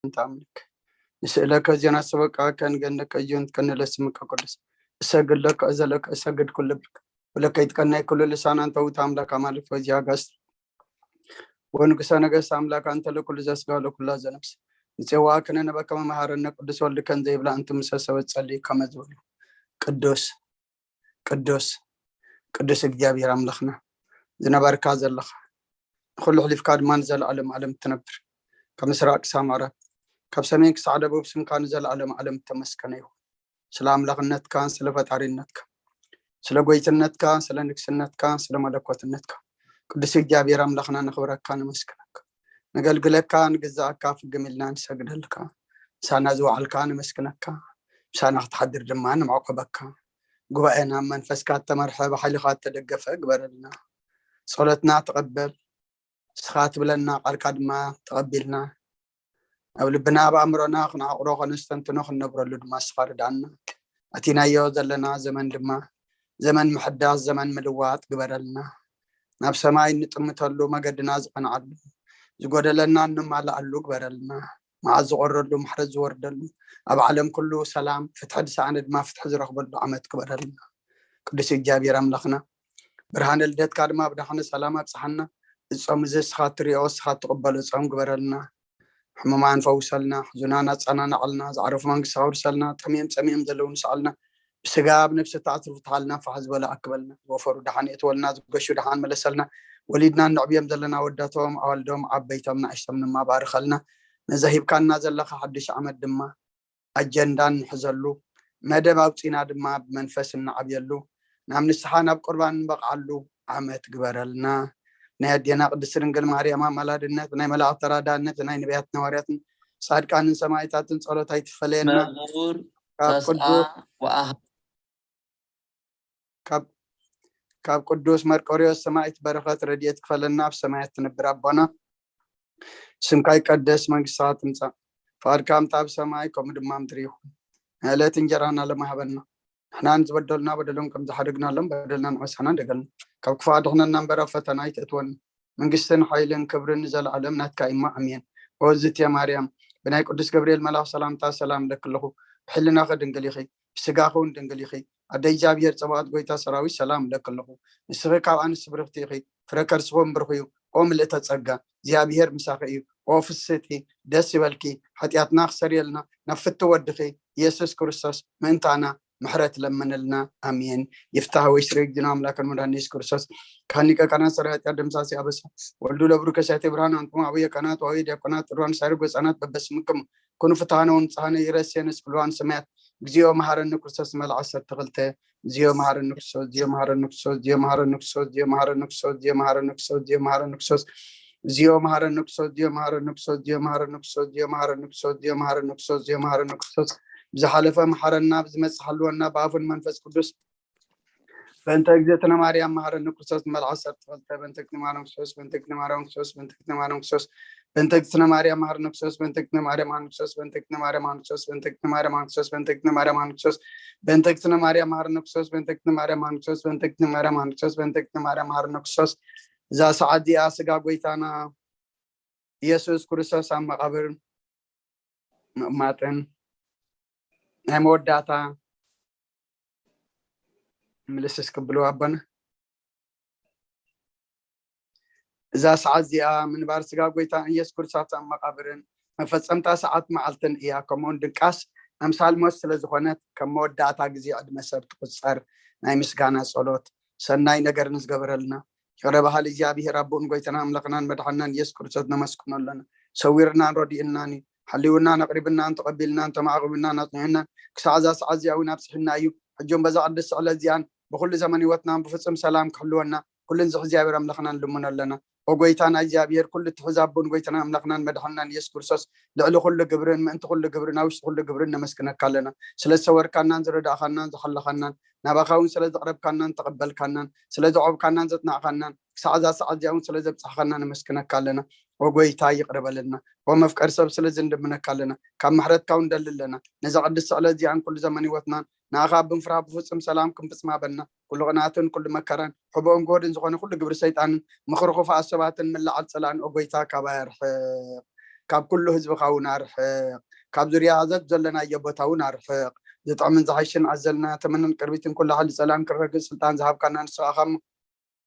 እንተ ኣምልክ ንስእለከ ዜና ሰበቃ ከንገነከ እዮን ከንለስምከ ቅዱስ እሰግድ ለከ እዘለከ እሰግድ ኩልብልክ ወለከ ይትቀናይ ኩሉ ልሳን አንተ ውእቱ አምላክ አማልክ ወዚያ ጋስት ወንጉሰ ነገስት አምላክ አንተ ለኩሉ ዘስጋ ለኩላ ዘነፍስ ንጽዋ ክነነበከ መመሃረነ ቅዱስ ወልድ ከን ዘይብላ እንት ምሰ ሰበት ጸልዩ ከመ ዝበሉ ቅዱስ ቅዱስ ቅዱስ እግዚኣብሔር ኣምላኽና ዝነበርካ ዘለኻ ንኹሉ ሕሊፍካ ድማ ንዘለኣለም ኣለም ትነብር ካብ ምስራቅ ክሳብ ምዕራብ ካብ ሰሜን ክሳዕ ደቡብ ስምካ ንዘለኣለም ኣለም ተመስገነ ይኹን። ስለ ኣምላኽነትካ ስለ ፈጣሪነትካ ስለ ጎይትነትካ ስለ ንግስነትካ ስለ መለኮትነትካ ቅዱስ እግዚኣብሔር ኣምላኽና ነኽብረካ ነመስግነካ ነገልግለካ ንግዛእካ ፍግም ኢልና ንሰግደልካ ምሳና ዝወዓልካ ነመስግነካ ምሳና ክትሓድር ድማ ንምዕቆበካ ጉባኤና መንፈስካ እተመርሐ ብሓይልኻ እተደገፈ ግበረልና ጸሎትና ተቐበል ንስኻ ትብለና ቃልካ ድማ ተቐቢልና ኣብ ልብና ኣብ ኣእምሮና ክንዓቕሮ ከነስተንትኖ ክንነብረሉ ድማ ንስኻ ርዳና ኣቲናዮ ዘለና ዘመን ድማ ዘመን ምሕዳስ ዘመን ምልዋጥ ግበረልና ናብ ሰማይ እንጥምተሉ መገድና ዝቐንዓሉ ዝጎደለና እንማልኣሉ ግበረልና መዓት ዝቆረሉ ምሕረት ዝወርደሉ ኣብ ዓለም ኩሉ ሰላም ፍትሒ ዝሰኣነ ድማ ፍትሒ ዝረኽበሉ ዓመት ግበረልና ቅዱስ እግዚኣብሔር ኣምላኽና ብርሃነ ልደትካ ድማ ብዳሕነ ሰላም ኣብፅሓና እጾም እዚ እስኻ ትሪኦ እስኻ ትቕበሎ ጾም ግበረልና ሕሙማን ፈውሰልና ሕዙናን ኣፀናናዕልና ዝዓረፉ መንግስቲ ኣውርሰልና ጠሚዮም ፀሚዮም ዘለዉ ንስኣልና ብስጋ ኣብ ነብሲ ተኣትርፉ ተሃልና ፋሕ ዝበለ ኣክበልና ዝወፈሩ ደሓን የእትወልና ዝገሹ ደሓን መለሰልና ወሊድና እንዕብዮም ዘለና ወዳቶም ኣዋልዶም ዓበይቶም ንኣሽቶም ንማባርኸልና ነዛ ሂብካና ዘለካ ሓድሽ ዓመት ድማ ኣጀንዳ ንሕዘሉ መደብ ኣውፂና ድማ ብመንፈስ እንዓብየሉ ናብ ንስሓ ናብ ቁርባን ንበቕዓሉ ዓመት ግበረልና ናይ ኣዴና ቅድስት ድንግል ማርያም ኣማላድነት ናይ መላእክት ተራዳነት ናይ ነቢያት ነዋርያትን ጻድቃንን ሰማይታትን ጸሎት ኣይትፈለየና መዝሙር ካብ ተስዓ ቅዱስ ወኣህ ካብ ካብ ቅዱስ መርቆሪዎስ ሰማይት በረኸት ረድኤት ክፈለና ኣብ ሰማያት ትነብር ኣቦና ስምካ ይቀደስ መንግስትኻ ትምጻእ ፍቃድካ ምታ ኣብ ሰማይ ከምኡ ድማ ምድሪ ይኹን ዕለት እንጀራና ለማህበና ንሕናን ዝበደሉና በደሎም ከም ዝሓደግናሎም በደልና ንዕሳና እንደገልና ካብ ክፉ ኣድሕነና እምበር ኣብ ፈተና ኣይትእትወና መንግስትን ሓይልን ክብርን ንዘለኣለም ናትካ እሞ ኣሜን። ኦ ዝትየ ማርያም ብናይ ቅዱስ ገብርኤል መልኣኽ ሰላምታ ሰላም እለኪ ኣለኹ። ብሕልናኺ ድንግል ኢኺ፣ ብስጋኺ እውን ድንግል ኢኺ። ኣደ እግዚኣብሔር ጸባኦት ጎይታ ሰራዊት ሰላም እለኪ ኣለኹ። ንስኺ ካብ ኣንስቲ ብርኽቲ ኢኺ፣ ፍረ ከርስኺ እውን ብሩኽ እዩ። ኦ ምልእተ ጸጋ እግዚኣብሔር ምሳኺ እዩ። ኦ ፍስህቲ ደስ ይበልኪ፣ ሓጢኣትና ክሰርየልና ናብ ፍትው ወድኺ ኢየሱስ ክርስቶስ ምእንታና ምሕረት ለምንልና ኣሜን። ይፍታህ ወይ ስሬ ጊዜና ኣምላክን መድኃኒት ኢየሱስ ክርስቶስ ካህን ሊቀ ካህናት ሰራዊት ኃጢአት ደምሳሲ አበሳ ወልዱ ለብሩ ከሳቴ ብርሃን አንቱም አቡየ ካህናት ወአቡየ ዲያቆናት ጥሩዋን ሳይርግ ወፃናት በበስምክም ኩኑ ፍትሃነ ወንጽሃነ ይረስየነ ስብልዋን ሰማያት እግዚኦ መሐረኒ ክርስቶስ መልዓ ዓሰርተ ክልተ እግዚኦ መሐረኒ ክርስቶስ እግዚኦ መሐረኒ ክርስቶስ እግዚኦ መሐረኒ ክርስቶስ እግዚኦ መሐረኒ ክርስቶስ እግዚኦ መሐረኒ ክርስቶስ እግዚኦ መሐረኒ ክርስቶስ እግዚኦ መሐረኒ ክርስቶስ፣ እግዚኦ መሐረኒ ክርስቶስ፣ እግዚኦ መሐረኒ ክርስቶስ፣ እግዚኦ መሐረኒ ክርስቶስ፣ እግዚኦ መሐረኒ ክርስቶስ፣ ብዝሓለፈ መሐረና፣ ብዝመጽእ ሓልወና፣ ብኣፉን መንፈስ ቅዱስ። በእንተ እግዝእትነ ማርያም መሐረኒ ክርስቶስ ንመልዓ ዓሰርተ ክልተ በእንተ እግዝእትነ ማርያም ክርስቶስ በእንተ እግዝእትነ ማርያም ክርስቶስ በእንተ እግዝእትነ ማርያም መሐረኒ ክርስቶስ በእንተ እግዝእትነ ማርያም መሐረኒ ክርስቶስ በእንተ እግዝእትነ ማርያም መሐረኒ ክርስቶስ በእንተ እግዝእትነ ማርያም መሐረኒ ክርስቶስ በእንተ እግዝእትነ ማርያም መሐረኒ ክርስቶስ በእንተ እግዝእትነ ማርያም መሐረኒ ክርስቶስ በእንተ እግዝእትነ ማርያም መሐረኒ ክርስቶስ በእንተ እግዝእትነ ማርያም መሐረኒ ክርስቶስ እዛ ሰዓት እዚኣ ስጋ ጎይታና ኢየሱስ ክርስቶስ ኣብ መቓብር ምቕማጥን ናይ መወዳእታ ምልስስ ክብሉ ኣቦና እዛ ሰዓት እዚኣ ምንባር ስጋ ጎይታ ኢየሱስ ክርስቶስ ኣብ መቓብርን መፈጸምታ ሰዓት መዓልትን እያ። ከምኡውን ድቃስ ኣምሳል ሞት ስለ ዝኾነት ከም መወዳእታ ግዜ ዕድመ ሰብ ትቁጸር ናይ ምስጋና ጸሎት ሰናይ ነገር ንዝገበረልና ይቕረ በሃሊ እግዚኣብሔር ኣቦኡን ጎይታና ኣምላኽናን መድሓንናን ኢየሱስ ክርስቶስ ነመስግኖ ኣለና። ሰዊርናን ረዲኡናን እዩ። ሓልዩናን ኣቕሪብናን ተቐቢልናን ተማዕቑብናን ኣጽኒዑናን ክሳዕ እዛ ሰዓት እዚኣ እውን ኣብጽሑና እዩ። ሕጂ እውን በዛ ቅድስቲ ዕለት እዚኣን ብኹሉ ዘመን ህይወትናን ብፍጹም ሰላም ክሕልወና ኩሉ ንዝሕ እግዚኣብሔር ኣምላኽና ንልምኖ ኣለና። ኦ ጎይታና እግዚኣብሔር ኩሉ እትሕዝ ኣቦን ጎይታና ኣምላኽናን መድሓንናን ኢየሱስ ክርስቶስ ልዕሊ ኩሉ ግብርን ምእንቲ ኩሉ ግብርን ኣብ ውሽጢ ኩሉ ግብርን ነመስግነካ ኣለና። ስለ ዝሰወርካናን ዝረዳእኻናን ዝሓለኻናን ናባኻ እውን ስለ ዘቕረብካናን ተቐበልካናን ስለ ዘዕቆብካናን ዘጽናዕካናን ክሳዕ እዛ ሰዓት እዚኣ እውን ስለ ዘብጻሕኻና ነመስግነካ ኣለና። ኦ ጎይታ ይቕረ በለልና። ኦ መፍቀሪ ሰብ ስለዚ እንደምነካ ኣለና። ካብ ምሕረትካ እውን ንደሊ ኣለና። ነዛ ቅድስቲ ዕለት እዚኣን ኩሉ ዘመን ህይወትናን ንኣኻ ብምፍራህ ብፍጹም ሰላም ክንፍጽማ በልና። ኩሉ ቅንኣትን ኩሉ መከራን ሕቡእን ጎድን ዝኾነ ኩሉ ግብሪ ሰይጣንን ምኽሪ ክፉኣት ሰባትን ምልዓል ጸላእን ኦ ጎይታ ካባይ ኣርሕቕ። ካብ ኩሉ ህዝብኻ እውን ኣርሕቕ። ካብ ዙርያ ዘት ዘለናዮ ቦታ እውን ኣርሕቕ። ዝጥዕምን ዝሓይሽን ኣዘልና ተመንን ቅርቢትን ኩላ ሓሊ ጸላም ክረግጽ ስልጣን ዝሃብካና ንስኻ ኢኻ እሞ፣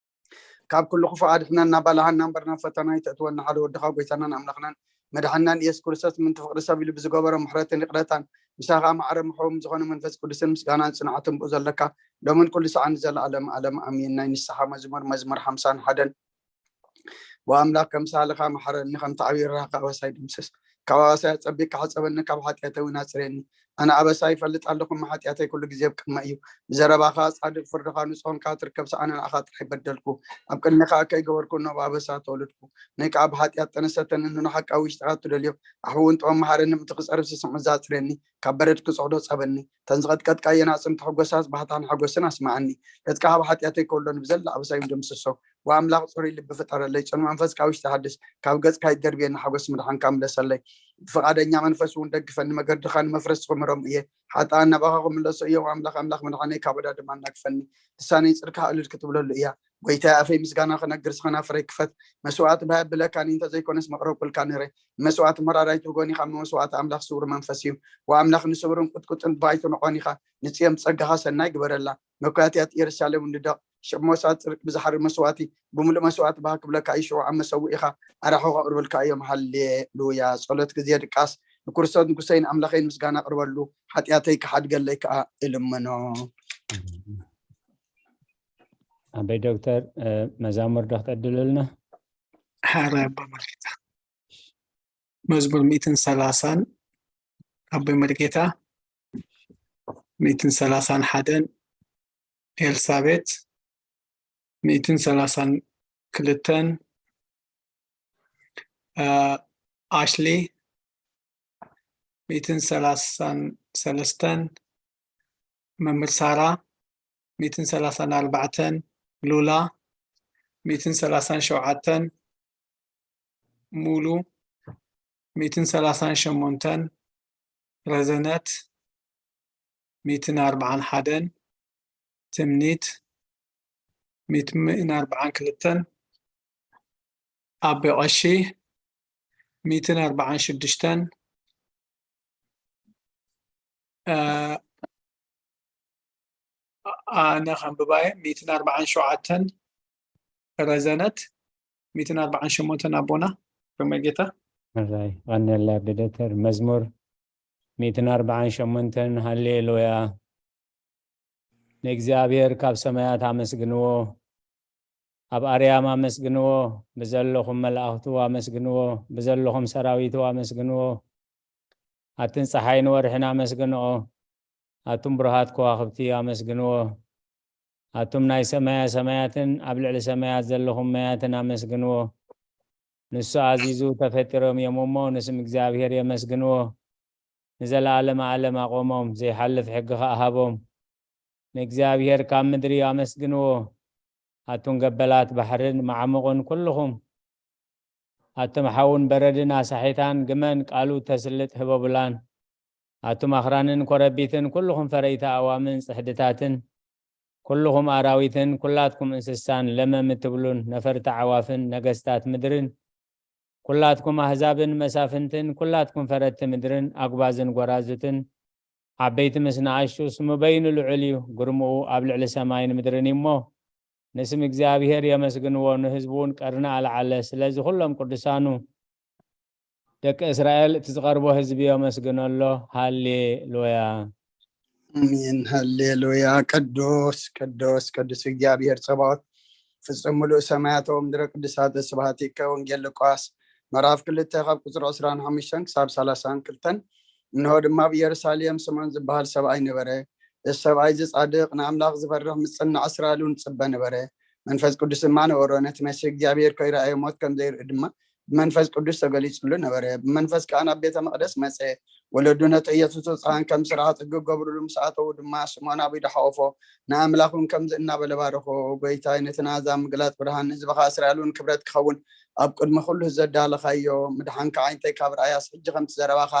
ካብ ኩሉ ክፉእ ኣድሕነና፣ ባልሃና እምበር ናብ ፈተና ኣይተእትወና። ሓደ ወድኻ ጎይታናን ኣምላኽናን መድሓናን ኢየሱስ ክርስቶስ ምንቲ ፍቕሪ ሰብ ኢሉ ብዝገበሮ ምሕረትን ይቕረታን፣ ምሳኻ ማዕረ ምሕዎም ዝኾነ መንፈስ ቅዱስን ምስጋናን ጽንዓትን ብኡ ዘለካ ሎምን ኩሉ ሰዓን ንዘለኣለም ኣለም ኣሜን። ናይ ንስሓ መዝሙር፣ መዝሙር ሓምሳን ሓደን። ወኣምላኽ ከም ሳልኻ መሓረኒ፣ ከምቲ ዓብዪ ርህራኸ ኣበሳይ ድምስስ። ካብ ኣበሳይ ኣጸቢቕካ ሕጸበኒ፣ ካብ ሓጢኣተይ እውን ኣጽርየኒ። ኣነ ኣበሳይ ይፈልጥ ኣለኹ፣ እሞ ሓጢኣተይ ኩሉ ግዜ ኣብ ቅድመይ እዩ። ብዘረባኻ ጻድቕ፣ ፍርድኻ ንጹህ ኮንካ ትርከብ፣ ሰኣነ ንኣኻ ጥራይ በደልኩ። ኣብ ቅድሜኻ ከይገበርኩ እነሆ ብኣበሳ ተወለድኩ። ነይ ከኣ ብሓጢኣት ጠነሰተኒ፣ ንሓቃዊ ውሽጥኻ ትደልዮ። ኣሕውን ጥበብ መሓረኒ፣ ምእንቲ ክጸርብ ስስዕ መዛ ኣጽርየኒ። ካብ በረድ ክጽዕዶ ጸበኒ። ተን ዝቐጥቀጥካየን ኣዕጽምቲ ሕጎሳት ባህታን ሓጎስን ኣስምዓኒ። ገጽካ ካብ ሓጢኣተይ ከውሎኒ፣ ብዘላ ኣበሳይ ደምስሶ። ወኣምላኽ ጽሩይ ልቢ ፍጠረለይ፣ ጽኑዕ መንፈስ ካብ ውሽጢ ሓድስ። ካብ ገጽካ ይደርብየኒ ሓጎስ ምድሓንካ ምለሰለይ። ብፍቓደኛ መንፈስ እውን ደግፈኒ፣ መገድኻ ንመፍረስ ክምሮም እየ። ሓጥኣን ናባኻ ክምለሱ እዮም፣ ኣምላኽ ኣምላኽ ምድሓነይ ካብ ዕዳ ድማ ኣናግፈኒ። ልሳነይ ጽድቅካ እልል ክትብለሉ እያ። ጎይታየ ኣፈይ ምስጋና ክነግር፣ ስኸናፍረይ ክፈት። መስዋእቲ ብሃ ብለካኒ እንተዘይኮነስ መቕረብኩልካ ነይረ። መስዋእቲ መራራይ ትብጎን ኢኻ፣ እሞ መስዋእቲ ኣምላኽ ስውር መንፈስ እዩ። ወኣምላኽ ንስውርን ቁጥቁጥን ባይቱ ንቖን ኢኻ። ንጽዮን ብጸጋኻ ሰናይ ግበረላ። መኳትያት ኢየሩሳሌም ንደቕ። ሽቕ ሞሳ ጽድቅ ብዝሓሪ መስዋእቲ፣ ብምሉእ መስዋእቲ ባህ ክብለካ እዩ። ሽዑ ኣብ መሰውኢኻ ኣራሑ ከቕርብልካ እዮም። ሃሌሉያ። ጸሎት ግዜ ድቃስ። ንክርስቶስ ንጉሰይን ኣምላኸይን ምስጋና ኣቕርበሉ፣ ሓጢኣተይ ክሓድገለይ ከኣ እልምኖ። ኣበይ ዶክተር፣ እ፣ መዛሙር ዶ ክተድልልና? ሓራይ ኣባ መሪታ። መዝሙር ሚእትን ሰላሳን ኣቦይ መሪጌታ፣ ሚእትን ሰላሳን ሓደን ኤልሳቤት፣ ሚእትን ሰላሳን ክልተን፣ እ፣ ኣሽሊ፣ ሚእትን ሰላሳን ሰለስተን መምህር ሳራ፣ ሚእትን ሰላሳን ኣርባዕተን ሉላ፣ ሚእትን ሰላሳን ሸውዓተን ሙሉ፣ ሚእትን ሰላሳን ሸሞንተን ረዘነት፣ ሚእትን ኣርባዓን ሓደን ትምኒት፣ ሚእትን ኣርባዓን ክልተን ኣቤ ቀሺ፣ ሚእትን ኣርባዓን ሽዱሽተን፣ እ፣ ኣነ ከንብባየ፣ ሚእትን ኣርባዓን ሸውዓተን ረዘነት፣ ሚእትን ኣርባዓን ሸሞንተን ኣቦና፣ ከመይ ጌታ? ሕራይ፣ ቀንየላ ኣቢ ዶክተር። መዝሙር ሚእትን ኣርባዓን ሸሞንተን። ሃሌሉያ። ንእግዚኣብሔር ካብ ሰማያት ኣመስግንዎ፣ ኣብ ኣርያም ኣመስግንዎ፣ ብዘለኹም መላእኽቱ ኣመስግንዎ፣ ብዘለኹም ሰራዊቱ ኣመስግንዎ። ኣትን ጸሓይን ወርሕን ኣመስግንኦ፣ ኣቱም ብሩሃት ከዋኽብቲ ኣመስግንዎ። ኣቱም ናይ ሰማያ ሰማያትን ኣብ ልዕሊ ሰማያት ዘለኹም ማያትን ኣመስግንዎ። ንሱ ኣዚዙ ተፈጢሮም እዮም እሞ፣ ንስም እግዚኣብሔር የመስግንዎ። ንዘለኣለመ ኣለም ኣቖሞም፣ ዘይሓልፍ ሕጊ ኸኣ ሃቦም። ንእግዚኣብሔር ካብ ምድሪ ኣመስግንዎ። ኣቱም ገበላት ባሕርን መዓሙቕን ኩልኹም፣ ኣቱም ሓውን በረድን ኣሳሒታን ግመን ቃሉ ተስልጥ ህበቡላን። ኣቱም ኣኽራንን ኮረቢትን፣ ኩልኹም ፈረይቲ ኣእዋምን ጽሕድታትን፣ ኩልኹም ኣራዊትን፣ ኩላትኩም እንስሳን ለመም እትብሉን ነፈርቲ ኣዕዋፍን ነገስታት ምድርን፣ ኩላትኩም ኣህዛብን መሳፍንትን፣ ኩላትኩም ፈረድቲ ምድርን ኣጉባዝን ጎራዙትን፣ ዓበይቲ ምስ ንኣሽቱ፣ ስሙ በይኑ ልዑል እዩ፣ ግርምኡ ኣብ ልዕሊ ሰማይን ምድርን እዩ እሞ፣ ንስም እግዚኣብሔር የመስግንዎ፣ ንህዝቡ እውን ቀርኒ ኣልዓለ። ስለዚ ኩሎም ቅዱሳኑ ደቂ እስራኤል እቲ ዝቐርቦ ህዝቢ የመስግኖ ኣሎ። ሃሌሉያ። ኣሜን። ሃሌሉያ። ቅዱስ፣ ቅዱስ፣ ቅዱስ እግዚኣብሔር ጸባኦት፣ ፍጹም ምሉእ ሰማያት ወምድረ ቅዱሳት ስብሐቲከ። ወንጌል ሉቃስ ምዕራፍ ክልተ ካብ ቁጽሪ ዕስራን ሓሙሽተን ክሳብ ሰላሳን ክልተን። እንሆ ድማ ኣብ ኢየሩሳሌም ስምዖን ዝበሃል ሰብኣይ ነበረ። እዚ ሰብኣይ እዚ ጻድቕ፣ ንኣምላኽ ዝፈርህ፣ ምስ ጽናዕ እስራኤል እውን ዝጽበ ነበረ። መንፈስ ቅዱስ ድማ ነበሮ። ነቲ መሲሕ እግዚኣብሔር ከይረኣየ ሞት ከም ዘይርኢ ድማ ብመንፈስ ቅዱስ ተገሊጹሉ ነበረ። ብመንፈስ ከኣ ናብ ቤተ መቕደስ መጸ። ወለዱ ነቲ ኢየሱስ ህጻን ከም ስርዓት ሕጊ ክገብሩሉ ምስ ኣተዉ ድማ፣ ስምዖን ኣብ ኢዱ ሓቖፎ፣ ንኣምላኽ እውን ከምዚ እናበለ ባረኾ፣ "ጎይታይ፣ ነቲ ናዛ ምግላጽ ብርሃን ንህዝብኻ እስራኤል እውን ክብረት ክኸውን ኣብ ቅድሚ ኩሉ ዘዳለኻዮ ምድሓንካ ዓይነተይ ካብ ረኣያስ፣ ሕጂ ከምቲ ዘረባኻ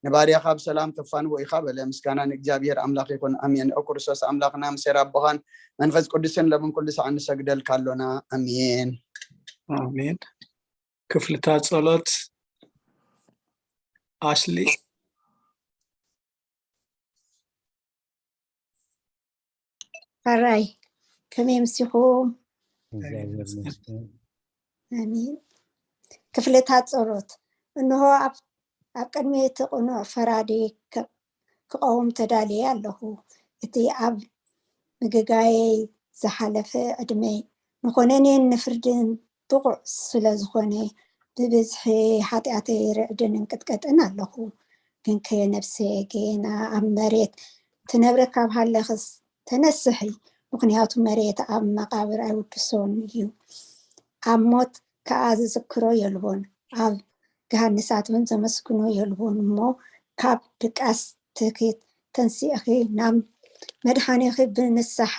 ንባርያኻ ብሰላም ተፋንዎ ኢኻ" በለ። ምስጋና ንእግዚኣብሔር ኣምላኽ ይኹን። ኣሜን። ኦ ክርስቶስ ኣምላኽና፣ ምሴር ኣቦኻን መንፈስ ቅዱስን ለምን ኩሉ ሰዓት ንሰግደልካ ኣሎና። ኣሜን። ኣሜን። ክፍልታት ጸሎት። ኣሽሊ። ሕራይ፣ ከመይ ምሲኹም? እግዚኣብሔር ይመስገን። ኣሜን። ክፍልታት ጸሎት። እንሆ ኣብ ኣብ ቅድሚ እቲ ቅኑዕ ፈራዲ ከ- ክቐውም ተዳልየ ኣለኹ። እቲ ኣብ ምግጋየይ ዝሓለፈ ዕድመይ ንኾነኔን ንፍርድን ብቑዕ ስለ ዝኾነ ብብዝሒ ሓጢኣተይ ርዕድን እንቅጥቀጥን ኣለኹ። ግንከ ነብሰ ጌና ኣብ መሬት ትነብረ ካብ ሃለኽስ ተነስሒ፣ ምኽንያቱ መሬት ኣብ መቓብር ኣይውድሶን እዩ። ኣብ ሞት ከኣ ዝዝክሮ የልቦን፣ ኣብ ገሃንሳት እውን ዘመስግኖ የልቦን። እሞ ካብ ድቃስ ትኪት ተንሲእኺ ናብ መድሓኒኺ ብንስሓ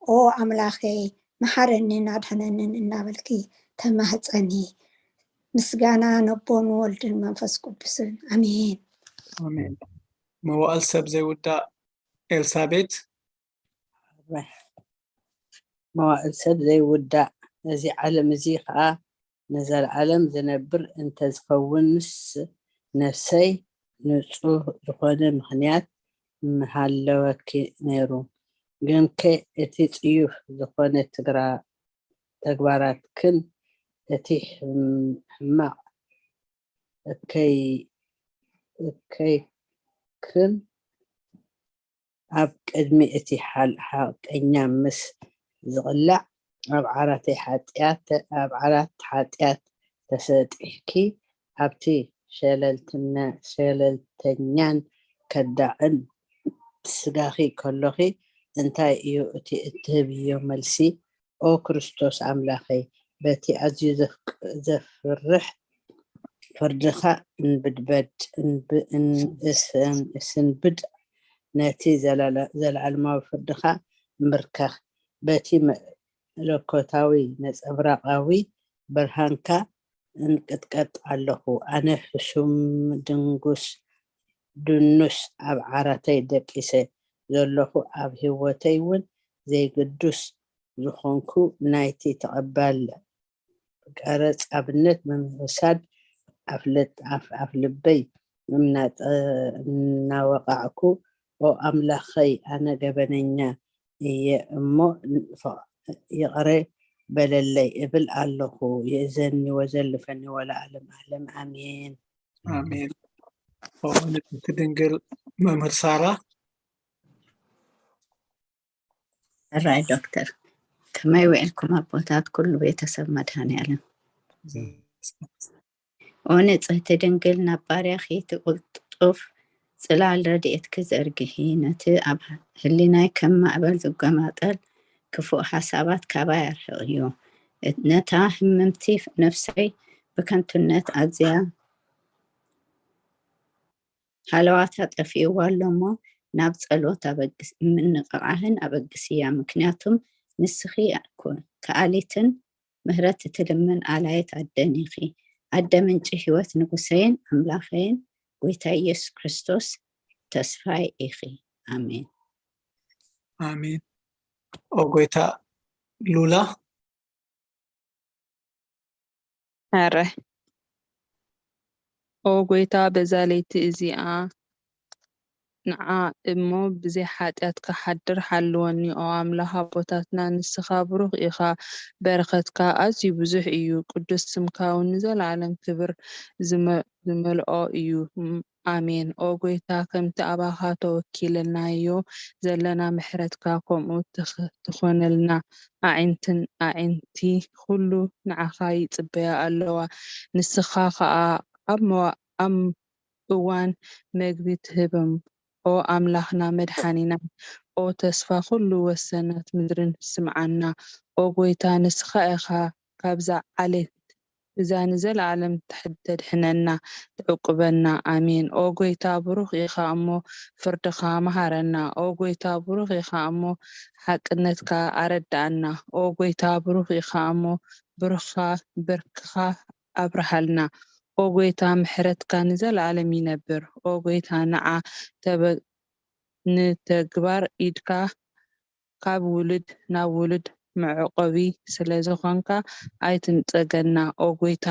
ኦ ኣምላኸይ መሓረንን ኣድሕነንን እናበልኪ ተማህፀኒ። ምስጋና ነቦን ወልድን መንፈስ ቅዱስን ኣሜን። ኣሜን። መዋእል ሰብ ዘይውዳእ ኤልሳቤት። መዋእል ሰብ ዘይውዳእ፣ እዚ ዓለም እዚ ኸኣ ንዘለዓለም ዝነብር እንተዝኸውንስ፣ ነፍሰይ ንጹህ ዝኾነ ምኽንያት ምሃለወኪ ነይሩ። ግንከ እቲ ጽዩፍ ዝኾነ ትግራ ተግባራትክን እቲ ሕም- ሕማቕ እከይ እከይክን ኣብ ቅድሚ እቲ ሓል- ሓቀኛ ምስ ዝቕላዕ፣ ኣብ ዓራተይ ሓጢኣት ኣብ ዓራት ሓጢኣት ተሰጢሕኪ፣ ኣብቲ ሸለልትነ- ሸለልተኛን ከዳዕን ስጋኺ ከሎኺ፣ እንታይ እዩ እቲ እትህብዮ መልሲ? ኦ ክርስቶስ ኣምላኸይ፣ በቲ ኣዝዩ ዘፍቅ- ዘፍርሕ ፍርድኻ እንብድበድ እንብ- እን- እስ- እስንብድ፣ ነቲ ዘላለ- ዘለዓለማዊ ፍርድኻ እምብርከኽ። በቲ መለኮታዊ ነጸብራቓዊ ብርሃንካ እንቅጥቀጥ ኣለኹ። ኣነ ሕሱም ድንጉስ ድኑስ ኣብ ዓራተይ ደቂሰ ዘለኹ፣ ኣብ ህይወተይ እውን ዘይግዱስ ዝኾንኩ፣ ናይቲ ተቐባል ቀረጽ ኣብነት ብምውሳድ ኣፍልጥ ኣፍ ኣፍልበይ እናጠ- እናወቃዕኩ፣ ኦ ኣምላኸይ፣ ኣነ ገበነኛ እየ እሞ፣ ይቕረ በለለይ እብል ኣለኹ። ይእዘኒ ወዘልፈኒ ወለዓለም ዓለም ኣሜን። ኣሜን። ኦ ንጽሕቲ ድንግል መምህር ሳራ። ሕራይ ዶክተር፣ ከመይ ውዒልኩም ኣቦታት ኩሉ ቤተሰብ መድሃኔ ዓለም? ኦ ንጽህቲ ድንግል፣ ናብ ባርያኺ እቲ ቅልጡፍ ጽላል ረድኤትኪ ዘርግሒ፣ ነቲ ኣብ ህሊናይ ከም ማዕበል ዝገማጠል ክፉእ ሓሳባት ካባይ ኣርሕቕዮ። ነታ ህምምቲ ነፍሰይ ብከንቱነት ኣዝያ ሃለዋታ ጠፊእዋ ኣሎ እሞ፣ ናብ ጸሎት ኣበግስ- ምንቕቓሕን ኣበግስያ፣ ምኽንያቱም ንስኺ ከኣሊትን ምህረት እትልምን ኣላይት ኣደን ኢኺ። ኣደ ምንጪ ህይወት ንጉሰይን ኣምላኸይን ጎይታ ኢየሱስ ክርስቶስ ተስፋይ ኢኺ። ኣሜን። ኣሜን። ኦ ጎይታ ሉላ። ኣረ ኦ ጎይታ በዛ ለይቲ እዚኣ ንዓ እሞ ብዘይ ሓጢኣት ክሓድር ሓልወኒ። ኦ ኣምላኽ ኣቦታትና ንስኻ ብሩኽ ኢኻ፣ በረኸትካ ኣዝዩ ብዙሕ እዩ፣ ቅዱስ ስምካ እውን ንዘለኣለም ክብር ዝመ- ዝመልኦ እዩ። ኣሜን። ኦ ጎይታ፣ ከምቲ ኣባኻ ተወኪልናዮ ዘለና ምሕረትካ ከምኡ ትኾነልና። ኣዒንትን ኣዒንቲ ኩሉ ንዓኻ ይጽበያ ኣለዋ። ንስኻ ኸኣ ኣብ እዋን መግቢ ትህብም። ኦ ኣምላኽና መድሓኒና፣ ኦ ተስፋ ኩሉ ወሰናት ምድርን ስምዓና። ኦ ጎይታ ንስኻ ኢኻ ካብዛ ዓሌት እዛ ንዘለኣለም ተድሕነና ተዕቁበና። ኣሜን። ኦ ጎይታ ብሩኽ ኢኻ እሞ ፍርድኻ መሃረና። ኦ ጎይታ ብሩኽ ኢኻ እሞ ሓቅነትካ ኣረድኣና። ኦ ጎይታ ብሩኽ ኢኻ እሞ ብርኻ ብርክኻ ኣብርሃልና። ኦ ጎይታ ምሕረትካ ንዘለኣለም ይነብር። ኦ ጎይታ ንዓ ተበ- ንተግባር ኢድካ ካብ ውሉድ ናብ ውሉድ መዕቆቢ ስለ ዝኾንካ ኣይትንጸገና። ኦ ጎይታ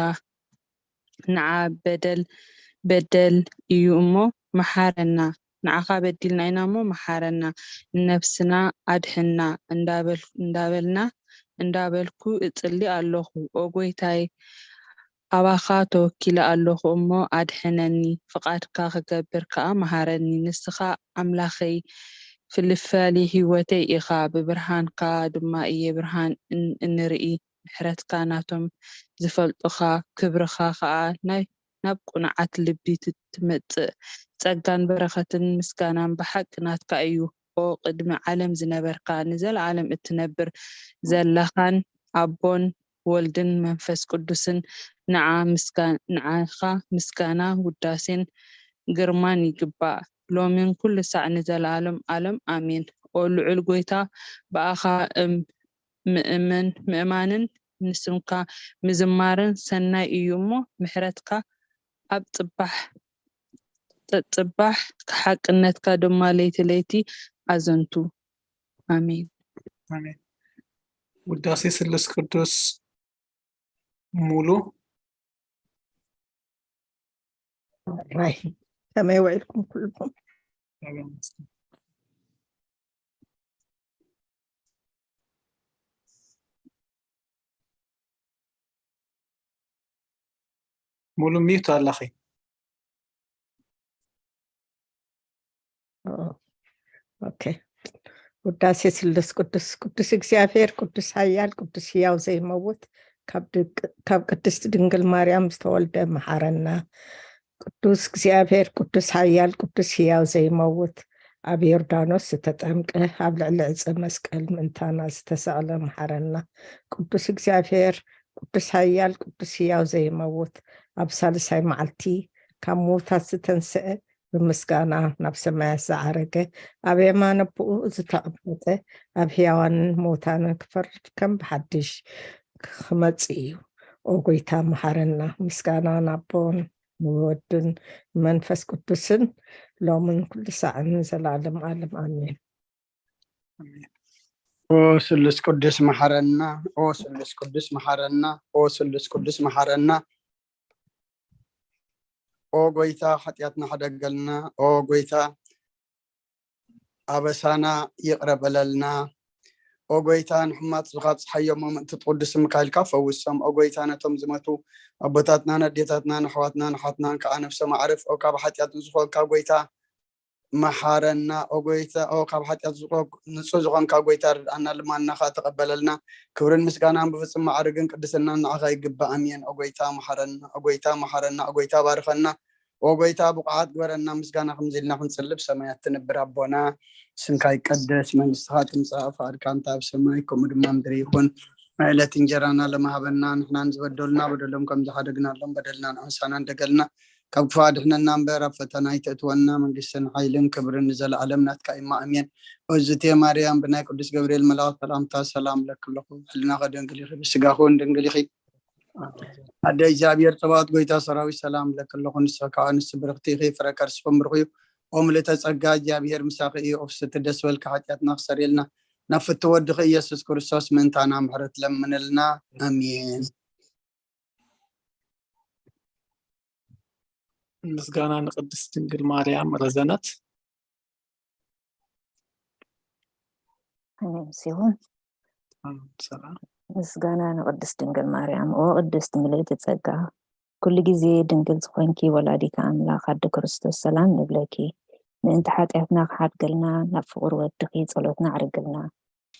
ንዓ በደል በደል እዩ እሞ መሓረና። ንዓኻ በዲልና ኢና እሞ መሓረና፣ ንነብስና ኣድሕና እንዳበል-፣ እንዳበልና እንዳበልኩ እጽሊ ኣለኹ። ኦ ጎይታይ፣ ኣባኻ ተወኪለ ኣለኹ እሞ ኣድሕነኒ፣ ፍቓድካ ክገብር ከኣ መሃረኒ። ንስኻ ኣምላኸይ ፍልፋሊ ህይወተይ ኢኻ፣ ብብርሃንካ ድማ እየ ብርሃን እን-፣ እንርኢ። ምሕረትካ ናቶም ዝፈልጡኻ፣ ክብርኻ ኸኣ ናይ ናብ ቅኑዓት ልቢ ት-፣ ትመጽእ። ጸጋን በረኸትን ምስጋናን ብሓቂ ናትካ እዩ። ኦ ቅድሚ ዓለም ዝነበርካ፣ ንዘለኣለም እትነብር ዘለኻን ኣቦን ወልድን መንፈስ ቅዱስን ንዓ ምስጋ-፣ ንዓኻ ምስጋና ውዳሴን ግርማን ይግባእ። ሎሚን ኩሉ ሳዕ ንዘለኣለም ኣለም ኣሜን። ኦ ልዑል ጎይታ ብኣኻ እም-፣ ምእምን-፣ ምእማንን ንስምካ ምዝማርን ሰናይ እዩ እሞ፣ ምሕረትካ ኣብ ጽባሕ፣ ጸጽባሕ፣ ሓቅነትካ ድማ ለይቲ ለይቲ ኣዘንቱ። ኣሜን። ኣሜን። ውዳሴ ስሉስ ቅዱስ ሙሉ። ራይ፣ ከመይ ውዒልኩም ኩልኩም? ሙሉ ሚዩት ኣለኺ። ኦ፣ ኦኬ። ውዳሴ ስሉስ ቅዱስ። ቅዱስ እግዚኣብሔር፣ ቅዱስ ኃያል፣ ቅዱስ ሕያው ዘይመውት፣ ካብ ድግ-፣ ካብ ቅድስት ድንግል ማርያም ዝተወልደ መሓረና። ቅዱስ እግዚኣብሔር፣ ቅዱስ ኃያል፣ ቅዱስ ሕያው ዘይመውት፣ ኣብ ዮርዳኖስ ዝተጠምቀ፣ ኣብ ልዕሊ ዕፀ መስቀል ምእንታና ዝተሰቕለ መሓረና። ቅዱስ እግዚኣብሔር፣ ቅዱስ ኃያል፣ ቅዱስ ሕያው ዘይመውት፣ ኣብ ሳልሳይ መዓልቲ ካብ ምዉታት ዝተንስአ፣ ብምስጋና ናብ ሰማያት ዝዓረገ፣ ኣብ የማነ ኣቦኡ ዝተቐመጠ፣ ኣብ ሕያዋንን ምዉታንን ክፈርድ ከም ብሓድሽ ክመጽእ እዩ። ኦ ጐይታ፣ መሓረና። ምስጋና ንኣቦን ንወድን ንመንፈስ ቅዱስን ሎምን ኩሉ ሳዕን ንዘለኣለም ዓለም ኣሜን። ኦ ስሉስ ቅዱስ መሓረና፣ ኦ ስሉስ ቅዱስ መሓረና፣ ኦ ስሉስ ቅዱስ መሓረና። ኦ ጐይታ፣ ሓጢኣትና ሕደገልና። ኦ ጐይታ፣ ኣበሳና ይቕረ በለልና። ኦ ጐይታ፣ ንሕማት ዝኻብ ጸሓዮም ምእንቲ ቅዱስ ምካኤልካ ፈውሶም። ኦ ጐይታ፣ ነቶም ዝመቱ ኣቦታትናን ኣዴታትናን ኣሕዋትናን ኣሓትናን ከኣ ነፍሶም ኣዕርፍ። ኦ ካብ ሓጢኣት ንዝኾንካ ጐይታ፣ መሓረና። ኦ ጐይታ፣ ኦ ካብ ሓጢኣት ዝኾ-፣ ንጹህ ዝኾንካ ጐይታ፣ ርድኣና፣ ልማና ኸኣ ተቐበለልና። ክብርን ምስጋናን ብፍጹም ማዕርግን ቅድስናን ንዓኻ ይግባእ። ኣሜን። ኦ ጐይታ፣ መሓረና። ኦ ጐይታ፣ መሓረና። ኦ ጐይታ፣ ባርኸና። ኦ ጐይታ፣ ብቑዓት ግበረና። ምስጋና ከምዚ ኢልና ክንጽሊ፣ ብሰማያት ትነብር ኣቦና፣ ስምካ ይቀደስ፣ መንግስትኻ ትምጻእ፣ ፍቓድካ እንተ ኣብ ሰማይ፣ ከምኡ ድማ ምድሪ ይኹን። ዕለት እንጀራና ለመሃበና፣ ንሕናን ዝበደሉና በደሎም ከም ዝሓደግናሎም በደልና ንኣንሳና እንደገልና፣ ካብ ክፉእ ኣድሕነና እምበር፣ ኣብ ፈተና ኣይተእትወና፣ መንግስትን ሓይልን ክብርን ንዘለኣለም ናትካ እዩ፣ ኣሜን። እዝቴ ማርያም፣ ብናይ ቅዱስ ገብርኤል መልኣኽ ሰላምታ ሰላም እለኪ ኣለኹ። ሕልናኺ ድንግል ኢኺ፣ ብስጋኺ እውን ድንግል ኢኺ። ኣደ እግዚኣብሔር ጸባኦት፣ ጐይታ ሰራዊት፣ ሰላም እለኪ ኣለኹ። ንስኺ ከኣ ንስቲ ብርኽቲ ኢኺ፣ ፍረ ከርስኺ ብሩኽ እዩ። ኦ ምልእተ ጸጋ፣ እግዚኣብሔር ምሳኺ እዩ። ኦ ፍስሕቲ ደስ በልኪ፣ ሓጢኣትና ክሰርየልና፣ ናብ ፍትው ወድኺ ኢየሱስ ክርስቶስ ምእንታና ምሕረት ለምንልና። ኣሜን። ምስጋና ንቅድስት ድንግል ማርያም ረዘነት። ኣሜን። ሲሆን ኣሜን። ሰላም። ምስጋና ንቅድስት ድንግል ማርያም። ኦ ቅድስት ምልእቲ ጸጋ፣ ኩሉ ግዜ ድንግል ዝኾንኪ ወላዲተ ኣምላኽ ኣደ ክርስቶስ፣ ሰላም ንብለኪ። ምእንቲ ሓጢኣትና ክሓድገልና ናብ ፍቑር ወድኺ ጸሎትና ኣዕርግልና።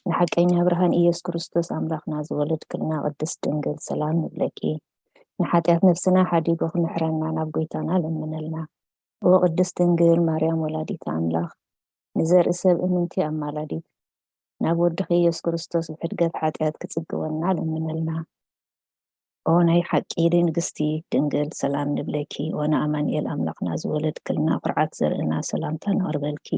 ንሓቀኛ ብርሃን ኢየሱስ ክርስቶስ ኣምላኽና ዝወለድክልና ቅድስት ድንግል፣ ሰላም ንብለኪ። ንሓጢኣት ነፍስና ሓዲጉ ክምሕረና ናብ ጐይታና ለምነልና። ኦ ቅድስት ድንግል ማርያም ወላዲተ ኣምላኽ፣ ንዘርኢ ሰብ እምንቲ ኣማላዲት፣ ናብ ወድኺ ኢየሱስ ክርስቶስ ብሕድገት ሓጢኣት ክጽግወና ለምነልና። ኦ ናይ ሓቂ ንግስቲ ድንግል፣ ሰላም ንብለኪ። ኦ ንኣማኑኤል ኣምላኽና ዝወለድክልና፣ ኩርዓት ዘርእና፣ ሰላምታ ነቕርበልኪ።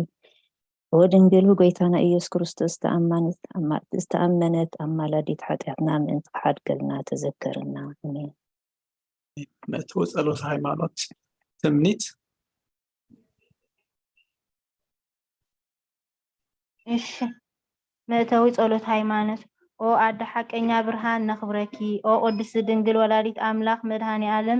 ኦ ድንግል ብጐይታና ኢየሱስ ክርስቶስ ዝተኣማነት ኣማ-፣ ዝተኣመነት ኣማላዲት፣ ሓጢኣትና ምእንቲ ክሓድገልና ተዘከርና። ኣሜን። መእተዊ ጸሎት ሃይማኖት ትምኒት። እሺ፣ መእተዊ ጸሎት ሃይማኖት። ኦ ኣደ ሓቀኛ ብርሃን ነኽብረኪ። ኦ ቅድስቲ ድንግል ወላዲት ኣምላኽ መድኃኔ ዓለም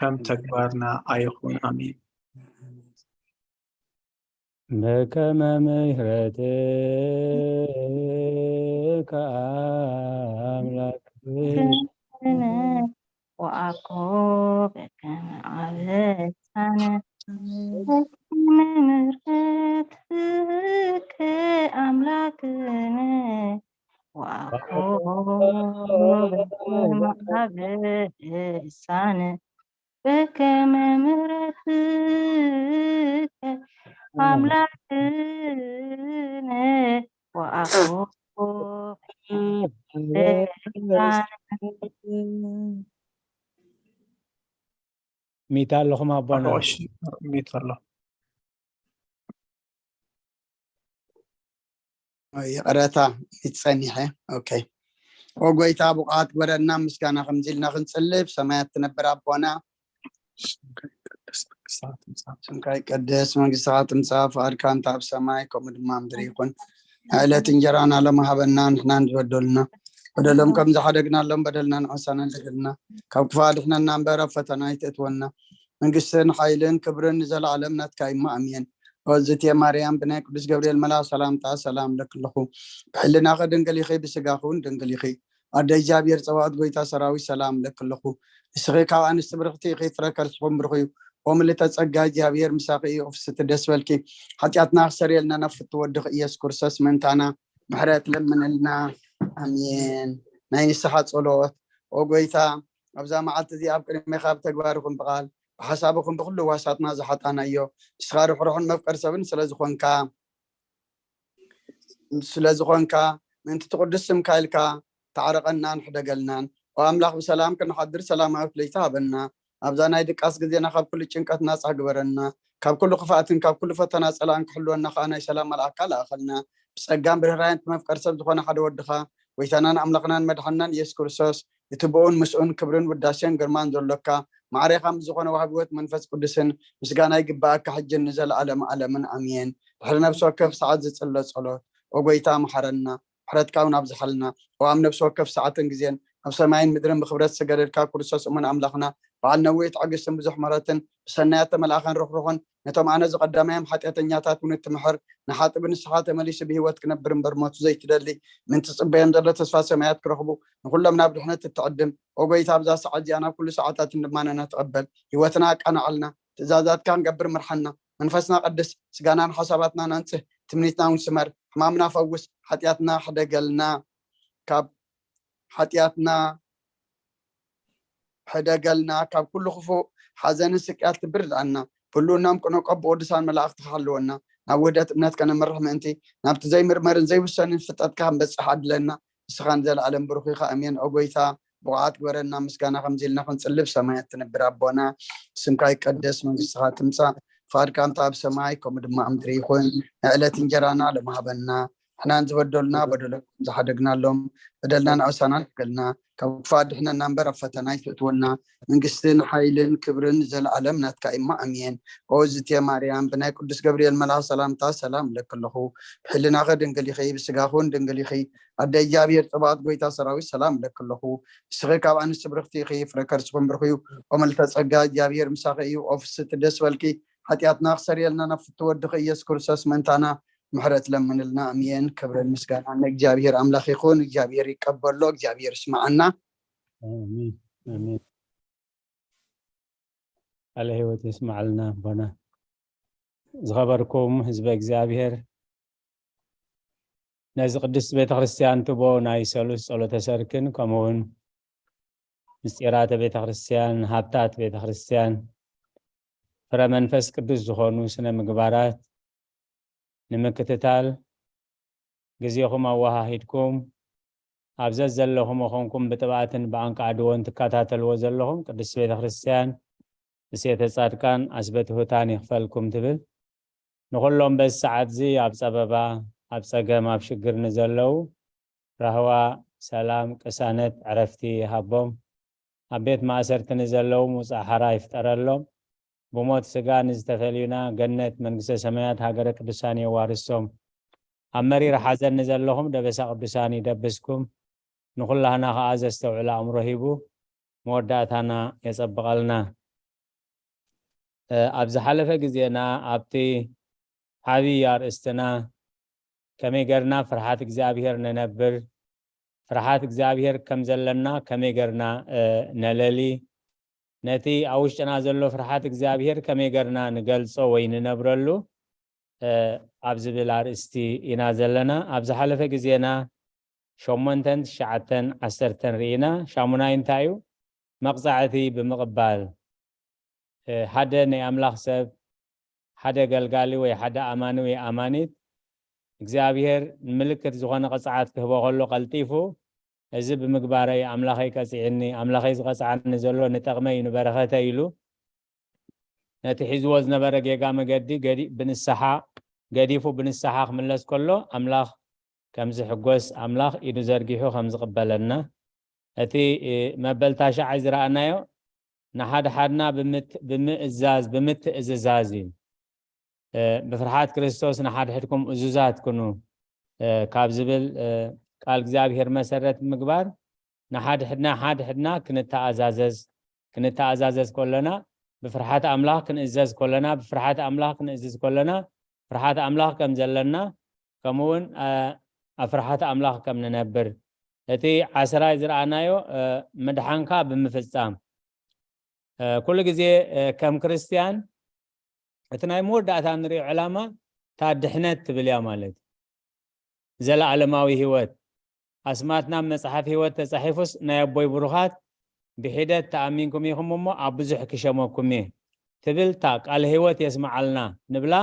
ከም ተግባርና ኣይኹን። ኣሜን። በከመ ምሕረትከ ኣምላክ ወአኮ በከመ አበሳነ በከመ ምሕረትከ አምላክነ ወአኮ በከመ አበሳነ በከመ ምሕረትከ አምላክነ ወአኮ ሚታ ኣለኹም ኣቦና ሚት ኣሎ። ይቕረታ ይጸኒሐ። ኦኬ። ኦ ጎይታ፣ ብቑዓት ግበረና፣ ምስጋና ከምዚ ኢልና ክንጽልብ። ሰማያት ትነብር ኣቦና፣ ስምካ ይቀደስ፣ መንግስትኻ ትምጻእ፣ ፍቓድካ እንተ ኣብ ሰማይ ከምኡ ድማ ኣብ ምድሪ ይኹን። ዕለት እንጀራና ሎሚ ሃበና፣ ንሕናን ዝበደሉና በደሎም ከም ዝሓደግናሎም በደልና ንዓሳና ንደገልና፣ ካብ ክፋ ድሕነና እምበር ኣብ ፈተና ኣይትእትወና። መንግስትን ሓይልን ክብርን ንዘለዓለም ናትካ እሞ ኣሜን። ኦዝቴ ማርያም ብናይ ቅዱስ ገብርኤል መልኣኽ ሰላምታ ሰላም እለኪ ኣለኹ። ብሕልናኺ ድንግል ኢኺ፣ ብስጋኺ እውን ድንግል ኢኺ። ኣደ እግዚኣብሔር ጸባኦት ጎይታ ሰራዊት ሰላም እለኪ ኣለኹ። ንስኺ ካብ ኣንስቲ ብርኽቲ ኢኺ፣ ፍረ ከርስኹም ብሩኽ እዩ። ኦ ምልእተ ጸጋ እግዚኣብሔር ምሳኺ እዩ፣ ፍስቲ ደስ በልኪ። ሓጢኣትና ክሰርየልና ናብ ፍቱ ወድኺ ኢየሱስ ክርስቶስ ምእንታና ምሕረት ለምንልና። ኣሜን። ናይ ንስሓ ጸሎት። ኦ ጎይታ፣ ኣብዛ መዓልቲ እዚኣ ኣብ ቅድሜኻ ብተግባር ይኹን ብቓል ብሓሳብ ይኹን ብኹሉ ዋሳትና ዝሓጣናዮ፣ ንስኻ ርሕሩሕን መፍቀር ሰብን ስለ ዝኾንካ ስለ ዝኾንካ ምእንቲ ትቕዱስ ስምካ ኢልካ ተዓረቐናን ሕደገልናን። ኦ ኣምላኽ ብሰላም ክንሓድር ሰላማዊት ለይቲ ሃበና። ኣብዛ ናይ ድቃስ ግዜና ካብ ኩሉ ጭንቀት ናጻ ግበረና። ካብ ኩሉ ክፍኣትን ካብ ኩሉ ፈተና ጸላእን ክሕልወና ከኣ ናይ ሰላም መልኣካ ለኣኸልና። ብጸጋን ብርህራይን እቲ መፍቀር ሰብ ዝኾነ ሓደ ወድኻ ጎይታናን ኣምላኽናን መድሓንናን ኢየሱስ ክርስቶስ እቲ ብኡን ምስኡን ክብርን ውዳሴን ግርማን ዘሎካ ማዕሬኻ ምስ ዝኾነ ዋህቢ ሕይወት መንፈስ ቅዱስን ምስጋና ይግባኣካ ሕጅን ንዘለኣለም ኣለምን ኣሜን። ድሕሪ ነፍሲ ወከፍ ሰዓት ዝጽለ ጸሎት ኦ ጎይታ መሓረና፣ ምሕረትካ እውን ኣብዝሓልና። ኦ ኣብ ነፍሲ ወከፍ ሰዓትን ግዜን ኣብ ሰማይን ምድርን ብክብረት ዝሰገደድካ ክርስቶስ እሙን ኣምላኽና በዓል ነዊሕ ትዕግስትን ብዙሕ ምሕረትን ብሰናያት ተመልኣኸን ርሕሩሕን ነቶም ኣነ ዝቐዳማዮም ሓጢኣተኛታት እውን እትምሕር ንሓጢእ ብንስሓ ተመሊሱ ብህይወት ክነብር እምበር ሞቱ ዘይትደሊ ምእንቲ ዝጽበዮም ዘሎ ተስፋ ሰማያት ክረኽቡ ንኹሎም ናብ ድሕነት እትዕድም ኦ ጎይታ ኣብዛ ሰዓት እዚኣ ናብ ኩሉ ሰዓታትን ልማነና ተቐበል። ህይወትና ኣቃናዓልና። ትእዛዛትካ ክንገብር ምርሓና። መንፈስና ቀድስ። ስጋናን ሓሳባትናን ኣንጽህ። ትምኒትና እውን ስመር። ሕማምና ፈውስ። ሓጢኣትና ሕደገልና። ካብ ሓጢኣትና ሕደገልና። ካብ ኩሉ ክፉእ ሓዘንን ስቅያት ልቢ ርድኣና። ብህልውናም ቅኑዕ ቀብ ብቅዱሳን መላእኽትኻ ሓልወና። ናብ ውህደት እምነት ከነምርሕ ምእንቲ ናብቲ ዘይምርመርን ዘይውሰንን ፍልጠትካ ክንበጽሕ ዓድለና። ንስኻ ንዘለኣለም ብሩኽ ኢኻ። ኣሜን። ኦ ጎይታ ብቑዓት ግበረና። ምስጋና ከምዚ ኢልና ክንጽልብ ሰማያት ትነብር ኣቦና ስምካ ይቀደስ መንግስትኻ ትምጻእ ፍቓድካ እንተ ኣብ ሰማይ ከምኡ ድማ ኣብ ምድሪ ይኹን። ንዕለት እንጀራና ሎም ሃበና ንሕናን ዝበደሉና በደሎም ዝሓደግናሎም በደልና ንኣውሳና ንክልና ካብ ክፋ ድሕነና እምበር ኣብ ፈተና ይትእትወና መንግስትን ሓይልን ክብርን ዘለኣለም ናትካ እማ ኣሜን። ኦ ዝቴ ማርያም ብናይ ቅዱስ ገብርኤል መልኣኽ ሰላምታ ሰላም እለኪ ኣለኹ። ብሕልናኺ ድንግል ኢኺ፣ ብስጋኺ እውን ድንግል ኢኺ። ኣደ እግዚኣብሔር ጸባኦት ጎይታ ሰራዊት ሰላም እለኪ ኣለኹ። ንስኺ ካብ ኣንስቲ ብርኽቲ ኢኺ፣ ፍረ ከርስኹም ብሩኽ እዩ። ኦ ምልዕተ ጸጋ እግዚኣብሔር ምሳኺ እዩ። ኦ ፍስቲ ደስ በልኪ፣ ሓጢኣትና ክሰርየልና ናብ ፍቱ ወድኺ ኢየሱስ ክርስቶስ ምእንታና ምሕረት ለምንልና። ኣሜን። ክብርን ምስጋና ንእግዚኣብሔር ኣምላኽ ይኹን። እግዚኣብሔር ይቀበሎ፣ እግዚኣብሔር ይስማዓና። ኣሜን ኣሜን። ቃለ ህይወት የስማዕልና ኣቦና። ዝኸበርኩም ህዝበ እግዚኣብሔር፣ ነዚ ቅድስት ቤተ ክርስቲያን ትቦ ናይ ሰሉስ ጸሎተ ሰርክን ከምኡውን ምስጢራተ ቤተ ክርስቲያን፣ ሃብታት ቤተ ክርስቲያን፣ ፍረ መንፈስ ቅዱስ ዝኾኑ ስነ ምግባራት ንምክትታል ግዜኹም ኣወሃሂድኩም ኣብ ዘዘለኹም ኮንኩም ብጥብኣትን ብኣንቃዕድዎን ትከታተልዎ ዘለኹም ቅድስት ቤተ ክርስቲያን እሴተ ጻድቃን ኣስበትሁታን ይኽፈልኩም ትብል። ንኹሎም በዚ ሰዓት እዚ ኣብ ጸበባ፣ ኣብ ጸገም፣ ኣብ ሽግር ንዘለዉ ራህዋ፣ ሰላም፣ ቅሳነት፣ ዕረፍቲ ይሃቦም። ኣብ ቤት ማእሰርቲ ንዘለዉ ምውጻእ ሓራ ይፍጠረሎም። ብሞት ስጋ ንዝተፈልዩና ገነት መንግስተ ሰማያት ሃገረ ቅዱሳን የዋርሶም። ኣብ መሪር ሓዘን ንዘለኹም ደበሳ ቅዱሳን ይደብስኩም። ንኹላህና ከኣ ዘስተውዕል ኣእምሮ ሂቡ መወዳእታና የጸብቐልና። ኣብ ዝሓለፈ ግዜና ኣብቲ ዓብዪ ኣርእስትና ከመይ ገርና ፍርሓት እግዚኣብሔር ንነብር፣ ፍርሓት እግዚኣብሔር ከም ዘለና ከመይ ገርና ነለሊ፣ ነቲ ኣብ ውሽጥና ዘሎ ፍርሓት እግዚኣብሔር ከመይ ገርና ንገልጾ ወይ ንነብረሉ ኣብ ዝብል ኣርእስቲ ኢና ዘለና። ኣብ ዝሓለፈ ግዜና ሸሞንተን ትሽዓተን ዓሰርተን ርኢና። ሻሙናይ እንታይ እዩ? መቕጻዕቲ ብምቕባል። ሓደ ናይ ኣምላኽ ሰብ፣ ሓደ ገልጋሊ ወይ ሓደ ኣማኒ ወይ ኣማኒት እግዚኣብሔር ንምልክት ዝኾነ ቅጽዓት ክህቦ ከሎ ቀልጢፉ፣ እዚ ብምግባረይ ኣምላኸይ ቀጺዕኒ፣ ኣምላኸይ ዝቐጽዓኒ ዘሎ ንጠቕመይ እዩ ንበረኸተይ ኢሉ ነቲ ሒዝዎ ዝነበረ ጌጋ መገዲ ብንስሓ ገዲፉ ብንስሓ ክምለስ ከሎ ኣምላኽ ከም ዝሕጎስ ኣምላኽ ኢዱ ዘርጊሑ ከም ዝቕበለና እቲ መበል ታሽዓይ ዝረኣናዮ ንሓድሓድና ብምእዛዝ ብምትእዝዛዝ እዩ። ብፍርሓት ክርስቶስ ንሓድሕድኩም እዙዛት ኩኑ ካብ ዝብል ቃል እግዚኣብሔር መሰረት ምግባር ንሓድሕድና ሓድሕድና ክንተኣዛዘዝ ክንተኣዛዘዝ ከለና ብፍርሓት ኣምላኽ ክንእዘዝ ከለና ብፍርሓት ኣምላኽ ክንእዝዝ ከለና ፍርሓት ኣምላኽ ከም ዘለና ከምኡ እውን ኣብ ፍርሓት ኣምላኽ ከም ንነብር እቲ ዓስራይ ዝረኣናዮ ምድሓንካ ብምፍጻም ኩሉ ግዜ ከም ክርስትያን እቲ ናይ መወዳእታ ንሪኦ ዕላማ እታ ድሕነት ትብል እያ ማለት እዩ። ዘለኣለማዊ ህይወት ኣስማትና መጽሓፍ ህይወት ተጻሒፉስ ናይ ኣቦይ ብሩኻት ብሒደት ተኣሚንኩም ኢኹም እሞ ኣብ ብዙሕ ክሸመኩም እየ ትብል እታ ቃል ህይወት የስምዓልና ንብላ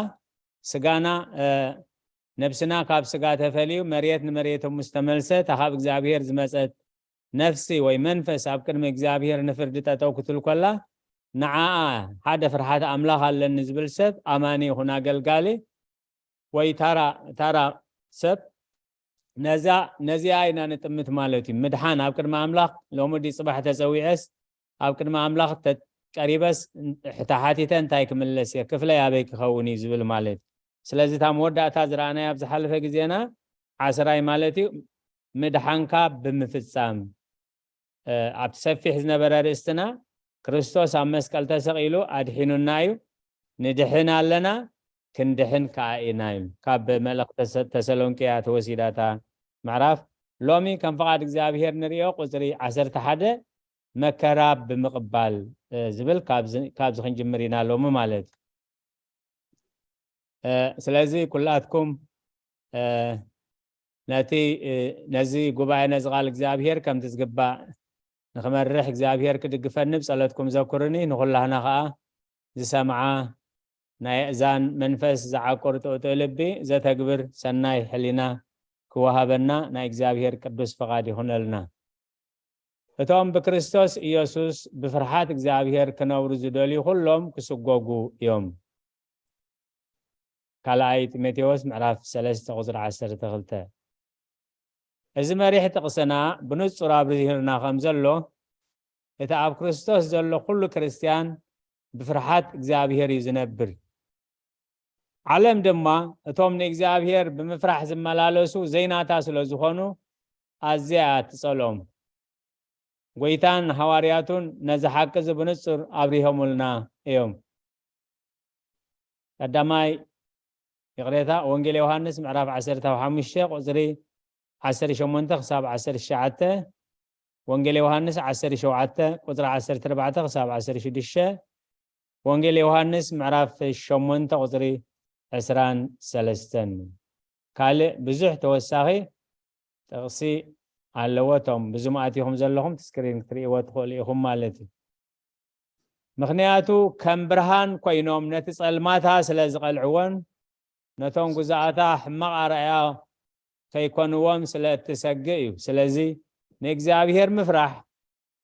ስጋና ነብስና ካብ ስጋ ተፈልዩ መሬት ንመሬት ምስ ተመልሰ እታ ካብ እግዚኣብሔር ዝመጸት ነፍሲ ወይ መንፈስ ኣብ ቅድሚ እግዚኣብሔር ንፍርዲ ጠጠው ክትብል ከላ ንዓኣ ሓደ ፍርሓት ኣምላኽ ኣለኒ ዝብል ሰብ ኣማኒ ይኹን ኣገልጋሊ ወይ ታራ ታራ ሰብ ነዛ ነዚኣ ኢና ንጥምት ማለት እዩ። ምድሓን ኣብ ቅድሚ ኣምላኽ ሎሚ ድዩ ጽባሕ ተጸዊዐስ ኣብ ቅድሚ ኣምላኽ ቀሪበስ ተሓቲተ እንታይ ክምለስ እየ ክፍለይ ኣበይ ክኸውን እዩ ዝብል ማለት እዩ። ስለዚ እታ መወዳእታ ዝረኣናዮ ኣብ ዝሓለፈ ግዜና ዓስራይ ማለት እዩ ምድሓንካ ብምፍጻም ኣብቲ ሰፊሕ ዝነበረ ርእስትና ክርስቶስ ኣብ መስቀል ተሰቒሉ ኣድሒኑና እዩ። ንድሕን ኣለና ክንድሕን ከኣ ኢና እዩ። ካብ መልእኽቲ ተሰሎንቅያ ተወሲዳታ ምዕራፍ ሎሚ ከም ፍቓድ እግዚኣብሔር ንርእዮ ቁፅሪ ዓሰርተ ሓደ መከራ ብምቕባል ዝብል ካብዚ ክንጅምር ኢና ሎሚ ማለት እዩ። ስለዚ ኩላትኩም ነቲ ነዚ ጉባኤ ነዚ ቃል እግዚኣብሔር ከምቲ ዝግባእ ንክመርሕ እግዚኣብሔር ክድግፈኒ ብጸሎትኩም ዘኩርኒ ንኩላህና ከኣ ዝሰምዓ ናይ እዛን መንፈስ ዝዓቁር ጥእጥእ ልቢ ዘተግብር ሰናይ ሕሊና ክወሃበና ናይ እግዚኣብሔር ቅዱስ ፍቓድ ይኹነልና። እቶም ብክርስቶስ ኢየሱስ ብፍርሓት እግዚኣብሔር ክነብሩ ዝደልዩ ኩሎም ክስጎጉ እዮም። ካልኣይ ጢሞቴዎስ ምዕራፍ ሰለስተ ቁፅሪ ዓሰርተ ክልተ። እዚ መሪሕ ጥቕስና ብንጹር ኣብርሂርና ከም ዘሎ እቲ ኣብ ክርስቶስ ዘሎ ኩሉ ክርስትያን ብፍርሓት እግዚኣብሔር እዩ ዝነብር። ዓለም ድማ እቶም ንእግዚኣብሔር ብምፍራሕ ዝመላለሱ ዘይናታ ስለ ዝኾኑ ኣዝያ እያ ትጸልኦም። ጎይታን ሃዋርያቱን ነዚ ሓቂ እዚ ብንጹር ኣብሪሆምልና እዮም። ቀዳማይ ይቕሬታ፣ ወንጌል ዮሃንስ ምዕራፍ ዓሰርተ ሓሙሽተ ቁጽሪ ዓሰርተ ሸሞንተ ክሳብ ዓሰርተ ትሽዓተ፣ ወንጌል ዮሃንስ ዓሰርተ ሸውዓተ ቁጽሪ ዓሰርተ ኣርባዕተ ክሳብ ዓሰርተ ሽዱሽተ፣ ወንጌል ዮሃንስ ምዕራፍ ሸሞንተ ቁጽሪ ዕስራን ሰለስተን። ካልእ ብዙሕ ተወሳኺ ጥቕሲ ኣለዎ። እቶም ብዙም ኣቲኹም ዘለኹም እቲ ስክሪን ክትርእይዎ ትኽእሉ ኢኹም ማለት እዩ። ምኽንያቱ ከም ብርሃን ኮይኖም ነቲ ጸልማታ ስለ ዝቐልዕዎን ነቶም ጉዛኣታ ሕማቕ ኣርኣያ ከይኮንዎም ስለ እትሰግእ እዩ። ስለዚ ንእግዚኣብሔር ምፍራሕ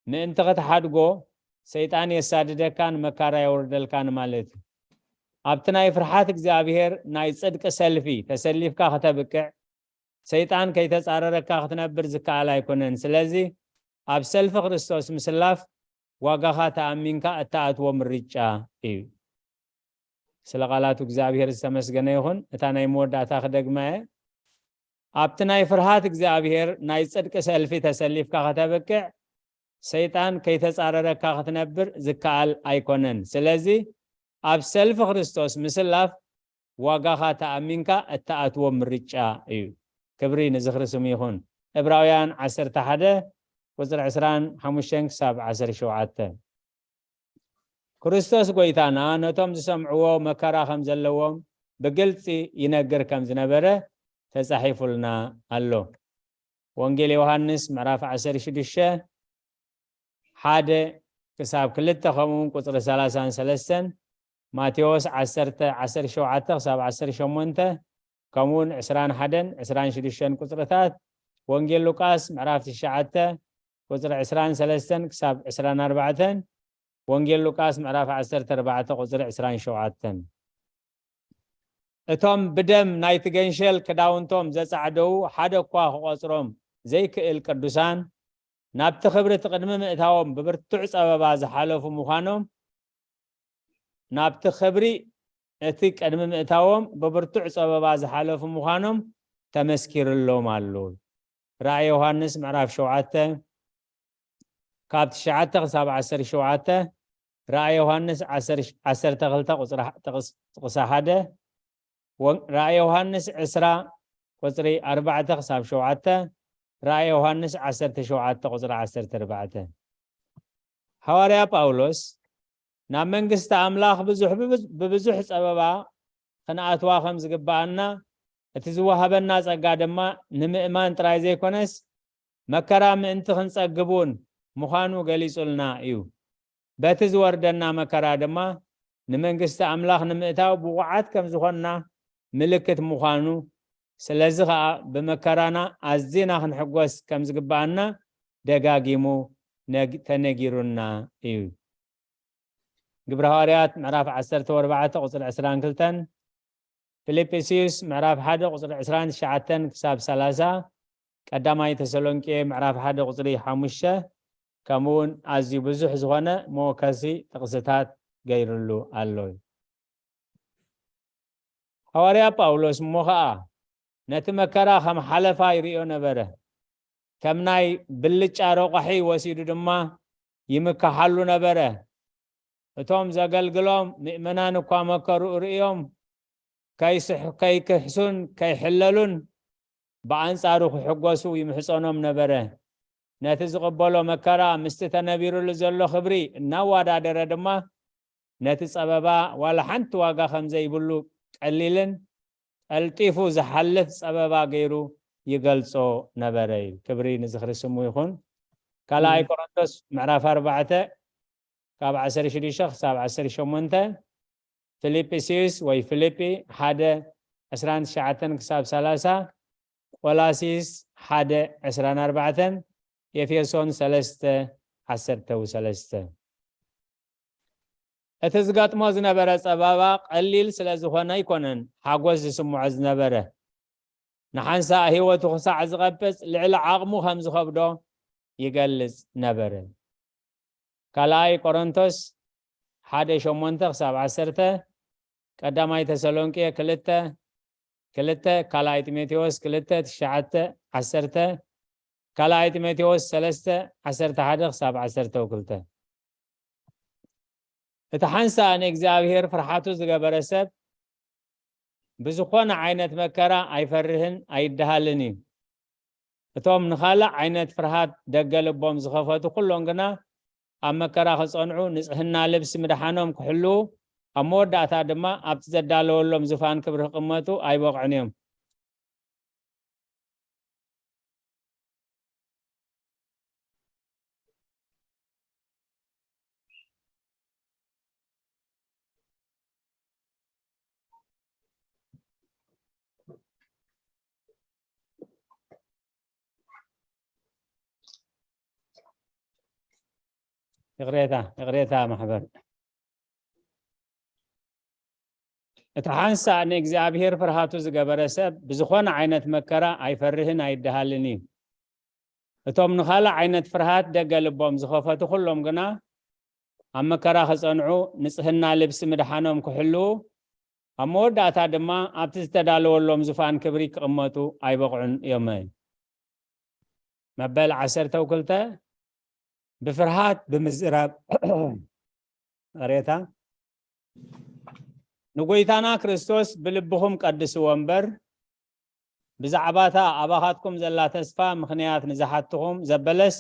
ምእንቲ ክትሓድጎ ሰይጣን የሳድደካን መካራ የውርደልካን ማለት እዩ። ኣብቲ ናይ ፍርሓት እግዚኣብሔር ናይ ጽድቂ ሰልፊ ተሰሊፍካ ከተብቅዕ ሰይጣን ከይተጻረረካ ክትነብር ዝከኣል ኣይኮነን። ስለዚ ኣብ ሰልፊ ክርስቶስ ምስላፍ ዋጋኻ ተኣሚንካ እትኣትዎ ምርጫ እዩ። ስለ ቃላቱ እግዚኣብሔር ዝተመስገነ ይኹን። እታ ናይ መወዳእታ ክደግማ እየ። ኣብቲ ናይ ፍርሃት እግዚኣብሔር ናይ ጽድቂ ሰልፊ ተሰሊፍካ ከተብቅዕ ሰይጣን ከይተጻረረካ ክትነብር ዝከኣል ኣይኮነን። ስለዚ ኣብ ሰልፊ ክርስቶስ ምስላፍ ዋጋኻ ተኣሚንካ እትኣትዎ ምርጫ እዩ። ክብሪ ንዝኽሪ ስሙ ይኹን። ዕብራውያን ዓሰርተ ሓደ ቁፅሪ ዕስራን ሓሙሽተን ክሳብ ዓሰርተ ሸውዓተ። ክርስቶስ ጎይታና ነቶም ዝሰምዕዎ መከራ ከም ዘለዎም ብግልፂ ይነግር ከም ዝነበረ ተፃሒፉልና ኣሎ። ወንጌል ዮሃንስ ምዕራፍ ዓሰርተ ሽዱሽተ ሓደ ክሳብ ክልተ ከምኡ እውን ቁፅሪ ሰላሳን ሰለስተን፣ ማቴዎስ ዓሰርተ ዓሰርተ ሸውዓተ ክሳብ ዓሰርተ ሸሞንተ ከምኡ እውን ዕስራን ሓደን ዕስራን ሽዱሽተን ቁፅርታት፣ ወንጌል ሉቃስ ምዕራፍ ትሽዓተ ቁፅሪ ዕስራን ሰለስተን ክሳብ ዕስራን ኣርባዕተን፣ ወንጌል ሉቃስ ምዕራፍ ዓሰርተ ኣርባዕተ ቁፅሪ ዕስራን ሸውዓተን። እቶም ብደም ናይቲ ገንሸል ክዳውንቶም ዘጻዕደዉ ሓደ እኳ ክቖጽሮም ዘይክእል ቅዱሳን፣ ናብቲ ክብሪ እቲ ቅድሚ ምእታዎም ብብርቱዕ ጸበባ ዝሓለፉ ምዃኖም፣ ናብቲ ክብሪ እቲ ቅድሚ ምእታዎም ብብርቱዕ ጸበባ ዝሓለፉ ምዃኖም ተመስኪርሎም ኣሎ። ራእይ ዮሃንስ ምዕራፍ ሸውዓተ ካብ ትሽዓተ ክሳብ ዓሰርተ ሸውዓተ፣ ራእይ ዮሃንስ ዓሰርተ ክልተ ቁጽሪ ጥቕስ- ጥቕሲ ሓደ፣ ወን- ራእይ ዮሃንስ ዕስራ ቁጽሪ ኣርባዕተ ክሳብ ሸውዓተ፣ ራእይ ዮሃንስ ዓሰርተ ሸውዓተ ቁጽሪ ዓሰርተ ኣርባዕተ። ሃዋርያ ጳውሎስ ናብ መንግስቲ ኣምላኽ ብዙሕ ብብዙ- ብብዙሕ ጸበባ ክንኣትዋ ከም ዝግብኣና፣ እቲ ዝወሃበና ጸጋ ድማ ንምእማን ጥራይ ዘይኮነስ መከራ ምእንቲ ክንጸግብ እውን ምዃኑ ገሊጹልና እዩ። በቲ ዝወርደና መከራ ድማ ንመንግስቲ ኣምላኽ ንምእታው ብቑዓት ከም ዝኾንና ምልክት ምዃኑ፣ ስለዚ ኸኣ ብመከራና ኣዚና ክንሕጎስ ከም ዝግብኣና ደጋጊሙ ነግ- ተነጊሩና እዩ። ግብረ ሃዋርያት ምዕራፍ ዓሰርተ ኣርባዕተ ቁጽሪ ዕስራን ክልተን፣ ፊልጵስዩስ ምዕራፍ ሓደ ቁጽሪ ዕስራን ትሽዓተን ክሳብ ሰላሳ፣ ቀዳማይ ተሰሎንቄ ምዕራፍ ሓደ ቁጽሪ ሓሙሽተ፣ ከምኡ እውን ኣዝዩ ብዙሕ ዝኾነ መወከሲ ጥቕስታት ገይሩሉ ኣሎ። ሃዋርያ ጳውሎስ እሞ ኸኣ ነቲ መከራ ከም ሓለፋ ይርእዮ ነበረ። ከም ናይ ብልጫ ረቋሒ ወሲዱ ድማ ይምክሓሉ ነበረ። እቶም ዘገልግሎም ምእመናን እኳ መከርኡ ርእዮም ከይስሕ- ከይክሕሱን ከይሕለሉን ብኣንጻሩ ክሕጎሱ ይምሕጸኖም ነበረ። ነቲ ዝቕበሎ መከራ ምስቲ ተነቢሩሉ ዘሎ ክብሪ እናወዳደረ ድማ ነቲ ጸበባ ዋላ ሓንቲ ዋጋ ከም ዘይብሉ ቀሊልን ቀልጢፉ ዝሓልፍ ጸበባ ገይሩ ይገልጾ ነበረ እዩ። ክብሪ ንዝኽሪ ስሙ ይኹን። ካልኣይ ቆሮንቶስ ምዕራፍ ኣርባዕተ ካብ ዓሰርተ ሽዱሽተ ክሳብ ዓሰርተ ሸሞንተ፣ ፊልጵስዩስ ወይ ፊልጲ ሓደ ዕስራን ትሽዓተን ክሳብ ሰላሳ፣ ቆላሲስ ሓደ ዕስራን ኣርባዕተን፣ ኤፌሶን ሰለስተ ዓሰርተ ሰለስተ። እቲ ዝገጥሞ ዝነበረ ጸበባ ቀሊል ስለ ዝኾነ ኣይኮነን ሓጎስ ዝስምዖ ዝነበረ። ንሓንሳእ ህይወቱ ክሳዕ ዝቐብጽ ልዕሊ ዓቕሙ ከም ዝኸብዶ ይገልጽ ነበረ። ካልኣይ ቆሮንቶስ ሓደ ሸሞንተ ክሳብ ዓሰርተ፣ ቀዳማይ ተሰሎንቄ ክልተ ክልተ፣ ካልኣይ ጢሞቴዎስ ክልተ ትሽዓተ ዓሰርተ፣ ካልኣይ ጢሞቴዎስ ሰለስተ ዓሰርተ ሓደ ክሳብ ዓሰርተ ክልተ። እቲ ሓንሳእ ንእግዚኣብሔር ፍርሓቱ ዝገበረ ሰብ ብዝኾነ ዓይነት መከራ ኣይፈርህን ኣይደሃልን እዩ። እቶም ንኻልእ ዓይነት ፍርሃት ደገ ልቦም ዝኸፈቱ ኩሎም ግና ኣብ መከራ ክጸንዑ፣ ንጽህና ልብሲ ምድሓኖም ክሕልዉ፣ ኣብ መወዳእታ ድማ ኣብቲ ዘዳለወሎም ዝፋን ክብሪ ክቕመጡ ኣይበቕዑን እዮም። ይቕሬታ፣ ይቕሬታ ማሕበር። እቲ ሓንሳእ ንእግዚኣብሔር ፍርሃቱ ዝገበረ ሰብ ብዝኾነ ዓይነት መከራ ኣይፈርህን ኣይደሃልን እዩ። እቶም ንኻልእ ዓይነት ፍርሃት ደገ ልቦም ዝኸፈቱ ኩሎም ግና ኣብ መከራ ክጸንዑ፣ ንጽህና ልብሲ ምድሓኖም ክሕልዉ፣ ኣብ መወዳእታ ድማ ኣብቲ ዝተዳለወሎም ዙፋን ክብሪ ክቕመጡ ኣይበቕዑን እዮም። መበል ዓሰርተ ክልተ፣ ብፍርሃት ብምዝራብ። ይቕሬታ። ንጎይታና ክርስቶስ ብልብኹም ቀድስዎ እምበር፣ ብዛዕባታ ኣባኻትኩም ዘላ ተስፋ ምኽንያት ንዝሓትኹም ዘበለስ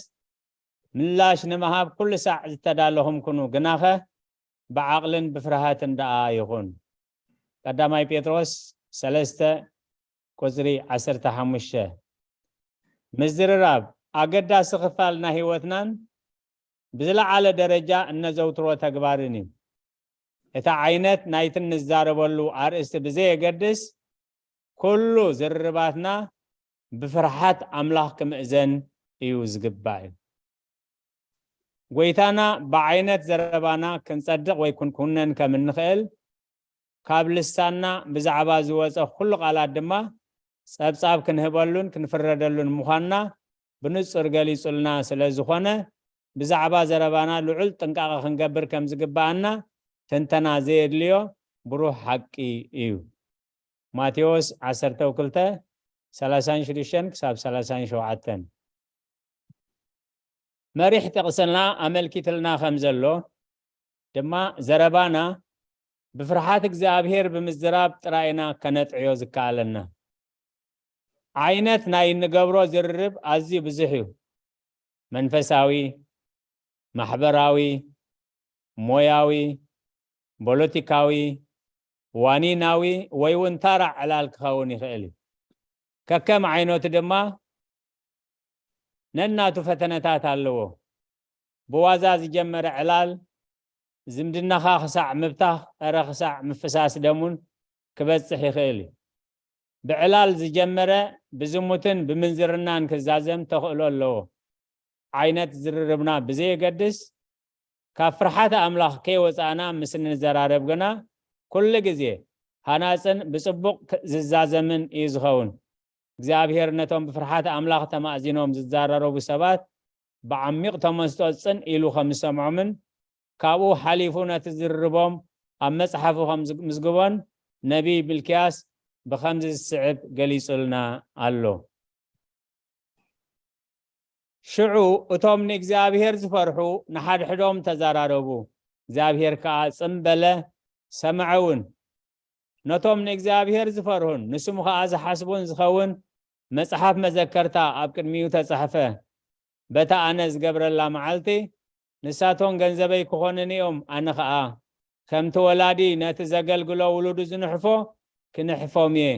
ምላሽ ንምሃብ ኩሉ ሳዕ ዝተዳለኹም ኩኑ፣ ግናኸ ብዓቕልን ብፍርሃትን ደኣ ይኹን። ቀዳማይ ጴጥሮስ ሰለስተ ቁጽሪ ዓሰርተ ሓሙሽተ። ምዝርራብ ኣገዳሲ ክፋል ናይ ህይወትናን ብዝለዓለ ደረጃ እነዘውትሮ ተግባርን እዩ። እቲ ዓይነት ናይቲ እንዛረበሉ ኣርእስቲ ብዘየገድስ፣ ኩሉ ዝርርባትና ብፍርሓት ኣምላኽ ክምእዘን እዩ ዝግባእ እዩ። ጎይታና ብዓይነት ዘረባና ክንጸድቕ ወይ ክንኩነን ከም እንኽእል፣ ካብ ልሳንና ብዛዕባ ዝወጸ ኩሉ ቃላት ድማ ጸብጻብ ክንህበሉን ክንፍረደሉን ምዃንና ብንጹር ገሊጹልና ስለ ዝኾነ፣ ብዛዕባ ዘረባና ልዑል ጥንቃቐ ክንገብር ከም ዝግብኣና ትንተና ዘየድልዮ ብሩህ ሓቂ እዩ። ማቴዎስ ዓሰርተ ክልተ፣ ሰላሳን ሽዱሽተን ክሳብ ሰላሳን ሸውዓተን። መሪሕ ጥቕስና ኣመልኪትልና ከም ዘሎ ድማ፣ ዘረባና ብፍርሓት እግዚኣብሔር ብምዝራብ ጥራይ ኢና ከነጥዕዮ ዝከኣለና። ዓይነት ናይ እንገብሮ ዝርርብ ኣዝዩ ብዙሕ እዩ። መንፈሳዊ፣ ማሕበራዊ፣ ሞያዊ፣ ፖለቲካዊ፣ ዋኒናዊ ወይ እውን ታራ ዕላል ክኸውን ይኽእል እዩ። ከከም ዓይነቱ ድማ ነናቱ ፈተነታት ኣለዎ። ብዋዛ ዝጀመረ ዕላል ዝምድናኻ ክሳዕ ምብታኽ፣ እረ ክሳዕ ምፍሳስ ደሙን ክበጽሕ ይኽእል እዩ። ብዕላል ዝጀመረ ብዝሙትን ብምንዝርናን ክዛዘም ተኽእሎ ኣለዎ። ዓይነት ዝርርብና ብዘየገድስ፣ ካብ ፍርሓት ኣምላኽ ከይወጻእና ምስ እንዘራረብ ግና፣ ኩሉ ግዜ ሃናጽን ብጽቡቕ ክ-፣ ዝዛዘምን እዩ ዝኸውን። እግዚኣብሔር ነቶም ብፍርሓት ኣምላኽ ተማእዚኖም ዝዘራረቡ ሰባት ብዓሚቕ ተመስጦ ጽን ኢሉ ከም ዝሰምዖምን ካብኡ ሓሊፉ ነቲ ዝርርቦም ኣብ መጽሓፉ ከም ዝምዝግቦን ነቢይ ሚልክያስ ብኸምዚ ዝስዕብ ገሊጹልና ኣሎ። ሽዑ እቶም ንእግዚኣብሔር ዝፈርሑ ንሓድሕዶም ተዘራረቡ፣ እግዚኣብሔር ከኣ ጽን በለ፣ ሰምዐ እውን። ነቶም ንእግዚኣብሔር ዝፈርሁን ንስሙ ኸኣ ዝሓስቡን ዝኸውን መጽሓፍ መዘከርታ ኣብ ቅድሚኡ ተጻሕፈ። በታ ኣነ ዝገብረላ መዓልቲ ንሳቶም ገንዘበይ ክኾኑኒ እዮም፣ ኣነ ኸኣ ከምቲ ወላዲ ነቲ ዘገልግሎ ውሉዱ ዝንሕፎ ክንሕፎም እየ።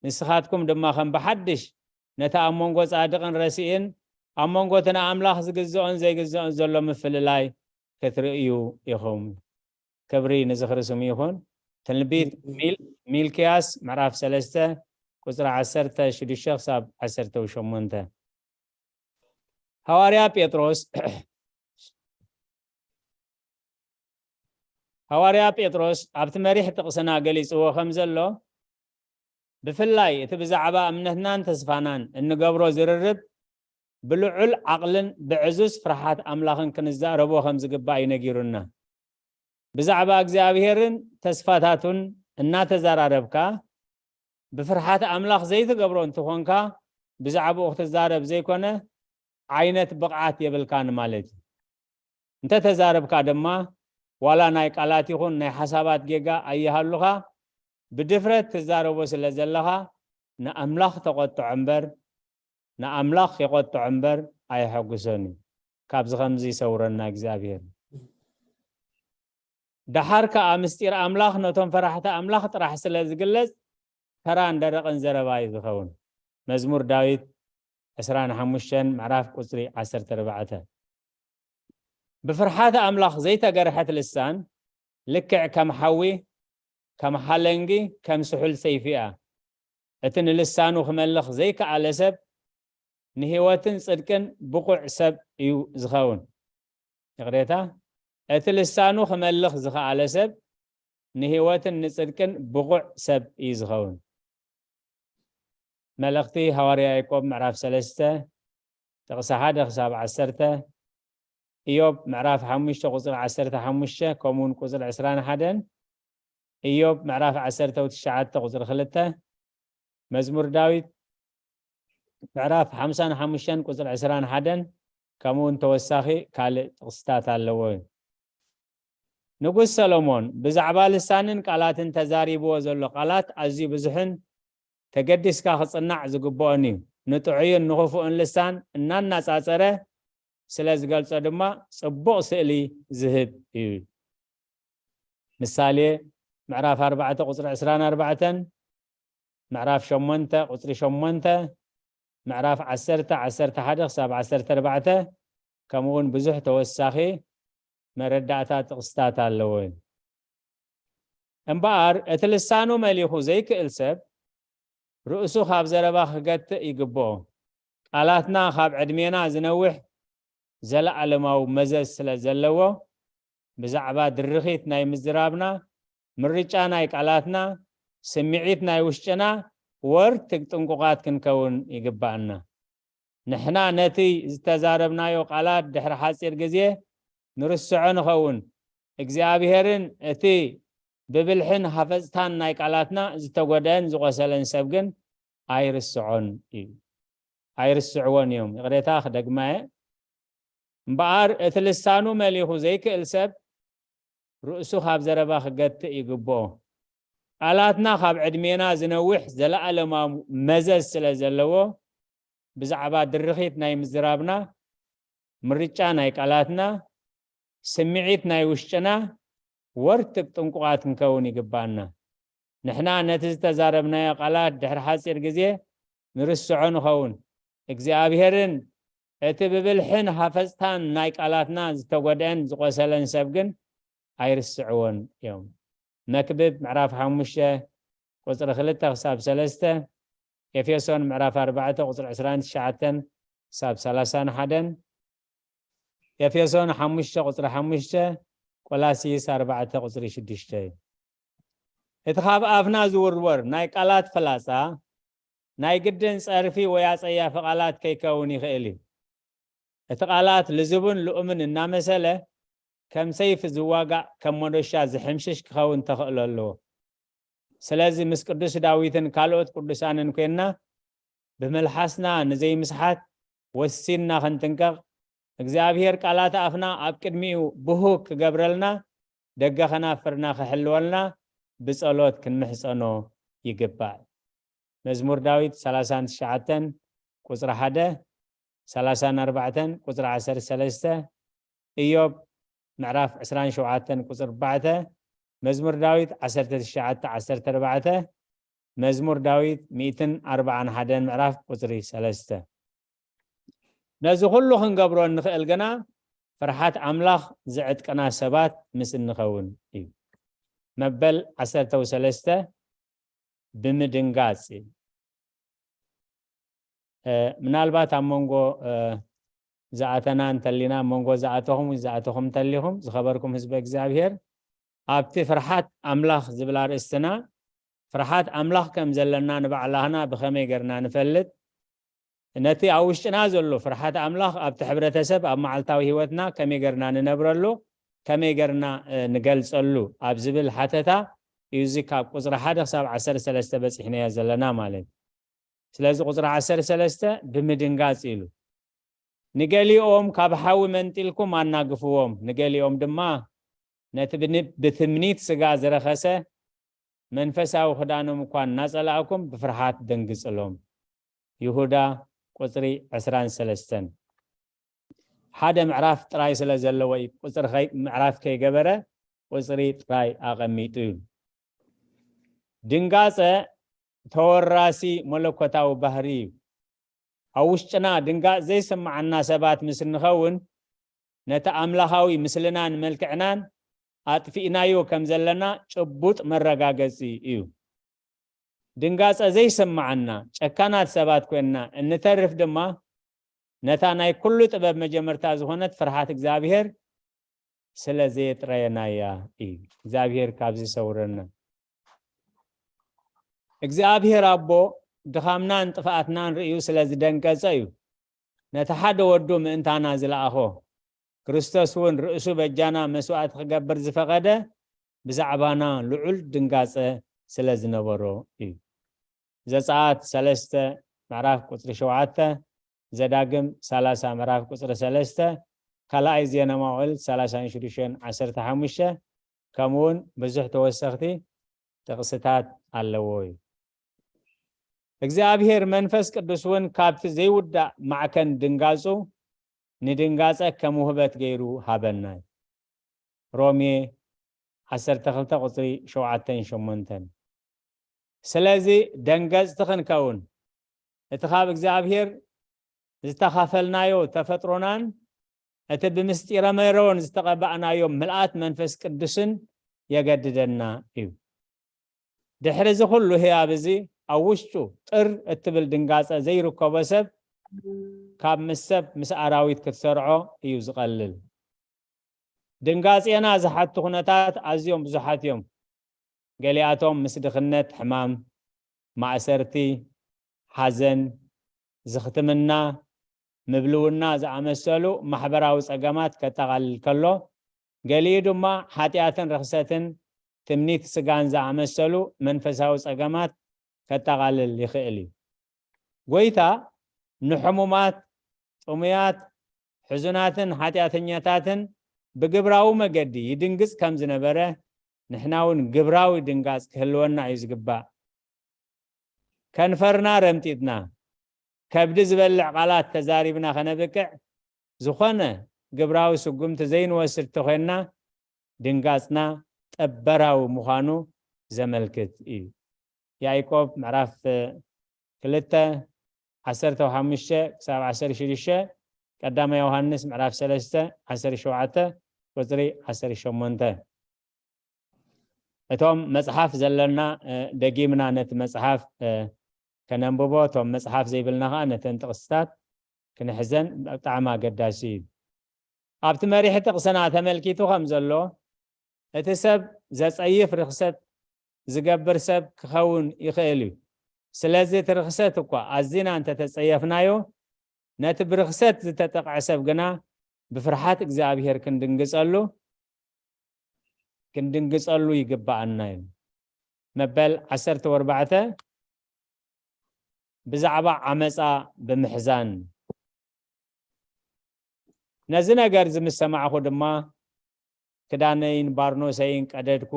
ንስኻትኩም ድማ ከም ብሓድሽ ነቲ ኣብ መንጎ ጻድቕን ረሲእን ኣብ መንጎ እቲ ንኣምላኽ ዝግዝኦን ዘይግዝኦን ዘሎ ምፍልላይ ክትርእዩ ኢኹም። ክብሪ ንዝኽሪ ስሙ ይኹን። ትንቢት ሚል-፣ ሚልክያስ ምዕራፍ ሰለስተ ቁጽሪ ዓሰርተ ሽዱሽተ ክሳብ ዓሰርተ ሸሞንተ። ሃዋርያ ጴጥሮስ፣ ሃዋርያ ጴጥሮስ ኣብቲ መሪሕ ጥቕስና ገሊጽዎ ከም ዘሎ፣ ብፍላይ እቲ ብዛዕባ እምነትናን ተስፋናን እንገብሮ ዝርርብ ብልዑል ዓቕልን ብዕዙዝ ፍርሓት ኣምላኽን ክንዛረቦ ከም ዝግባእ እዩ ነጊሩና። ብዛዕባ እግዚኣብሔርን ተስፋታቱን እናተዘራረብካ፣ ብፍርሓት ኣምላኽ ዘይትገብሮ እንተኾንካ፣ ብዛዕባኡ ክትዛረብ ዘይኮነ ዓይነት ብቕዓት የብልካን ማለት እዩ። እንተ ተዛረብካ ድማ፣ ዋላ ናይ ቃላት ይኹን ናይ ሓሳባት ጌጋ ኣይሃሉኻ፣ ብድፍረት ትዛረቦ ስለ ዘለኻ፣ ንኣምላኽ ተቖጥዖ እምበር፣ ንኣምላኽ የቖጥዖ እምበር ኣየሐጉሶን እዩ። ካብዚ ከምዚ ይሰውረና እግዚኣብሔር። ደሓር ከኣ ምስጢር ኣምላኽ ነቶም ፈራሕቲ ኣምላኽ ጥራሕ ስለ ዝግለጽ፣ ተራን ደረቕን ዘረባ እዩ ዝኸውን። መዝሙር ዳዊት ዕስራን ሓሙሽተን ምዕራፍ ቁጽሪ ዓሰርተ ኣርባዕተ። ብፍርሓት ኣምላኽ ዘይተገርሐት ልሳን ልክዕ ከም ሓዊ፣ ከም ሓለንጊ፣ ከም ስሑል ሰይፊ እያ። እቲ ንልሳኑ ክመልኽ ዘይከኣለ ሰብ ንህይወትን ጽድቅን ብቑዕ ሰብ እዩ ዝኸውን። ይቕሬታ፣ እቲ ልሳኑ ክመልኽ ዝኸኣለ ሰብ ንህይወትን ንጽድቅን ብቑዕ ሰብ እዩ ዝኸውን። መልእኽቲ ሃዋርያ ያዕቆብ ምዕራፍ ሰለስተ ጥቕሲ ሓደ ክሳብ ዓሰርተ፣ ኢዮብ ምዕራፍ ሓሙሽተ ቁጽሪ ዓሰርተ ሓሙሽተ፣ ከምኡ እውን ቁጽሪ ዕስራን ሓደን፣ ኢዮብ ምዕራፍ ዓሰርተ ትሽዓተ ቁጽሪ ክልተ፣ መዝሙር ዳዊት ምዕራፍ ሓምሳን ሓሙሽተን ቁጽሪ ዕስራን ሓደን፣ ከምኡ እውን ተወሳኺ ካልእ ጥቕስታት ኣለዎ እዩ። ንጉስ ሰሎሞን ብዛዕባ ልሳንን ቃላትን ተዛሪብዎ ዘሎ ቃላት ኣዝዩ ብዙሕን ተገዲስካ ክጽናዕ ዝግብኦን እዩ። ንጥዑይን ንኽፉእን ልሳን እናናጻጸረ ስለ ዝገልጾ ድማ ጽቡቕ ስእሊ ዝህብ እዩ። ምሳሌ ምዕራፍ ኣርባዕተ ቁጽሪ ዕስራን ኣርባዕተን፣ ምዕራፍ ሸሞንተ ቁጽሪ ሸሞንተ፣ ምዕራፍ ዓሰርተ፣ ዓሰርተ ሓደ ክሳብ ዓሰርተ ኣርባዕተ፣ ከምኡ እውን ብዙሕ ተወሳኺ መረዳእታ ጥቕስታት ኣለዎ። እምበኣር እቲ ልሳኑ መሊኹ ዘይክእል ሰብ ርእሱ ካብ ዘረባ ክገትእ ይግብኦ። ቃላትና ካብ ዕድሜና ዝነውሕ ዘለኣለማዊ መዘዝ ስለ ዘለዎ፣ ብዛዕባ ድርኺት ናይ ምዝራብና፣ ምርጫ ናይ ቃላትና፣ ስምዒት ናይ ውሽጥና ወርትግ ጥንቁቓት ክንከውን ይግባኣና። ንሕና ነቲ ዝተዛረብናዮ ቃላት ድሕሪ ሓጺር ግዜ ንርስዖ ንኸውን። እግዚኣብሔርን እቲ ብብልሕን ሃፈጽታን ናይ ቃላትና ዝተጎድአን ዝቆሰለን ሰብ ግን ኣይርስዖን እዩ። ኣይርስዕዎን እዮም። ይቕሬታ ክደግማ እየ። እምበኣር እቲ ልሳኑ መሊኹ ዘይክእል ሰብ ርእሱ ካብ ዘረባ ክገትእ ይግብኦ። ቃላትና ካብ ዕድሜና ዝነውሕ ዘለኣለማዊ መዘዝ ስለ ዘለዎ፣ ብዛዕባ ድርኺት ናይ ምዝራብና፣ ምርጫ ናይ ቃላትና፣ ስምዒት ናይ ውሽጥና ወርትግ ጥንቁቓት ክንከውን ይግባና። ንሕና ነቲ ዝተዛረብናዮ ቃላት ድሕሪ ሓጺር ግዜ ንርስዖ ንኸውን። እግዚኣብሔርን እቲ ብብልሕን ሃፈጽታን ናይ ቃላትና ዝተጎድአን ዝቆሰለን ሰብ ግን ኣይርስዕዎን እዮም። መክብብ ምዕራፍ ሓሙሽተ ቁጽሪ ክልተ ክሳብ ሰለስተ፣ ኤፌሶን ምዕራፍ ኣርባዕተ ቁጽሪ ዕስራን ትሽዓተን ክሳብ ሰላሳን ሓደን፣ ኤፌሶን ሓሙሽተ ቁጽሪ ሓሙሽተ፣ ቆላሲስ ኣርባዕተ ቁጽሪ ሽዱሽተ እዩ። እቲ ካብ ኣፍና ዝውርወር ናይ ቃላት ፍላጻ ናይ ግድን ጸርፊ ወይ ኣጸያፊ ቃላት ከይከውን ይኽእል እዩ። እቲ ቃላት ልዙብን ልኡምን እናመሰለ ከም ሰይፊ ዝዋጋእ ከም መዶሻ ዝሕምሽሽ ክኸውን ተኽእሎ ኣለዎ። ስለዚ ምስ ቅዱስ ዳዊትን ካልኦት ቅዱሳንን ኮይንና ብመልሓስና ንዘይምስሓት ወሲንና ክንጥንቀቕ፣ እግዚኣብሔር ቃላት ኣፍና ኣብ ቅድሚኡ ብሁክ ክገብረልና፣ ደገ ከናፍርና ክሕልወልና ብጸሎት ክንምሕጸኖ ይግባእ። መዝሙር ዳዊት ሰላሳን ትሽዓተን ቁጽሪ ሓደ፣ ሰላሳን ኣርባዕተን ቁጽሪ ዓሰርተ ሰለስተ፣ ኢዮብ ምዕራፍ ዕስራን ሸውዓተን ቁጽሪ ኣርባዕተ፣ መዝሙር ዳዊት ዓሰርተ ትሽዓተ ዓሰርተ ኣርባዕተ፣ መዝሙር ዳዊት ሚእትን ኣርባዓን ሓደን ምዕራፍ ቁጽሪ ሰለስተ። ነዚ ኩሉ ክንገብሮ እንኽእል ግና ፍርሓት ኣምላኽ ዝዕጥቀና ሰባት ምስ እንኸውን እዩ። መበል ዓሰርተ ሰለስተ፣ ብምድንጋጽ እዩ። እ፣ ምናልባት ኣብ መንጎ፣ እ፣ ዝኣተና እንተሊና፣ ኣብ መንጎ ዝኣተኹም ወይ ዝኣተኹም እንተሊኹም፣ ዝኸበርኩም ህዝበ እግዚኣብሔር፣ ኣብቲ ፍርሓት ኣምላኽ ዝብል ኣርእስትና፣ ፍርሓት ኣምላኽ ከም ዘለና ንባዕላህና ብኸመይ ጌርና ንፈልጥ? ነቲ ኣብ ውሽጥና ዘሎ ፍርሓት ኣምላኽ ኣብቲ ሕብረተሰብ፣ ኣብ መዓልታዊ ህይወትና ከመይ ጌርና ንነብረሉ፣ ከመይ ጌርና፣ እ፣ ንገልጸሉ ኣብ ዝብል ሓተታ እዩ እዚ ካብ ቁጽሪ ሓደ ክሳብ ዓሰርተ ሰለስተ በጺሕናዮ ዘለና ማለት። ስለዚ ቁጽሪ ዓሰርተ ሰለስተ ብምድንጋጽ ኢሉ። ንገሊኦም ካብ ሓዊ መንጢልኩም ኣናግፍዎም፣ ንገሊኦም ድማ ነቲ ብን-፣ ብትምኒት ስጋ ዝረኸሰ መንፈሳዊ ክዳኖም እኳ እናጸላእኩም ብፍርሃት ደንግጽሎም። ይሁዳ ቁጽሪ ዕስራን ሰለስተን። ሓደ ምዕራፍ ጥራይ ስለ ዘለዎ እዩ፣ ቁጽሪ ከይ-፣ ምዕራፍ ከይገበረ ቁጽሪ ጥራይ ኣቐሚጡ እዩ። ድንጋጸ ተወራሲ መለኮታዊ ባህሪ እዩ። ኣብ ውሽጥና ድንጋጽ ዘይስምዓና ሰባት ምስ እንኸውን፣ ነቲ ኣምላኻዊ ምስልናን መልክዕናን ኣጥፊእናዮ ከም ዘለና ጭቡጥ መረጋገጺ እዩ። ድንጋጸ ዘይስምዓና ጨካናት ሰባት ኮይንና እንተርፍ ድማ፣ ነታ ናይ ኩሉ ጥበብ መጀመርታ ዝኾነት ፍርሃት እግዚኣብሔር ስለ ዘየጥረየና እያ እዩ። እግዚኣብሔር ካብዚ ሰውረና። እግዚኣብሔር ኣቦ ድኻምናን ጥፍኣትናን ርእዩ ስለ ዝደንገጸ እዩ ነቲ ሓደ ወዱ ምእንታና ዝለኣኾ። ክርስቶስ እውን ርእሱ በጃና መስዋእቲ ክገብር ዝፈቐደ ብዛዕባና ልዑል ድንጋጸ ስለ ዝነበሮ እዩ። ዘጸኣት ሰለስተ ምዕራፍ ቁጽሪ ሸውዓተ፣ ዘዳግም ሰላሳ ምዕራፍ ቁጽሪ ሰለስተ፣ ካልኣይ ዜና መዋዕል ሰላሳን ሽዱሽተን ዓሰርተ ሓሙሽተ፣ ከምኡውን ብዙሕ ተወሰኽቲ ጥቕስታት ኣለዎ እዩ። እግዚኣብሔር መንፈስ ቅዱስ እውን ካብቲ ዘይውዳእ ማዕከን ድንጋጹ ንድንጋጸ ከም ውህበት ገይሩ ሃበና እዩ። ሮሜ ዓሰርተ ክልተ ቁጽሪ ሸውዓተን ሸሞንተን። ስለዚ ደንገጽቲ ክንከውን እቲ ካብ እግዚኣብሔር ዝተኻፈልናዮ ተፈጥሮናን እቲ ብምስጢረ መሮን ዝተቐባእናዮ ምልኣት መንፈስ ቅዱስን የገድደና እዩ። ድሕሪ እዚ ኩሉ ህያብ እዚ ኣብ ውሽጡ ጥር እትብል ድንጋጸ ዘይርከቦ ሰብ ካብ ምስ ሰብ ምስ ኣራዊት ክትሰርዖ እዩ ዝቐልል። ድንጋጼና ዝሓቱ ኩነታት ኣዝዮም ብዙሓት እዮም። ገሊኣቶም ምስ ድኽነት፣ ሕማም፣ ማእሰርቲ፣ ሓዘን፣ ዝኽትምና፣ ምብልውና ዝኣመሰሉ ማሕበራዊ ጸገማት ከጠቓልል ከሎ፣ ገሊኡ ድማ ሓጢኣትን ርኽሰትን ትምኒት ስጋን ዝኣመሰሉ መንፈሳዊ ጸገማት ከጠቓልል ይኽእል እዩ። ጎይታ ንሕሙማት፣ ጥሙያት፣ ሕዙናትን ሓጢኣተኛታትን ብግብራዊ መገዲ ይድንግጽ ከም ዝነበረ፣ ንሕና እውን ግብራዊ ድንጋጽ ክህልወና እዩ ዝግባእ። ከንፈርና ረምጢጥና፣ ከብዲ ዝበልዕ ቃላት ተዛሪብና ከነብቅዕ፣ ዝኾነ ግብራዊ ስጉምቲ ዘይንወስድ ተኾይንና፣ ድንጋጽና ጠበራዊ ምዃኑ ዘመልክት እዩ። ያዕቆብ ምዕራፍ ክልተ ዓሰርተ ሓሙሽተ ክሳብ ዓሰርተ ሽዱሽተ፣ ቀዳማይ ዮሃንስ ምዕራፍ ሰለስተ ዓሰርተ ሸውዓተ ቁጽሪ ዓሰርተ ሸሞንተ። እቶም መጽሓፍ ዘለና፣ እ፣ ደጊምና ነቲ መጽሓፍ፣ እ፣ ከነንብቦ፣ እቶም መጽሓፍ ዘይብልና ኸኣ ነተን ጥቕስታት ክንሕዘን ብጣዕሚ ኣገዳሲ እዩ። ኣብቲ መሪሕ ጥቕስና ተመልኪቱ ከም ዘሎ፣ እቲ ሰብ ዘጸይፍ ርኽሰት ዝገብር ሰብ ክኸውን ይኽእል እዩ። ስለዚ እቲ ርኽሰት እኳ ኣዚና እንተተጸየፍናዮ፣ ነቲ ብርኽሰት ዝተጠቕዐ ሰብ ግና ብፍርሓት እግዚኣብሔር ክንድንግጸሉ፣ ክንድንግጸሉ ይግብኣና እዩ። መበል ዓሰርተ ኣርባዕተ ብዛዕባ ዓመጻ ብምሕዛን። ነዚ ነገር እዚ ምስ ሰማዕኹ ድማ፣ ክዳነይን ባርኖሰይን ቀደድኩ፣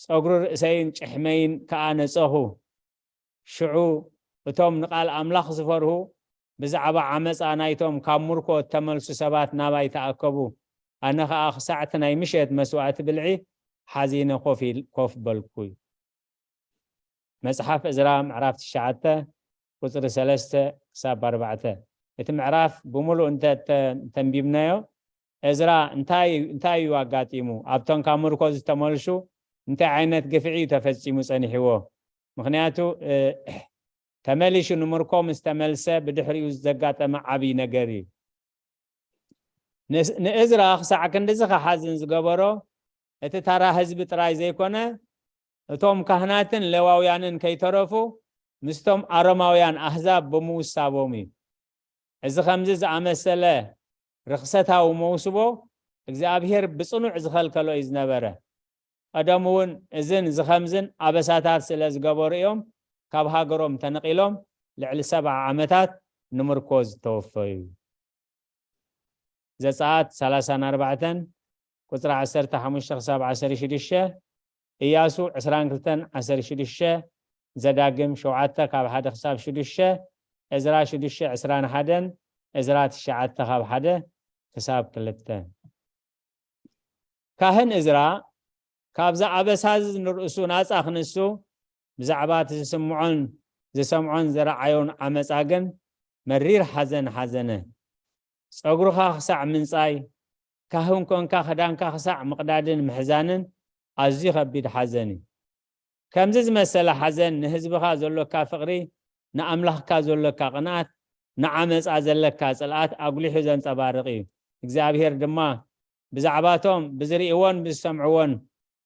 ጸጉሪ ርእሰይን ጭሕመይን ከኣ ነጸኹ። ሽዑ እቶም ንቓል ኣምላኽ ዝፈርሁ ብዛዕባ ዓመጻ ናይቶም ካብ ምርኮ እተመልሱ ሰባት ናባይ ተኣከቡ። ኣነ ኸኣ ክሳዕ እቲ ናይ ምሸት መስዋእቲ ብልዒ ሓዚነ ኮፍ ኢል-፣ ኮፍ በልኩ እዩ። መጽሓፍ እዝራ ምዕራፍ ትሽዓተ ቁጽሪ ሰለስተ ክሳብ ኣርባዕተ። እቲ ምዕራፍ ብምሉእ እንተ-፣ እንተ-፣ እንተንቢብናዮ፣ እዝራ እንታይ፣ እንታይ እዩ ኣጋጢሙ? ኣብቶም ካብ ምርኮ ዝተመልሱ እንታይ ዓይነት ግፍዒ እዩ ተፈጺሙ ጸኒሕዎ? ምኽንያቱ፣ እ፣ ተመሊሹ ንምርኮ ምስ ተመልሰ ብድሕሪኡ ዘጋጠመ ዓብዪ ነገር እዩ። ንስ-፣ ንእዝራ ክሳዕ ክንድዚ ክሓዝን ዝገበሮ፣ እቲ ተራ ህዝቢ ጥራይ ዘይኮነ፣ እቶም ካህናትን ሌዋውያንን ከይተረፉ ምስቶም ኣረማውያን ኣህዛብ ብምውሳቦም እዩ። እዚ ከምዚ ዝኣመሰለ ርኽሰታዊ መውስቦ እግዚኣብሔር ብጽኑዕ ዝኸልከሎ እዩ ዝነበረ። ቀደም እውን እዝን ዝኸምዝን ኣበሳታት ስለ ዝገበሩ እዮም ካብ ሃገሮም ተነቒሎም ልዕሊ ሰብዓ ዓመታት ንምርኮ ዝተወፈዩ። ዘጸኣት ሰላሳን ኣርባዕተን ቁጽሪ ዓሰርተ ሓሙሽተ ክሳብ ዓሰርተ ሽዱሽተ፣ ኢያሱ ዕስራን ክልተን ዓሰርተ ሽዱሽተ፣ ዘዳግም ሸውዓተ ካብ ሓደ ክሳብ ሽዱሽተ፣ እዝራ ሽዱሽተ ዕስራን ሓደን፣ እዝራ ትሽዓተ ካብ ሓደ ክሳብ ክልተ። ካህን እዝራ ካብዛ ኣበሳ እዚ ንርእሱ ናጻ ክንሱ፣ ብዛዕባ እቲ ዝስምዖን ዝሰምዖን ዝረዓዮን ዓመጻ ግን መሪር ሓዘን ሓዘነ። ጸጉርኻ ክሳዕ ምንጻይ፣ ካህን ኮንካ ክዳንካ ክሳዕ ምቕዳድን ምሕዛንን ኣዝዩ ከቢድ ሓዘን እዩ። ከምዚ ዝመሰለ ሓዘን ንህዝብኻ ዘሎካ ፍቕሪ፣ ንኣምላኽካ ዘሎካ ቅንኣት፣ ንዓመጻ ዘለካ ጽልኣት ኣጉሊሑ ዘንጸባርቕ እዩ። እግዚኣብሔር ድማ ብዛዕባቶም ብዝርእይዎን ብዝሰምዕዎን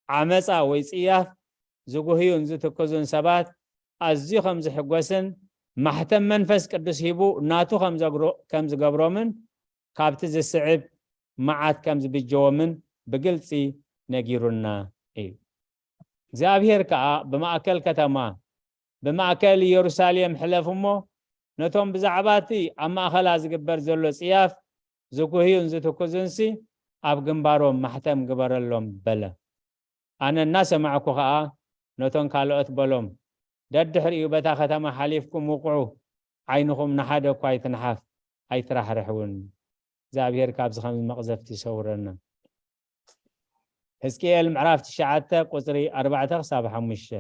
ዓመጻ ወይ ጽያፍ ዝጉህዩን ዝትክዙን ሰባት ኣዝዩ ከም ዝሕጎስን ማሕተም መንፈስ ቅዱስ ሂቡ ናቱ ከም ዘግሮ-፣ ከም ዝገብሮምን ካብቲ ዝስዕብ መዓት ከም ዝብጀዎምን ብግልጺ ነጊሩና እዩ። እግዚኣብሔር ከኣ ብማእከል ከተማ፣ ብማእከል ኢየሩሳሌም ሕለፍ እሞ፣ ነቶም ብዛዕባ እቲ ኣብ ማእከላ ዝግበር ዘሎ ጽያፍ ዝጉህዩን ዝትክዙንሲ ኣብ ግንባሮም ማሕተም ግበረሎም በለ። ኣነ እናሰማዕኩ ኸኣ ነቶም ካልኦት በሎም፣ ደድሕሪኡ በታ ከተማ ሓሊፍኩም ውቕዑ፣ ዓይንኹም ንሓደ እኳ ኣይትንሓፍ፣ ኣይትራሕርሕ እውን። እግዚኣብሔር ካብዚ ከም መቕዘፍቲ ይሰውረና። ሕዝቅኤል ምዕራፍ ትሽዓተ ቁፅሪ ኣርባዕተ ክሳብ ሓሙሽተ።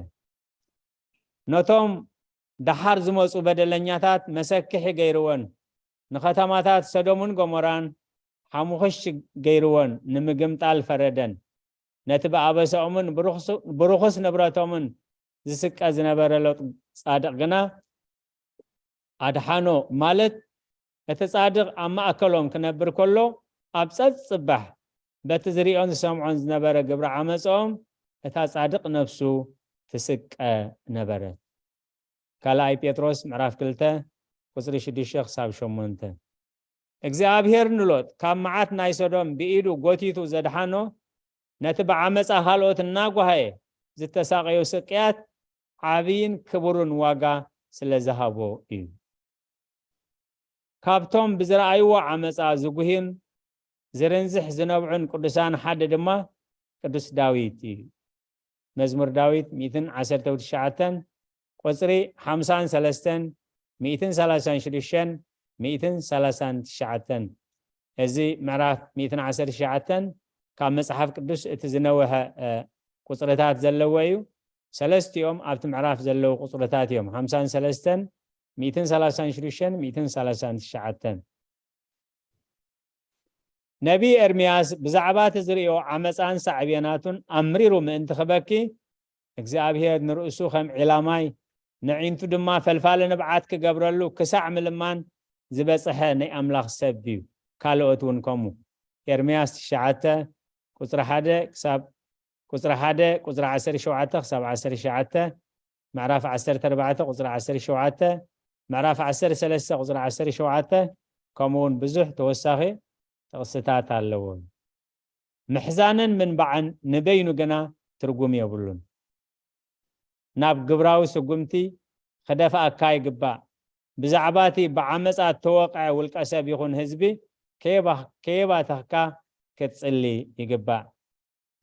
ነቶም ደሓር ዝመፁ በደለኛታት መሰክሒ ገይርወን፣ ንኸተማታት ሰዶምን ጎሞራን ሓሙኽሽ ገይርወን ንምግምጣል ፈረደን። ነቲ ብኣበሳኦምን ብርኹስ ንብረቶምን ዝስቀ ዝነበረ ሎጥ ጻድቕ ግና ኣድሓኖ፣ ማለት እቲ ጻድቕ ኣብ ማእከሎም ክነብር ከሎ ኣብ ጸጽባሕ በቲ ዝርእዮን ዝሰምዖን ዝነበረ ግብሪ ዓመጾም እታ ጻድቕ ነፍሱ ትስቀ ነበረት። ካልኣይ ጴጥሮስ ምዕራፍ ክልተ ቁጽሪ ሽዱሽተ ክሳብ ሸሞንተ። እግዚኣብሔር ንሎጥ ካብ መዓት ናይ ሰዶም ብኢዱ ጎቲቱ ዘድሓኖ፣ ነቲ ብዓመጻ ካልኦት እናጓሃየ ዝተሳቐዮ ስቅያት ዓብይን ክቡርን ዋጋ ስለ ዝሃቦ እዩ። ካብቶም ብዝረኣይዎ ዓመጻ ዝጉህዩን ዝርንዝሕ ዝነብዑን ቅዱሳን ሓደ ድማ ቅዱስ ዳዊት እዩ። መዝሙር ዳዊት ሚእትን ዓሰርተ ትሽዓተን ቁጽሪ ሓምሳን ሰለስተን፣ ሚእትን ሰላሳን ሽዱሽተን፣ ሚእትን ሰላሳን ትሽዓተን። እዚ ምዕራፍ ሚእትን ዓሰርተ ትሽዓተን ካብ መጽሓፍ ቅዱስ እቲ ዝነውሐ ቁጽርታት ዘለዎ እዩ። ሰለስቲኦም ኣብቲ ምዕራፍ ዘለዉ ቁጽርታት እዮም። ሓምሳን ሰለስተን፣ ሚእትን ሰላሳን ሽዱሽተን፣ ሚእትን ሰላሳን ትሽዓተን። ነቢ ኤርምያስ ብዛዕባ እቲ ዝርእዮ ዓመፃን ሳዕቤናቱን ኣምሪሩ ምእንቲ ክበኪ፣ እግዚኣብሔር ንርእሱ ከም ዒላማይ፣ ንዒንቱ ድማ ፈልፋሊ ንብዓት ክገብረሉ ክሳዕ ምልማን ዝበፅሐ ናይ ኣምላኽ ሰብ እዩ። ካልኦት እውን ከምኡ። ኤርምያስ ትሽዓተ ቁፅሪ ሓደ ክሳብ ቁፅሪ ሓደ፣ ቁፅሪ ዓሰርተ ሸውዓተ ክሳብ ዓሰርተ ትሽዓተ፣ ምዕራፍ ዓሰርተ ኣርባዕተ ቁፅሪ ዓሰርተ ሸውዓተ፣ ምዕራፍ ዓሰርተ ሰለስተ ቁፅሪ ዓሰርተ ሸውዓተ፣ ከምኡ እውን ብዙሕ ተወሳኺ ጥቕስታት ኣለዎ። ምሕዛንን ምንባዕን ንበይኑ ግና ትርጉም የብሉን። ናብ ግብራዊ ስጉምቲ ክደፍኣካ ይግባእ። ብዛዕባ እቲ ብዓመፃ እተወቕዐ ውልቀ ሰብ ይኹን ህዝቢ ከየባ-፣ ከየባተኽካ ክትጽሊ ይግባእ።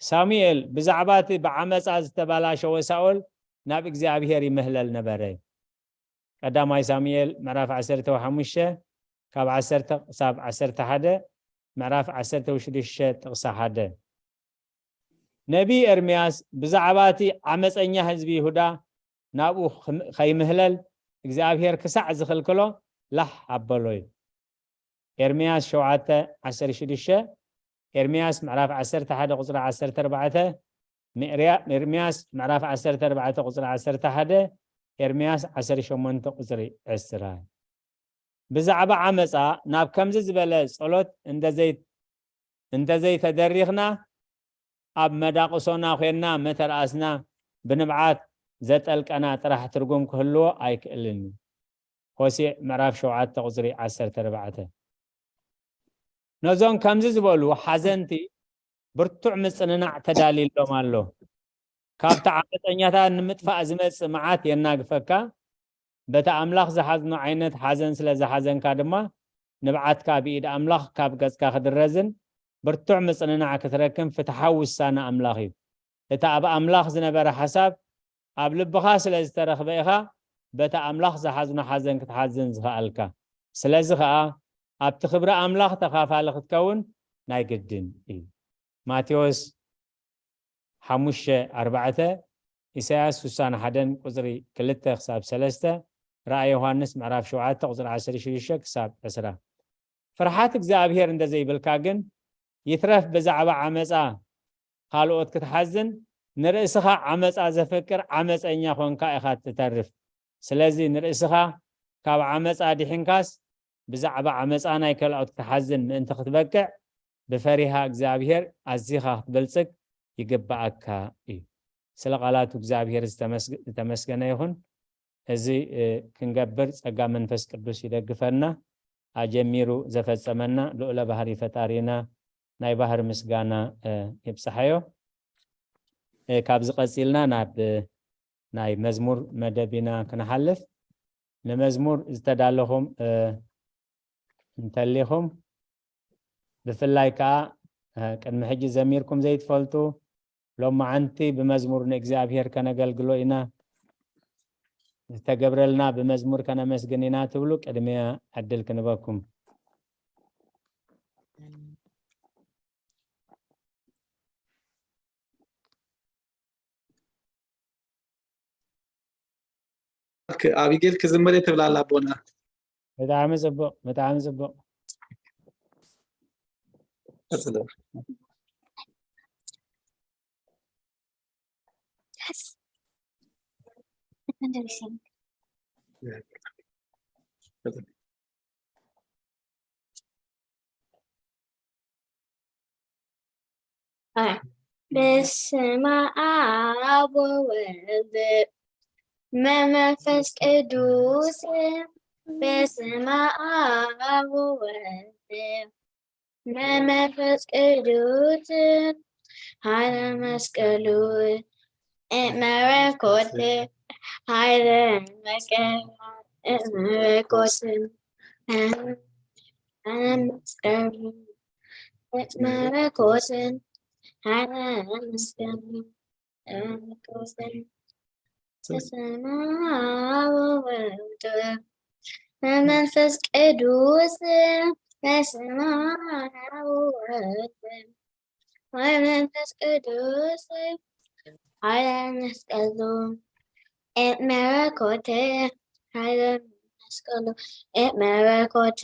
ሳሙኤል ብዛዕባ እቲ ብዓመፃ ዝተበላሸወ ሳኦል ናብ እግዚኣብሔር ይምህለል ነበረ። ቀዳማይ ሳሙኤል ምዕራፍ ዓሰርተ ሓሙሽተ ካብ ዓሰርተ ክሳብ ዓሰርተ ሓደ፣ ምዕራፍ ዓሰርተ ሽዱሽተ ጥቕሲ ሓደ። ነቢ ኤርምያስ ብዛዕባ እቲ ዓመፀኛ ህዝቢ ይሁዳ ናብኡ ክም-፣ ከይምህለል እግዚኣብሔር ክሳዕ ዝኽልክሎ ላሕ ኣበሎ እዩ። ኤርምያስ ሸውዓተ ዓሰርተ ሽዱሽተ፣ ኤርምያስ ምዕራፍ ዓሰርተ ሓደ ቁጽሪ ዓሰርተ ኣርባዕተ፣ ምእርያ-፣ ኤርምያስ ምዕራፍ ዓሰርተ ኣርባዕተ ቁጽሪ ዓሰርተ ሓደ፣ ኤርምያስ ዓሰርተ ሸሞንተ ቁጽሪ ዕስራ። ብዛዕባ ዓመጻ ናብ ከምዚ ዝበለ ጸሎት እንተዘይ-፣ እንተዘይተደሪኽና፣ ኣብ መዳቕሶና ኾንና መተርኣስና ብንብዓት ዘጠልቀና ጥራሕ ትርጉም ክህልዎ ኣይክእልን እዩ። ሆሴዕ ምዕራፍ ሸውዓተ ቁጽሪ ዓሰርተ ኣርባዕተ። ነዞም ከምዚ ዝበሉ ሓዘንቲ ብርቱዕ ምጽንናዕ ተዳልዩሎም ኣሎ። ካብቲ ዓመጸኛታት ንምጥፋእ ዝመጽእ መዓት የናግፈካ። በቲ ኣምላኽ ዝሓዝኖ ዓይነት ሓዘን ስለ ዝሓዘንካ ድማ፣ ንብዓትካ ብኢድ ኣምላኽ ካብ ገጽካ ክድረዝን ብርቱዕ ምጽንናዕ ክትረክን ፍትሓዊ ውሳነ ኣምላኽ እዩ። እቲ ኣብ ኣምላኽ ዝነበረ ሓሳብ ኣብ ልብኻ ስለ ዝተረኽበ ኢኻ በቲ ኣምላኽ ዝሓዝኖ ሓዘን ክትሓዝን ዝኸኣልካ። ስለዚ ኸኣ ኣብቲ ክብሪ ኣምላኽ ተኻፋሊ ክትከውን ናይ ግድን እዩ። ማቴዎስ ሓሙሽተ ኣርባዕተ፣ ኢሳያስ ስሳን ሓደን ቁጽሪ ክልተ ክሳብ ሰለስተ፣ ራእይ ዮሃንስ ምዕራፍ ሸውዓተ ቁጽሪ ዓሰርተ ሽዱሽተ ክሳብ ዕስራ። ፍርሓት እግዚኣብሔር እንተዘይብልካ ግን፣ ይትረፍ ብዛዕባ ዓመጻ ካልኦት ክትሓዝን፣ ንርእስኻ ዓመጻ ዘፍቅር ዓመጸኛ ኾንካ ኢኻ እትተርፍ። ስለዚ ንርእስኻ ካብ ዓመጻ ኣድሒንካስ፣ ብዛዕባ ዓመጻ ናይ ካልኦት ክትሓዝን ምእንቲ ክትበቅዕ፣ ብፈሪሃ እግዚኣብሔር ኣዚኻ ክትበልጽግ ይግብኣካ እዩ። ስለ ቃላቱ እግዚኣብሔር ዝተመስግ-፣ ዝተመስገነ ይኹን። እዚ፣ እ፣ ክንገብር ጸጋ መንፈስ ቅዱስ ይደግፈና። ኣጀሚሩ ዘፈጸመና ልዑለ ባህሪ ፈጣሪና ናይ ባህሪ ምስጋና፣ እ፣ ይብጽሓዮ። እ፣ ካብዚ ቀጺልና ናብ፣ እ፣ ናይ መዝሙር መደብ ኢና ክንሓልፍ። ንመዝሙር ዝተዳለኹም፣ እ፣ እንተሊኹም፣ ብፍላይ ከኣ፣ እ፣ ቅድሚ ሕጂ ዘሚርኩም ዘይትፈልጡ፣ ሎማዓንቲ ብመዝሙር ንእግዚኣብሔር ከነገልግሎ ኢና፣ ዝተገብረልና ብመዝሙር ከነመስግን ኢና ትብሉ ቅድሚያ ዕድል ክንበኩም። ኣቢጌል ክዝምር እየ ትብላ ኣላ ኣቦና። ብጣዕሚ ጽቡቕ፣ ብጣዕሚ ጽቡቕ። በስመ ኣብ ወወልድ መመንፈስ ቅዱስ። በስመ ኣብ ወወልድ መመንፈስ ቅዱስ። ኃይለ መስቀሉ እመረኮት። ኃይለ መስቀሉ እመረኮት። ኃይለ መስቀሉ እመረኮት። ኃይለ መስቀሉ እመረኮት። በስመ አብ ወወልድ ወመንፈስ ቅዱስ። በስመ አብ ወወልድ ወመንፈስ ቅዱስ። ኃይለ መስቀሉ እመረኮት። ኃይለ መስቀሉ እመረኮት።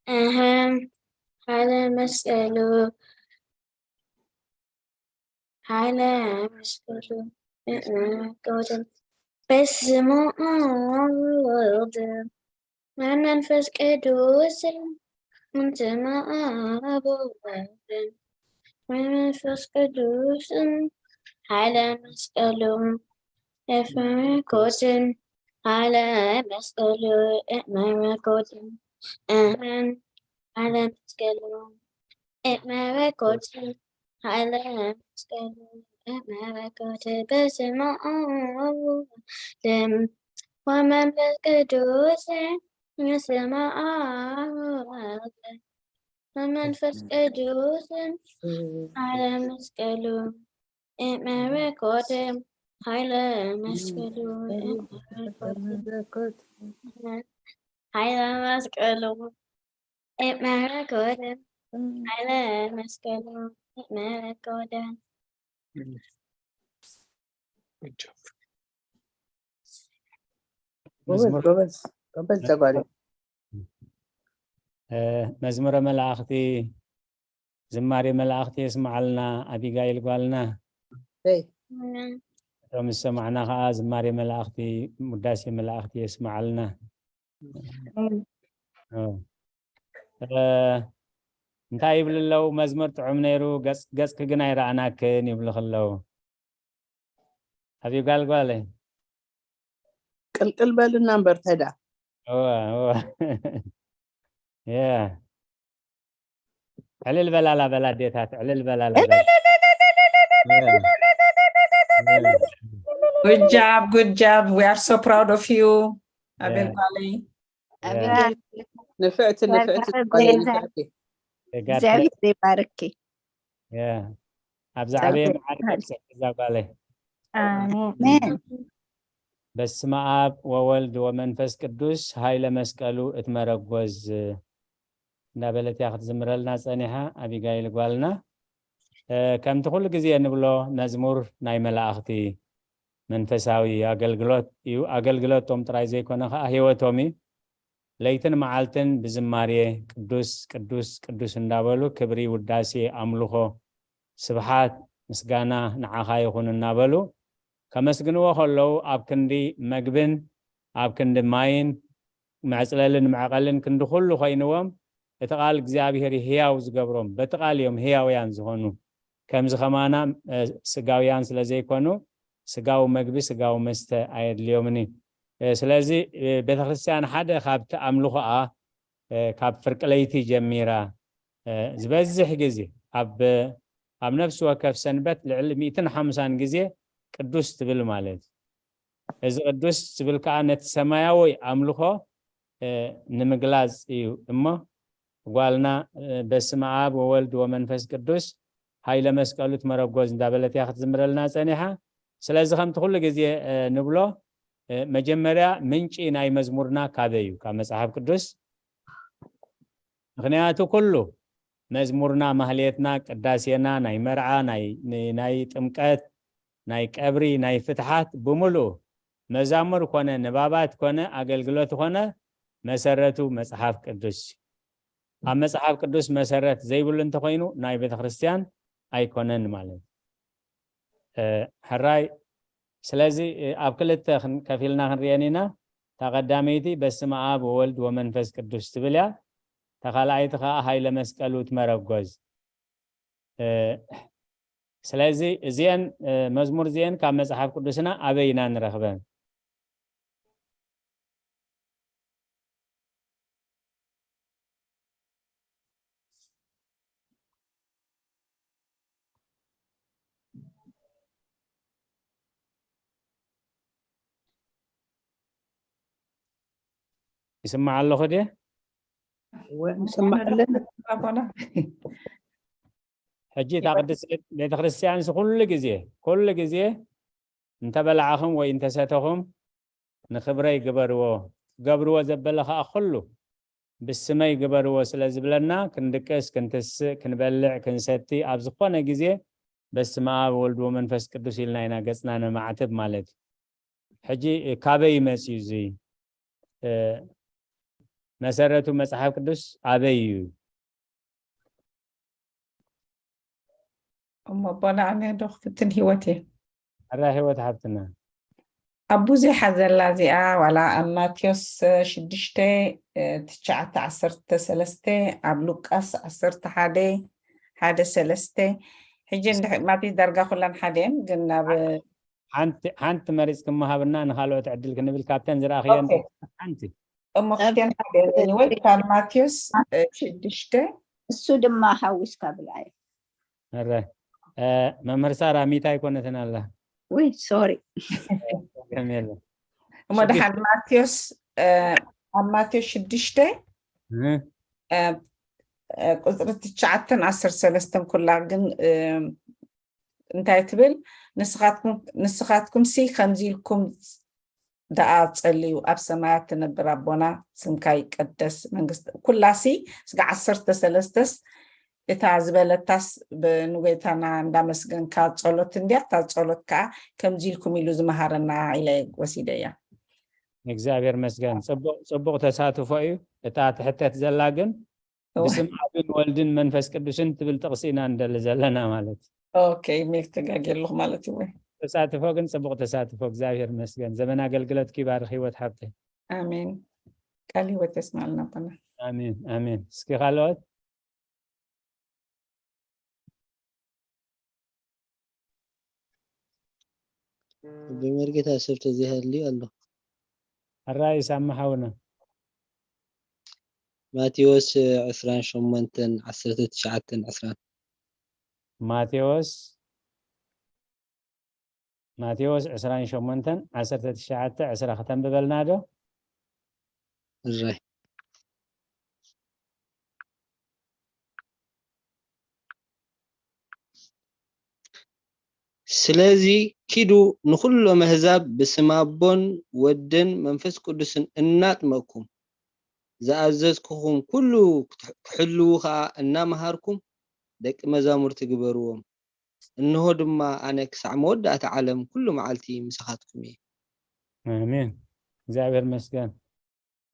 እህም ኃይለ መስቀሉ ኃይለ መስቀሉ እመረኮት። በስመ አብ ወወልድ ወመንፈስ ቅዱስ። በስመ አብ ወወልድ ወመንፈስ ቅዱስ። ኃይለ መስቀሉ እመረኮት። ኃይለ መስቀሉ እመረኮት። እህም ኃይለ መስቀሉ እመረኮት። ኃይለ መስቀሉ እመረኮት። በስመ አብ ወወልድ ወመንፈስ ቅዱስ። በስመ አብ ወወልድ ወመንፈስ ቅዱስ። ኃይለ መስቀሉ እመረኮት። ኃይለ መስቀሉ እመረኮት። ኃይለ መስቀሉ እመረኮት። ኃይለ መስቀሉ እመረኮት። ጎበዝ ጎበዝ ጎበዝ ተጓሪ። መዝሙረ መላእኽቲ ዝማሬ መላእኽቲ የስምዓልና። ኣቢጋይል ጓልና ይ እቶም ዝሰማዕና ከዓ ዝማሬ መላእኽቲ ውዳሴ መላእኽቲ የስምዓልና። እንታይ ይብሉ ኣለዉ? መዝሙር ጥዑም ነይሩ፣ ገጽ- ገጽኪ ግን ኣይረኣናክን ይብሉ ከለዉ። ኣብዩ ጋልጓለ ቅልቅል በልና እምበር ተዳ እወ እወ የ ዕልል በላላ በላ ኣዴታት ዕልል በላላ Good job, good job. We are so proud of you. ኣቤል ጓለይ። ንፍዕቲ ንፍዕቲ ንፍዕቲ እግዚኣብሔር ይባርኪ። ኣብዚ ዓበየ መዓርግ ኣብፀሐ እዛ ጓለይ። ኣሜን። በስመ ኣብ ወወልድ ወመንፈስ ቅዱስ ኃይለ መስቀሉ እትመረጎዝ እንዳበለት እያ ክትዝምረልና ጸኒሓ ኣቢጋይል ጓልና። ከምቲ ኩሉ ግዜ ንብሎ መዝሙር ናይ መላእኽቲ መንፈሳዊ ኣገልግሎት እዩ። ኣገልግሎቶም ጥራይ ዘይኮነ ከዓ ህይወቶም እዩ። ለይትን መዓልትን ብዝማሬ ቅዱስ ቅዱስ ቅዱስ እንዳበሉ ክብሪ ውዳሴ ኣምልኾ ስብሓት ምስጋና ንዓኻ ይኹን እናበሉ ከመስግንዎ ከለዉ ኣብ ክንዲ መግብን ኣብ ክንዲ ማይን መዕፅለልን መዕቐልን ክንዲ ኩሉ ኮይንዎም እቲ ቃል እግዚኣብሔር ህያው ዝገብሮም በቲ ቃል እዮም ህያውያን ዝኾኑ። ከምዚ ከማና ስጋውያን ስለ ዘይኮኑ ስጋዊ መግቢ ስጋዊ መስተ ኣየድልዮምን እዩ። ስለዚ ቤተክርስትያን ሓደ ካብቲ ኣምልኾኣ ካብ ፍርቂ ለይቲ ጀሚራ ዝበዝሕ ግዜ ኣብ ኣብ ነፍሲ ወከፍ ሰንበት ልዕሊ ሚእትን ሓምሳን ግዜ ቅዱስ ትብል ማለት እዩ። እዚ ቅዱስ ዝብል ከዓ ነቲ ሰማያዊ ኣምልኾ ንምግላፅ እዩ እሞ ጓልና በስመ ኣብ ወወልድ ወመንፈስ ቅዱስ ሃይለ መስቀሉ ትመረጎዝ እንዳበለት እያ ክትዝምረልና ጸኒሓ። ስለዚ ከምቲ ኩሉ ግዜ ንብሎ፣ መጀመርያ ምንጪ ናይ መዝሙርና ካበይ እዩ? ካብ መጽሓፍ ቅዱስ። ምኽንያቱ ኩሉ መዝሙርና፣ ማህሌትና፣ ቅዳሴና፣ ናይ መርዓ፣ ናይ ጥምቀት፣ ናይ ቀብሪ፣ ናይ ፍትሓት ብምሉኡ መዛሙር ኮነ ንባባት ኮነ ኣገልግሎት ኮነ መሰረቱ መጽሓፍ ቅዱስ እዩ። ኣብ መጽሓፍ ቅዱስ መሰረት ዘይብሉ እንተኾይኑ ናይ ቤተክርስትያን ኣይኮነን ማለት እዩ። ሕራይ። ስለዚ ኣብ ክልተ ከፊልና ክንሪአን ኢና። እታ ቀዳመይቲ በስመ ኣብ ወወልድ ወመንፈስ ቅዱስ ትብል እያ። እታ ካልኣይቲ ከዓ ሃይለ መስቀሉ ትመረጎዝ። ስለዚ እዚአን መዝሙር እዚአን ካብ መጽሓፍ ቅዱስና ኣበይ ኢና ንረኽበን? ይስማዕ ኣለኹ ድየ? ንሰማዕ ኣለና። ሕጂ እታ ቅድስት ቤተክርስትያንስ ኩሉ ግዜ ኩሉ ግዜ እንተበላዕኹም ወይ እንተሰተኹም ንኽብረይ ግበርዎ፣ ትገብርዎ ዘበለ ኸኣ ኩሉ ብስመይ ግበርዎ ስለ ዝብለና ክንድቅስ፣ ክንትስእ፣ ክንበልዕ፣ ክንሰቲ ኣብ ዝኾነ ግዜ በስመ ኣብ ወልድ ወመንፈስ ቅዱስ ኢልና ኢና ገጽና ነማዕትብ ማለት እዩ። ሕጂ ካበይ መጽዩ እዚ መሰረቱ መጽሓፍ ቅዱስ ኣበይ እዩ? እሞ ኣቦና ኣነ ዶ ክፍትን ህይወት እየ። ሕራ ህይወት ሓብትና። ኣብ ብዙሓ ዘላ እዚኣ ዋላ ኣብ ማቴዎስ ሽዱሽተ ትሽዓተ ዓሰርተ ሰለስተ፣ ኣብ ሉቃስ ዓሰርተ ሓደ ሓደ ሰለስተ። ሕጂ ማቴዎስ ዳርጋ ኩለን ሓደ እየን ግን ናብ ሓንቲ ሓንቲ መሪጽ ክመሃብና ንኻልኦት ዕድል ክንብል ካብተን ዝረኣኽየን ሓንቲ እሞ ክልቲኣን ሓደ ወይ ካብ ማቴዎስ ሽዱሽተ እሱ ድማ ሓዊስካ ብልዓዮ። እረ መምህር ሳራ ሚታ ኣይኮነትን ኣላ። ውይ ሶሪ። እሞ ደሓን ማቴዎስ ኣብ ማቴዎስ ሽዱሽተ ቁፅሪ ትሽዓተን ዓሰርተ ሰለስተን ኩላ ግን እንታይ ትብል? ንስኻትኩም ንስኻትኩም ሲ ከምዚ ኢልኩም ደኣ ጸልዩ፣ ኣብ ሰማያት ትነብር ኣቦና፣ ስምካ ይቀደስ፣ መንግስት ኩላሲ ስጋ ዓሰርተ ሰለስተስ እታ ዝበለታስ ንጎይታና እንዳመስገንካ ጸሎት እንድያ። እታ ጸሎት ከኣ ከምዚ ኢልኩም ኢሉ ዝመሃረና ኢለ ወሲደያ። እግዚኣብሔር መስገን። ጽቡቕ ጽቡቕ ተሳትፎ እዩ። እታ ትሕተት ዘላ ግን ብስም ኣብን ወልድን መንፈስ ቅዱስን ትብል ጥቕሲ ኢና ንደሊ ዘለና ማለት እዩ። ኦኬ፣ ሜክ ተጋጌ ኣለኹ ማለት እዩ ወይ? ተሳትፎ ግን ጽቡቕ ተሳትፎ፣ እግዚኣብሔር ይመስገን። ዘመን ኣገልግሎትኪ ይባርኽ ህይወት ሓብተይ። ኣሜን። ቃል ህይወት የስማልና ኣቦና። ኣሜን ኣሜን። እስኪ ካልኦት? ብመርጌታ ሰብ ተዘይሃልዩ ኣሎ። ሕራይ ሳሚ ሓውና። ማቴዎስ ዕስራን ሸሞንተን ዓሰርተ ትሽዓተን ዕስራን። ማቴዎስ ማቴዎስ ዕስራን ሸሞንተን ዓሰርተ ትሽዓተ ዕስራ ከተንብበልና ዶ? እራይ። ስለዚ ኪዱ ንኹሎም ኣህዛብ ብስም ኣቦን ወድን መንፈስ ቅዱስን እናጥመቕኩም ዝኣዘዝኩኹም ኩሉ ክትሕ- ክሕልዉ ኸኣ እናመሃርኩም ደቂ መዛሙርቲ ግበርዎም። እንሆ ድማ ኣነ ክሳዕ መወዳእታ ዓለም ኩሉ መዓልቲ ምሳኻትኩም እየ። ኣሜን። እግዚኣብሔር ይመስገን።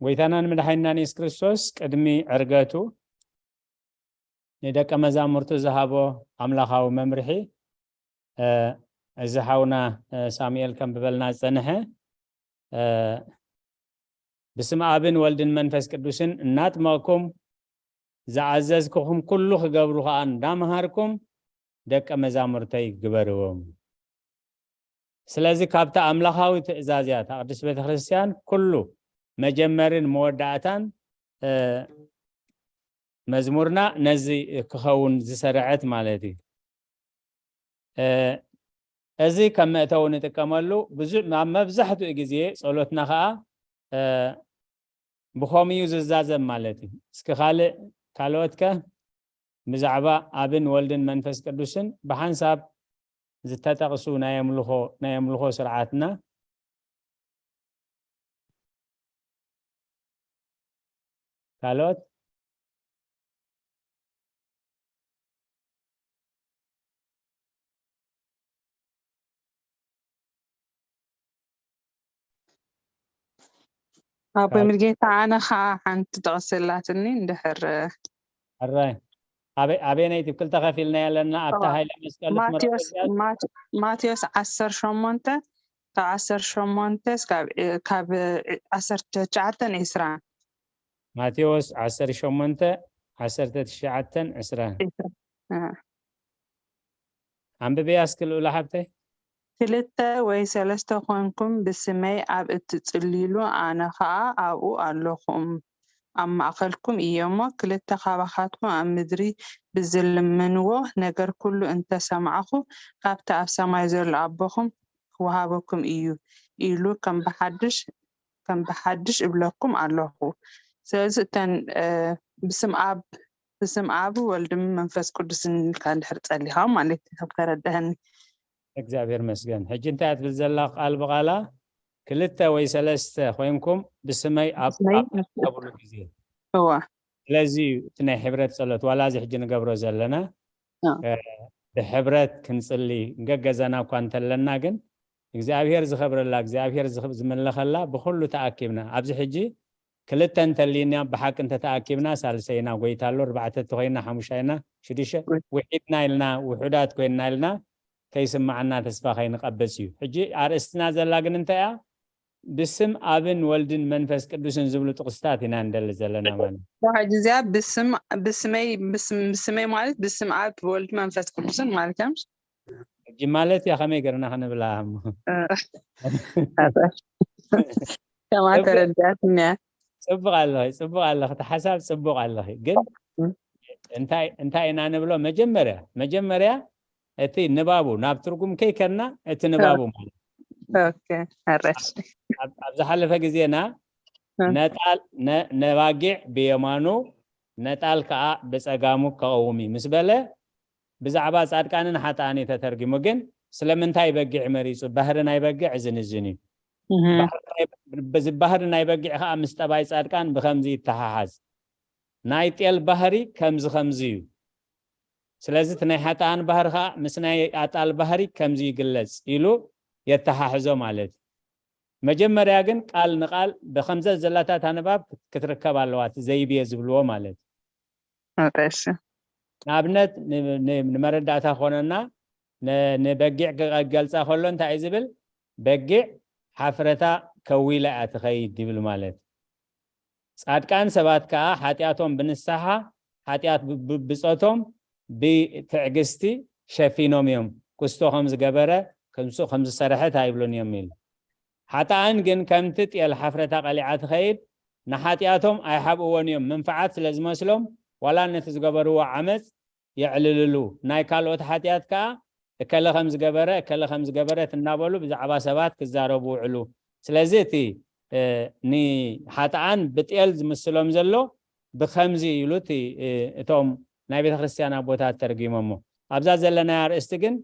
ጎይታናን መድሓኒናን የሱስ ክርስቶስ ቅድሚ ዕርገቱ ንደቀ መዛሙርቱ ዝሃቦ ኣምላኻዊ መምርሒ፣ እ፣ እዚ ሓውና፣ እ፣ ሳሙኤል ከም ብበልና ዝጸንሐ፣ እ፣ ብስም ኣብን ወልድን መንፈስ ቅዱስን እናጥመቕኩም ዝኣዘዝኩኹም ኩሉ ክገብሩ ኸኣ እንዳምሃርኩም ደቀ መዛሙርተይ ግበርዎም። ስለዚ ካብታ ኣምላኻዊ ትእዛዝ እያ እታ ቅድስት ቤተ ክርስቲያን ኩሉ መጀመርን መወዳእታን፣ እ፣ መዝሙርና ነዚ ክኸውን ዝሰረዐት ማለት እዩ። እ፣ እዚ ከም መእተዊ ንጥቀመሉ። ብዙ-፣ ኣብ መብዛሕትኡ ግዜ ጸሎትና ኸኣ፣ እ፣ ብኸምኡ እዩ ዝዛዘም ማለት እዩ። እስኪ ካልእ፣ ካልኦት ከ? ብዛዕባ ኣብን ወልድን መንፈስ ቅዱስን ብሓንሳብ ዝተጠቕሱ ናይ ኣምልኾ ናይ ኣምልኾ ስርዓትና ካልኦት ኣቦይ ሙሉጌታ ኣነ ከዓ ሓንቲ ጥቕሲ ኣላትኒ እንድሕር ሕራይ ኣበይ ኣበየነይቲ ክልተ ከፊልና ያለና ኣብታ እዋ። ሃይለ መስቀል ማቴዎስ ትመረቀ ማት- ማቴዎስ ዓሰርተ ሸሞንተ ካብ ዓሰርተ ሸሞንተ እስካብ ዕ- ካብ ዕ- ዓሰርተ ትሽዓተ ን ዕስራ ማቴዎስ ዓሰርተ ሸሞንተ ዓሰርተ ትሽዓተ ን ዕስራ እ። ኣንብብያ እስኪ ልኡላ ሓብተይ ክልተ ወይ ሰለስተ ኮይንኩም ብስመይ ኣብ እትጽልይሉ ኣነ ኸኣ ኣብኡ ኣለኹም። ኣብ ማእከልኩም እየ እሞ ክልተ ካባኻትኩም ኣብ ምድሪ ብዝልምንዎ ነገር ኩሉ እንተ ሰማዕኹ ካብቲ ኣብ ሰማይ ዘሎ ኣቦኹም ክወሃበኩም እዩ ኢሉ ከም ብሓድሽ ከም ብሓድሽ እብለኩም ኣለኹ። ስለዚ እተን እ፣ ብስም ኣብ ብስም ኣብ ወልድን መንፈስ ቅዱስን ኢልካ እንድሕር ጸሊኻ ማለት እዩ ከም ተረድአኒ። እግዚኣብሔር መስገን ሕጂ እንታይ ትብል ዘላ ቃል ብቃላ ክልተ ወይ ሰለስተ ኮይንኩም ብስመይ ኣብ ብስመይ ኣብ ትብሉ ግዜ እዋ ስለዚ እዩ እቲ ናይ ሕብረት ጸሎት ዋላ እዚ ሕጂ ንገብሮ ዘለና እ። እ፣ ብሕብረት ክንጽሊ ገገዛና እኳ እንተለና ግን እግዚኣብሔር ዝኸብረላ እግዚኣብሔር ዝኽብ- ዝምለኸላ ብኩሉ ተኣኪብና ኣብዚ ሕጂ ክልተ እንተሊና ብሓቂ እንተተኣኪብና ሳልሰይና ጎይታ ኣሎ ኣርባዕተ እንተኮይና ሓሙሻይና ሽዱሽተ ውሒድና ኢልና ውሑዳት ኮይንና ኢልና ከይስማዓና ተስፋ ከይንቐብጽ እዩ ሕጂ ኣርእስትና ዘላ ግን እንታይ እያ ብስም ኣብን ወልድን መንፈስ ቅዱስን ዝብሉ ጥቕስታት ኢና እንደሊ ዘለና ማለት ሕጂ እዚኣ ብስም ብስመይ ብስም ብስመይ ማለት ብስም ኣብ ወልድ መንፈስ ቅዱስን ማለት እዮም። ሕጂ ማለት እያ ከመይ ገርና ክንብላ እሞ ከማ ተረዳትኒ እያ። ጽቡቕ ኣለኺ ጽቡቕ ኣለኺ እቲ ሓሳብ ጽቡቕ ኣለኺ ግን እንታይ እንታይ ኢና ንብሎ መጀመርያ መጀመርያ እቲ ንባቡ ናብ ትርጉም ከይከድና እቲ ንባቡ ማለት ኦኬ፣ ኣረሽ ኣብ ኣብ ዝሓለፈ ግዜና እ። ነጣል ነ- ነባጊዕ ብየማኑ ነጣል ከዓ ብጸጋሙ ከቐውም እዩ ምስ በለ ብዛዕባ ጻድቃንን ሓጥኣን እዩ ተተርጊሙ ግን ስለምንታይ በጊዕ መሪጹ ባህሪ ናይ በጊዕ እዝን እዝን እዩ እህ፣ ባህሪ ናይ- በዚ ባህሪ ናይ በጊዕ ከዓ ምስ ጠባይ ጻድቃን ብከምዚ ይተሓሓዝ ናይ ጤል ባህሪ ከምዚ ከምዚ እዩ ስለዚ እቲ ናይ ሓጥኣን ባህሪ ከዓ ምስ ናይ ኣጣል ባህሪ ከምዚ ይግለጽ ኢሉ የተሓሕዞ ማለት እዩ መጀመርያ ግን ቃል ንቃል ብከምዘ ዘላታት ኣንባብ ክትርከብ ኣለዋ እቲ ዘይብየ ዝብልዎ ማለት እዩ ኣረሽ ንኣብነት ን- ን- ንመረዳእታ ኮነና ን- ንበጊዕ ክገልፃ ከሎ እንታይ እዩ ዝብል በጊዕ ሓፍረታ ከዊላ እያ ትኸይድ ይብል ማለት ጻድቃን ሰባት ከዓ ሓጢኣቶም ብንስሓ ሓጢኣት ብ- ብ- ብጾቶም ብትዕግስቲ ሸፊኖም እዮም ክስቶ ከም ዝገበረ ከምሱ ከም ዝሰረሐት ኣይብሉን እዮም ኢሉ ሓጥኣን ግን ከምቲ ጤል ሓፍረታ ቀሊዓ ትኸይድ ንሓጢኣቶም ኣይሓብእዎን እዮም መንፍዓት ስለ ዝመስሎም ዋላ ነቲ ዝገበርዎ ዓመፅ የዕልልሉ ናይ ካልኦት ሓጢኣት ከዓ እከለ ከም ዝገበረ እከለ ከም ዝገበረት እናበሉ ብዛዕባ ሰባት ክዛረቡ ውዕሉ ስለዚ እቲ እ፣ ንሓጥኣን ብጤል ዝምስሎም ዘሎ ብከምዚ ኢሉ እቲ እ፣ እቶም ናይ ቤተ ክርስቲያን ኣቦታት ተርጊሞሞ ኣብዛ ዘለናያ ኣርእስቲ ግን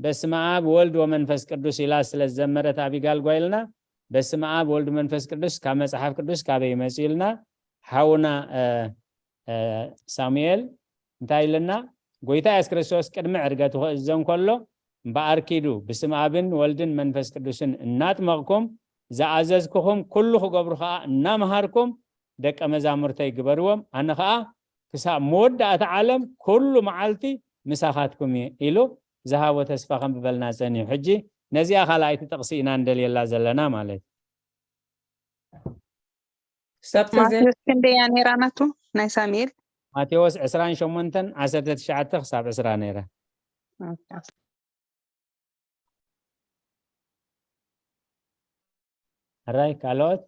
በስመ ኣብ ወልድ ወመንፈስ ቅዱስ ኢላ ስለ ዝዘመረት ኣቢጋል ጓይልና በስመ ኣብ ወልድ መንፈስ ቅዱስ ካብ መጽሓፍ ቅዱስ ካበይ ይመጽእ ኢልና ሓውና እ፣ እ፣ ሳሙኤል እንታይ ኢልና ጎይታ የሱስ ክርስቶስ ቅድሚ ዕርገቱ ክእዘን ከሎ እምበኣር ኪዱ ብስም ኣብን ወልድን መንፈስ ቅዱስን እናጥመቕኩም ዝኣዘዝኩኹም ኩሉ ክገብሩ ኸዓ እናምሃርኩም ደቀ መዛሙርተይ ግበርዎም ኣነ ኸዓ ክሳብ መወዳእታ ዓለም ኩሉ መዓልቲ ምሳኻትኩም እየ ኢሉ ዝሃቦ ተስፋ ከንብበልና ጸኒሑ ሕጂ ነዚኣ ካልኣይቲ ጥቕሲ ኢና ንደልየላ ዘለና ማለት ክሳብ ተዘ ማቴዎስ ክንደያ ነይራ ናቱ ናይ ሳሙኤል ማቴዎስ ዕስራን ሸሞንተን ዓሰርተ ትሽዓተ ክሳብ ዕስራ ነይራ ሕራይ ካልኦት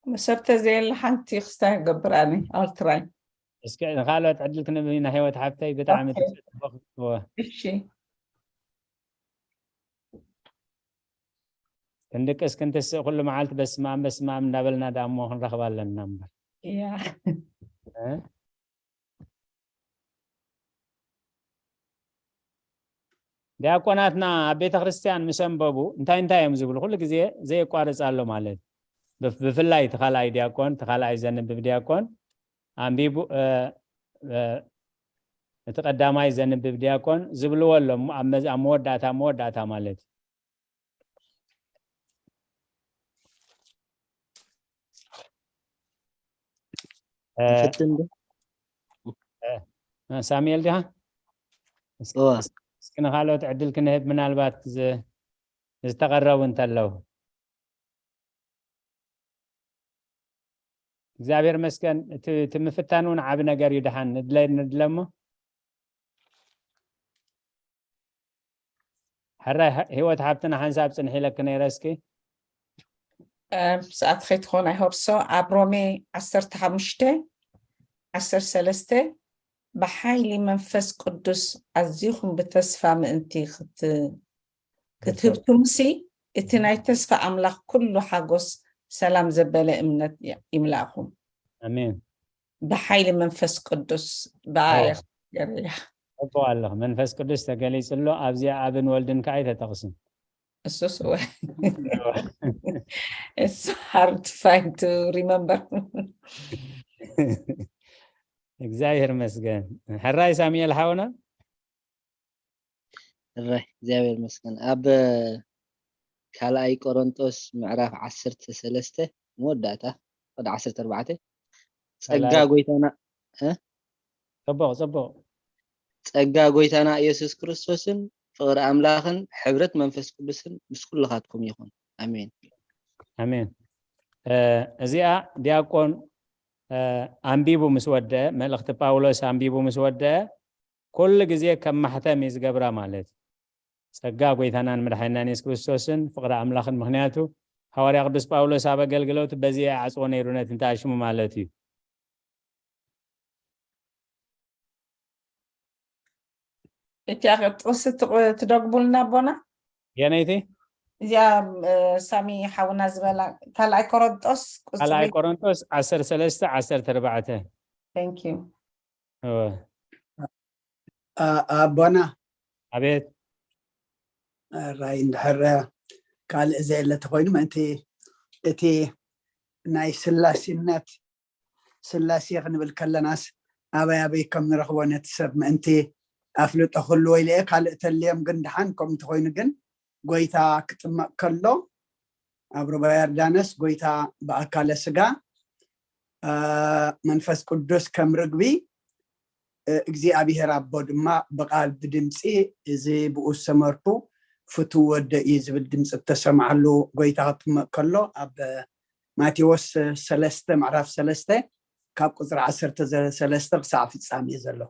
መሰብ ተዘየለ ሓንቲ ክስታይ ገብራኒ ኣልትራይ እስኪ ንካልኦት ዕድል ክንብ ኢና ህይወት ሓብተይ ብጣዕሚ ኦኬ። ተሰጥቦ ክትዎ እሺ ክንድቅስ ክንትስእ ኩሉ መዓልቲ በስማም በስማም እንዳበልና ዳሞ ክንረኽባ ኣለና እምበር ያ እ? ዲያቆናትና ኣብ ቤተ ክርስቲያን ምስ ኣንበቡ እንታይ እንታይ እዮም ዝብሉ? ኩሉ ግዜ ዘየቋርጽ ኣሎ ማለት እዩ። ብፍ-፣ ብፍላይ እቲ ካልኣይ ዲያቆን፣ እቲ ካልኣይ ዘንብብ ዲያቆን ኣንቢቡ፣ እ፣ እ፣ እቲ ቀዳማይ ዘንብብ ዲያቆን ዝብልዎ ኣሎ፣ ኣብ መዝ-፣ ኣብ መወዳእታ፣ መወዳእታ ማለት እዩ። እ፣ ንፍትን ዶ? እ፣ ሳሙኤል ዲኻ? እስ-፣ እዋ። እስ-፣ እስኪ ንኻልኦት ዕድል ክንህብ፣ ምናልባት ዝ-፣ ዝተቐረቡ እንተለዉ። እግዚኣብሔር መስገን፣ እቲ፣ እቲ ምፍታን እውን ዓቢ ነገር እዩ። ደሓን ንድለ-፣ ንድለሞ። ሕራይ ህ-፣ ህይወት ሃብትና ሓንሳብ ጽንሕ ኢለኪ ነይረ እስኪ። እ፣ ሰዓት ከይትኾን፣ I hope so። ኣብ ሮሜ ዓሰርተ ሓሙሽተ፣ ዓሰርተ ሰለስተ፣ "ብሓይሊ መንፈስ ቅዱስ ኣዚኹም ብተስፋ ምእንቲ ክት-፣ ክትህብኩምሲ፣ እቲ ናይ ተስፋ ኣምላኽ ኩሉ ሓጎስ፣ ሰላም ዘበለ እምነት ይ-፣ ይምላእኹም። ኣሜን። ብሓይሊ መንፈስ ቅዱስ ብኣ ኣዎ። እየ ክገርያ." ጽቡቕ ኣለኹ። መንፈስ ቅዱስ ተገሊጹ ኣሎ። ኣብዚኣ ኣብን ወልድን ከኣ ኣይተጠቕስን። እሱስ እወ። እወ። It's hard to find, to remember. እግዚኣብሔር ይመስገን። ሕራይ ሳሙኤል ሓውና። ሕራይ፣ እግዚኣብሔር ይመስገን። ኣብ ካልኣይ ቆሮንጦስ ምዕራፍ ዓሰርተ ሰለስተ መወዳእታ፣ ወደ ዓሰርተ ኣርባዕተ፣ ጸጋ ካልኣይ ጎይታና፣ እ? ጽቡቕ፣ ጽቡቕ። "ጸጋ ጎይታና ኢየሱስ ክርስቶስን ፍቕሪ ኣምላኽን ሕብረት መንፈስ ቅዱስን ምስ ኩልኻትኩም ይኹን። ኣሜን." ኣሜን። እ፣ እዚኣ ዲያቆን፣ እ፣ ኣንቢቡ ምስ ወደአ፣ መልእኽቲ ጳውሎስ ኣንቢቡ ምስ ወደአ፣ ኩሉ ግዜ ከም ማሕተም እዩ ዝገብራ ማለት እዩ። ጸጋ ጎይታናን መድሓኒናን የሱስ ክርስቶስን ፍቕሪ ኣምላኽን፣ ምኽንያቱ ሃዋርያ ቅዱስ ጳውሎስ ኣብ ኣገልግሎቱ በዚ ይዓጽዎ ነይሩ ነቲ እንተኣሽሙ ማለት እዩ። እቲኣ ጥቕሲ ትቕ-፣ ትደግሙልና ኣቦና? የነይቲ? እዚኣ፣ እ፣ ሳሚ ሓውና ዝበላ ካልኣይ ቆሮንጦስ ቁጽሪ ካልኣይ ቆሮንጦስ ዓሰርተ ሰለስተ ዓሰርተ ኣርባዕተ። Thank you። እወ። ኣ-፣ ኣቦና። ኣቤት። ራይ እንድሕር ካልእ ዘየለ ተኾይኑ፣ ምእንቲ እቲ ናይ ስላሴነት፣ ስላሴ ክንብል ከለናስ ኣበይ ኣበይ ከም ንረኽቦ ነቲ ሰብ ምእንቲ ኣፍልጦ ክህልዎ ኢለ እየ። ካልእ ተልዮም ግን ደሓን፣ ከምኡ እንተኾይኑ ግን፣ ጎይታ ክጥመቕ ከሎ ኣብ ሩባ ዮርዳኖስ፣ ጎይታ ብኣካለ ስጋ፣ እ፣ መንፈስ ቅዱስ ከም ርግቢ፣ እ፣ እግዚኣብሔር ኣቦ ድማ ብቓል ብድምፂ፣ "እዚ ብኡ ዝሰመርኩ ፍቱው ወደይ እዩ" ዝብል ድምፂ እተሰምዓሉ ጎይታ ክጥመቕ ከሎ፣ ኣብ ማቴዎስ ሰለስተ፣ ምዕራፍ ሰለስተ፣ ካብ ቁፅሪ ዓሰርተ ሰለስተ ክሳዕ ፍጻሜ ዘሎ።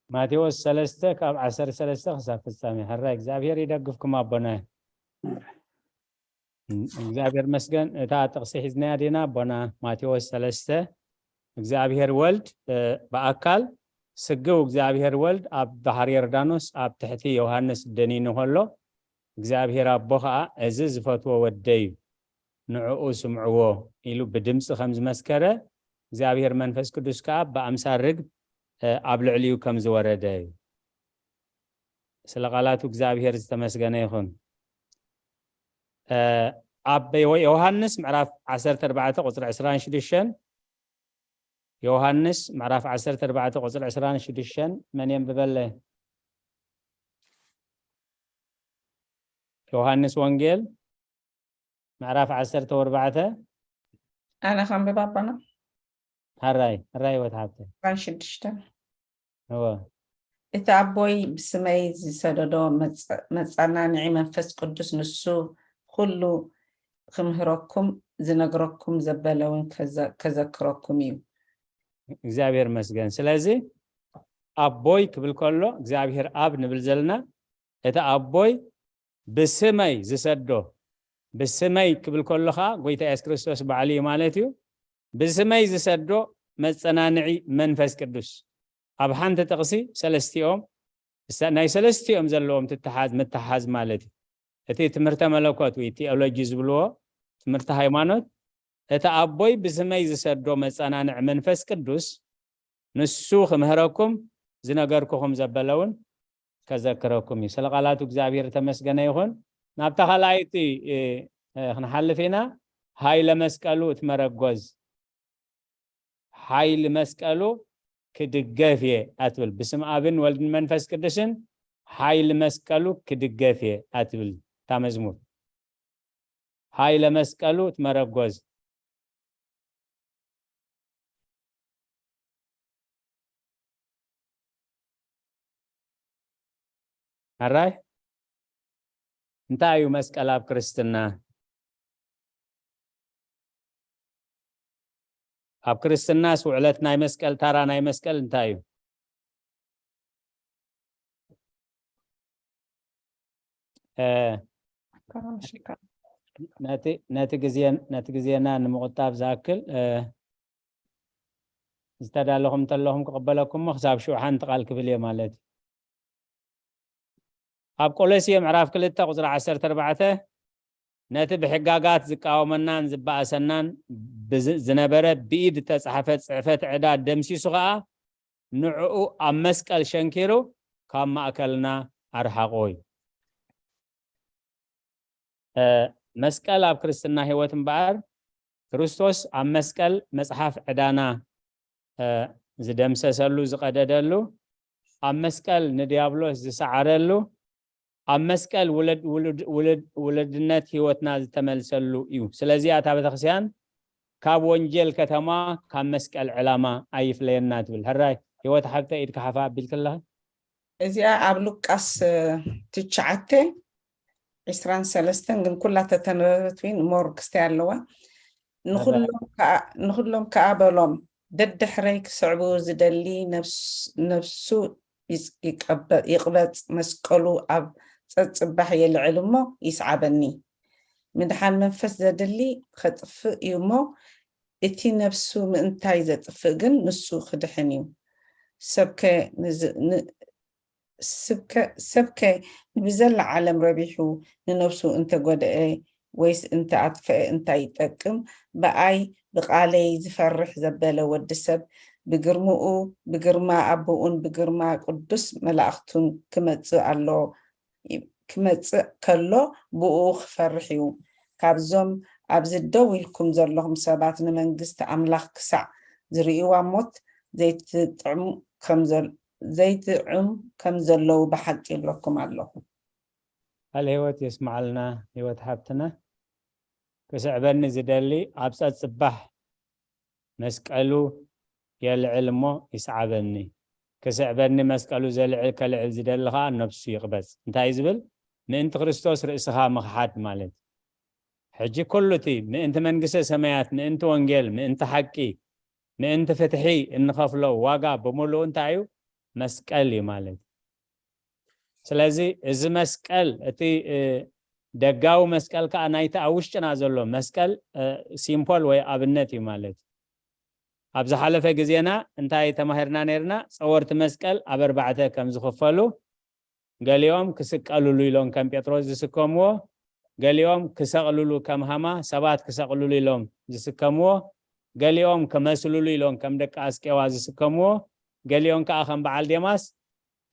ማቴዎስ ሰለስተ ካብ ዓሰርተ ሰለስተ ክሳብ ፍጻሜ። ሕራይ እግዚኣብሔር ይደግፍኩም ኣቦናይ። እግዚኣብሔር መስገን። እታ ጥቕሲ ሒዝናያ ዲና ኣቦና? ማቴዎስ ሰለስተ፣ እግዚኣብሔር ወልድ፣ እ፣ ብኣካል ስግው እግዚኣብሔር ወልድ ኣብ ባሕሪ ዮርዳኖስ ኣብ ትሕቲ ዮሃንስ ደኒኑ ከሎ፣ እግዚኣብሔር ኣቦ ኸኣ፣ "እዚ ዝፈትዎ ወደይ እዩ፣ ንዕኡ ስምዕዎ" ኢሉ ብድምጺ ከም ዝመስከረ፣ እግዚኣብሔር መንፈስ ቅዱስ ከኣ ብኣምሳል ርግብ፣ እ፣ ኣብ ልዕሊኡ ከም ዝወረደ እዩ። ስለ ቃላቱ እግዚኣብሔር ዝተመስገነ ይኹን። እ፣ ኣብ ዮ-፣ ዮሃንስ ምዕራፍ ዓሰርተ ኣርባዕተ ቁጽሪ ዕስራን ሽዱሽተን፣ ዮሃንስ ምዕራፍ ዓሰርተ ኣርባዕተ ቁጽሪ ዕስራን ሽዱሽተን መን የንብበለይ? ዮሃንስ ወንጌል ምዕራፍ ዓሰርተ ኣርባዕተ። ኣነ ከንብብ ኣቦና? ሕራይ፣ ሕራይ ህይወት ሓብተይ። ዕስራን ሽዱሽተን። እወ። እቲ ኣቦይ ብስመይ ዝሰደዶ መጸ-፣ መጸናንዒ መንፈስ ቅዱስ ንሱ ኩሉ ክምህረኩም ዝነግረኩም ዘበለ እውን ከዘ-፣ ከዘክረኩም እዩ። እግዚኣብሔር መስገን። ስለዚ ኣቦይ ክብል ከሎ እግዚኣብሔር ኣብ ንብል ዘለና፣ እቲ ኣቦይ ብስመይ ዝሰዶ፣ ብስመይ ክብል ከሎ ኸዓ ጎይታ የሱስ ክርስቶስ ባዕሉ እዩ ማለት እዩ። ብስመይ ዝሰዶ መጸናንዒ መንፈስ ቅዱስ። ኣብ ሓንቲ ጥቕሲ ሰለስቲኦም፣ እሳ-፣ ናይ ሰለስቲኦም ዘለዎም ትተሓዝ፣ ምትሓዝ ማለት እዩ። እቲ ትምህርተ መለኮት ወይ ቲኦሎጂ ዝብልዎ፣ ትምህርቲ ሃይማኖት፣ እቲ ኣቦይ ብስመይ ዝሰዶ መጸናንዒ መንፈስ ቅዱስ፣ ንሱ ክምህረኩም ዝነገርኩኹም ዘበለ እውን ከዘክረኩም እዩ። ስለ ቃላቱ እግዚኣብሔር ተመስገነ ይኹን። ናብታ ካልኣይቲ እ፣ እ፣ ክንሓልፍ ኢና። ኃይለ መስቀሉ እቲ መረጎዝ፣ ኃይሊ መስቀሉ ክድገፍ እየ ኣትብል። ብስም ኣብን ወልድን መንፈስ ቅዱስን ኃይሊ መስቀሉ ክድገፍ እየ ኣትብል እታ መዝሙር። ኃይለ መስቀሉ እቲ መረጎዝ። ኣራይ እንታይ እዩ መስቀል ኣብ ክርስትና? ኣብ ክርስትናስ ውዕለት ናይ መስቀል፣ ታራ ናይ መስቀል እንታይ እዩ? እ፣ ነቲ ነቲ ግዜ ነቲ ግዜና ንምቑጣብ ዝኣክል እ፣ ዝተዳለኹም እንተለኹም ክቕበለኩም እሞ ክሳብ ሽውሓንቲ ቃል ክብል እየ ማለት እዩ። ኣብ ቆሎስየ ምዕራፍ ክልተ ቁጽሪ ዓሰርተ ኣርባዕተ ነቲ ብሕጋጋት ዝቃወመናን ዝበኣሰናን ብዝ- ዝነበረ ብኢድ እተጻሕፈ ጽሕፈት ዕዳ ደምሲሱ ኸኣ ንዕኡ ኣብ መስቀል ሸንኪሩ ካብ ማእከልና ኣርሓቖ እዩ። እ፣ መስቀል ኣብ ክርስትና ህይወት እምበኣር ክርስቶስ ኣብ መስቀል መጽሓፍ ዕዳና እ፣ ዝደምሰሰሉ ዝቐደደሉ፣ ኣብ መስቀል ንዲያብሎስ ዝሰዓረሉ፣ ኣብ መስቀል ውለድ ውሉድ ውሉድ ውሉድነት ህይወትና ዝተመልሰሉ እዩ። ስለዚ እታ ቤተክርስትያን ካብ ወንጀል ከተማ ካብ መስቀል ዕላማ ኣይፍለየና ትብል። ሕራይ ህይወት ሓብተ ኢድካ ሓፋ ኣቢልክለኺ። እዚኣ ኣብ ሉቃስ እ፣ ትሽዓተ ዕስራን ሰለስተን ግን ኩላ ተተነበበት ወይን ሞር ክስታይ ኣለዋ። ንኹሎም ከኣ- ንኹሎም ከኣ በሎም፣ ደድሕረይ ክስዕቡ ዝደሊ ነፍስ- ነፍሱ ይጽ- ይቀበ- ይቕበጽ፣ መስቀሉ ኣብ ጸጽባሕ የልዕል እሞ ይስዓበኒ። ምድሓን መንፈስ ዘድሊ ኸጥፍእ እዩ እሞ፣ እቲ ነፍሱ ምእንታይ ዘጥፍእ ግን ንሱ ክድሕን እዩ። ሰብከ ንዝ- ን- ስብከ- ሰብከ ንብዘላ ዓለም ረቢሑ ንነፍሱ እንተጎድአ ወይስ እንተኣጥፍአ እንታይ ይጠቅም? ብኣይ ብቓለይ ዝፈርሕ ዘበለ ወዲ ሰብ ብግርምኡ ብግርማ ኣቦኡን ብግርማ ቅዱስ መላእኽቱን ክመጽእ ኣሎ ክመጽእ ከሎ ብኡ ክፈርሕ እዩ። ካብዞም ኣብዚ ደው ኢልኩም ዘለኹም ሰባት ንመንግስቲ ኣምላኽ ክሳዕ ዝርእይዋ ሞት ዘይትጥዕሙ ከም ዘል- ዘይትዕም ከም ዘለዉ ብሓቂ ይብለኩም ኣለኹ። ቃል ህይወት የስምዓልና ህይወት ሓብትና። ክስዕበኒ ዝደሊ ኣብ ጸጽባሕ መስቀሉ የልዕል እሞ ይስዓበኒ። ክስዕበኒ መስቀሉ ዘልዕል ከልዕል ዝደሊ ኸኣ ነብሱ ይቕበጽ። እንታይ እዩ ዝብል? ምእንቲ ክርስቶስ ርእስኻ ምኽሓድ ማለት። ሕጂ ኩሉ እቲ ምእንቲ መንግስተ ሰማያት፣ ምእንቲ ወንጌል፣ ምእንቲ ሓቂ፣ ምእንቲ ፍትሒ እንኸፍሎ ዋጋ ብምሉኡ እንታይ እዩ? መስቀል እዩ ማለት። ስለዚ እዚ መስቀል እቲ እ፣ ደጋዊ መስቀል ከዓ ናይቲ ኣብ ውሽጥና ዘሎ መስቀል እ፣ ሲምፖል ወይ ኣብነት እዩ ማለት እዩ። ኣብ ዝሓለፈ ግዜና እንታይ ተማሂርና ነርና? ጸወርቲ መስቀል ኣብ ኣርባዕተ ከም ዝኽፈሉ፣ ገሊኦም ክስቀልሉ ኢሎም ከም ጴጥሮስ ዝስከምዎ፣ ገሊኦም ክሰቕልሉ ከም ሃማ ሰባት ክሰቕልሉ ኢሎም ዝስከምዎ፣ ገሊኦም ክመስልሉ ኢሎም ከም ደቂ ኣስቄዋ ዝስከምዎ፣ ገሊኦም ከዓ ከም በዓል ዴማስ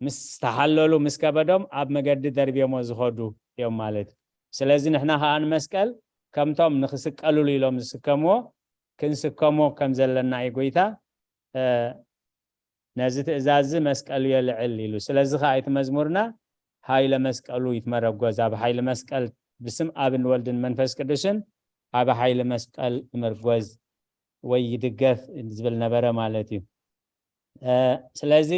ምስ ተሓለሉ ምስ ከበዶም ኣብ መገዲ ደርብዮሞ ዝኸዱ እዮም ማለት እዩ። ስለዚ ንሕና ከዓ ንመስቀል ከምቶም ንክስቀልሉ ኢሎም ዝስከምዎ ክንስከሞ ከም ዘለና እዩ ጎይታ እ፣ ነዚ ትእዛዝ እዚ መስቀሉ የልዕል ኢሉ። ስለዚ ከዓ እቲ መዝሙርና ኃይለ መስቀሉ ይትመረጎዝ፣ ኣብ ኃይሊ መስቀል ብስም ኣብን ወልድን መንፈስ ቅዱስን ኣብ ኃይሊ መስቀል ይመርጎዝ ወይ ይድገፍ ዝብል ነበረ ማለት እዩ። እ፣ ስለዚ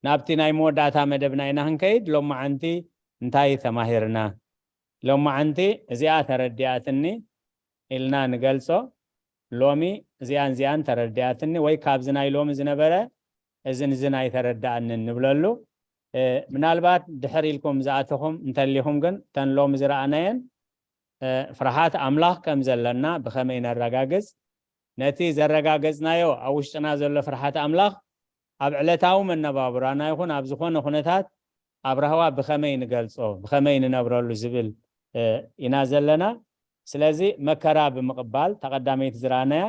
ናብቲ ናይ መወዳእታ መደብና ኢና ክንከይድ። ሎማዓንቲ እንታይ ተማሂርና? ሎማዓንቲ እዚኣ ተረዲኣትኒ ኢልና ንገልጾ። ሎሚ እዚኣን እዚኣን ተረዲኣትኒ ወይ ካብዚ ናይ ሎሚ ዝነበረ እዝን እዝን ኣይተረዳኣንን ንብለሉ። እ፣ ምናልባት ድሕር ኢልኩም ዝኣተኹም እንተሊኹም ግን እተን ሎሚ ዝረኣናየን እ፣ ፍርሃት ኣምላኽ ከም ዘለና ብኸመይ ነረጋግጽ? ነቲ ዘረጋገጽናዮ ኣብ ውሽጥና ዘሎ ፍርሃት ኣምላኽ ኣብ ዕለታዊ መነባብራና ይኹን ኣብ ዝኾነ ኩነታት ኣብ ራህዋ ብኸመይ ንገልጾ፣ ብኸመይ ንነብረሉ ዝብል እ፣ ኢና ዘለና። ስለዚ መከራ ብምቕባል እታ ቀዳመይቲ ዝረኣናያ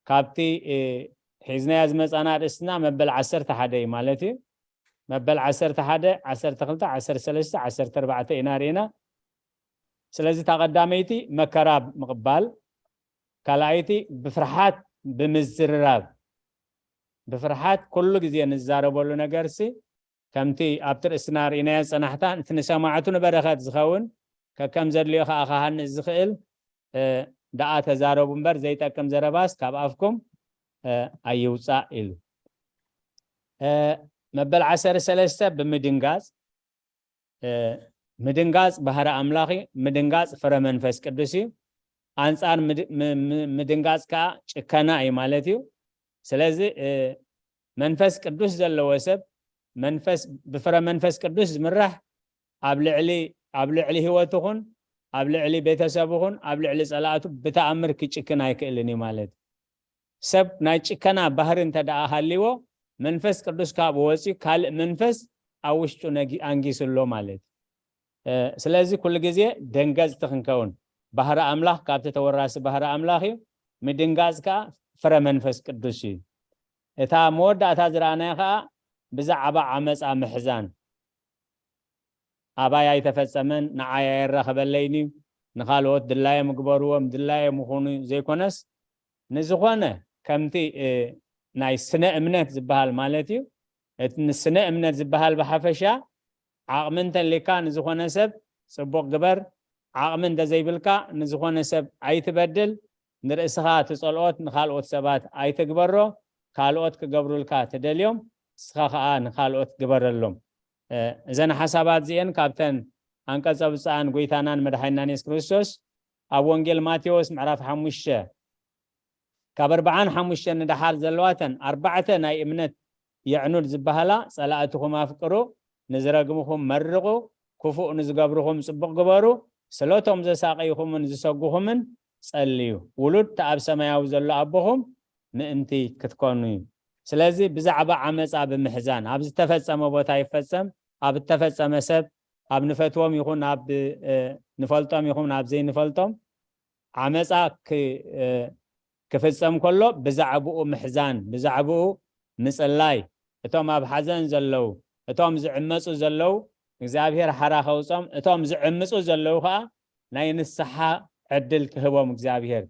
ካብቲ እ፣ ሒዝናያ ዝመጻና ኣርእስትና መበል ዓሰርተ ሓደ እዩ ማለት እዩ። መበል ዓሰርተ ሓደ፣ ዓሰርተ ክልተ፣ ዓሰርተ ሰለስተ፣ ዓሰርተ ኣርባዕተ ኢና ርኢና። ስለዚ እታ ቀዳመይቲ መከራ ምቕባል፣ ካልኣይቲ ብፍርሓት ብምዝርራብ፣ ብፍርሓት ኩሉ ግዜ ንዛረበሉ ነገርሲ ከምቲ ኣብቲ ርእስና ርኢናዮ ዝጸናሕታ፣ እቲ ንሰማዕቱ ንበረኸት ዝኸውን ከከም ዘድልዮ ከኣ ክሃንጽ ዝኽእል ደኣ ተዛረቡ እምበር ዘይጠቅም ዘረባስ ካብ ኣፍኩም ኣይውጻእ ኢሉ። መበል ዓሰርተ ሰለስተ ብምድንጋጽ፣ ምድንጋጽ ባህሪ ኣምላኽ እዩ። ምድንጋጽ ፍረ መንፈስ ቅዱስ እዩ። ኣንጻር ምድንጋጽ ከኣ ጭከና እዩ ማለት እዩ። ስለዚ መንፈስ ቅዱስ ዘለዎ ሰብ፣ መንፈስ ብፍረ መንፈስ ቅዱስ ዝምራሕ፣ ኣብ ልዕሊ ኣብ ልዕሊ ህይወትኹን ኣብ ልዕሊ ቤተሰብኹን ኣብ ልዕሊ ጸላእቱ ብተኣምር ክጭክን ኣይክእልን እዩ ማለት እዩ። ሰብ ናይ ጭከና ባህሪ እንተ ደኣ ሃልይዎ፣ መንፈስ ቅዱስ ካብኡ ወጺኡ ካልእ መንፈስ ኣብ ውሽጡ ነጊ-፣ ኣንጊሱ ኣሎ ማለት እዩ። ስለዚ ኩሉ ግዜ ደንገጽቲ ክንከውን፣ ባህሪ ኣምላኽ ካብቲ ተወራሲ ባህሪ ኣምላኽ እዩ። ምድንጋጽ ከኣ ፍረ መንፈስ ቅዱስ እዩ። እታ መወዳእታ ዝረኣናዮ ከኣ ብዛዕባ ዓመጻ ምሕዛን። ኣባይ ኣይተፈጸመን፣ ንዓይ ኣየራኸበለይን እዩ፣ ንኻልኦት ድላዮም ግበርዎም፣ ድላዮም ይኹኑ ዘይኮነስ፣ ንዝኾነ ከምቲ ናይ ስነ እምነት ዝበሃል ማለት እዩ። እቲ ስነ እምነት ዝበሃል ብሓፈሻ ዓቕሚ እንተሊካ ንዝኾነ ሰብ ጽቡቕ ግበር፣ ዓቕሚ እንተዘይብልካ ንዝኾነ ሰብ ኣይትበድል፣ ንርእስኻ ትጸልኦት ንኻልኦት ሰባት ኣይትግበሮ፣ ካልኦት ክገብሩልካ ትደልዮም፣ ንስኻ ኸኣ ንኻልኦት ግበረሎም። እዘን ሓሳባት እዚኤን ካብተን ኣንቀጸ ብፅኣን ጎይታናን መድሓኒናን የሱስ ክርስቶስ ኣብ ወንጌል ማቴዎስ ምዕራፍ ሓሙሽተ ካብ ኣርብዓን ሓሙሽተን ንደሓር ዘለዋተን ኣርባዕተ ናይ እምነት የዕኑድ ዝበሃላ፣ "ጸላእትኹም ኣፍቅሩ፣ ንዝረግምኹም መርቑ፣ ክፉእ ንዝገብርኹም ጽቡቕ ግበሩ፣ ስለቶም ዘሳቀይኹምን ዝሰጉኹምን ጸልዩ፣ ውሉድ እቲ ኣብ ሰማያዊ ዘሎ ኣቦኹም ምእንቲ ክትኮኑ እዩ።" ስለዚ ብዛዕባ ዓመጻ ብምሕዛን፣ ኣብ ዝተፈጸመ ቦታ ይፈጸም፣ ኣብ እተፈጸመ ሰብ፣ ኣብ ንፈትዎም ይኹን ኣብ ንፈልጦም ይኹን ኣብ ዘይንፈልጦም ዓመጻ ክፍጸም ከሎ ብዛዕባኡ ምሕዛን፣ ብዛዕባኡ ምጽላይ፣ እቶም ኣብ ሓዘን ዘለዉ፣ እቶም ዝዕመጹ ዘለዉ እግዚኣብሔር ሓራ ከውጾም፣ እቶም ዝዕምጹ ዘለዉ ከኣ ናይ ንስሓ ዕድል ክህቦም እግዚኣብሔር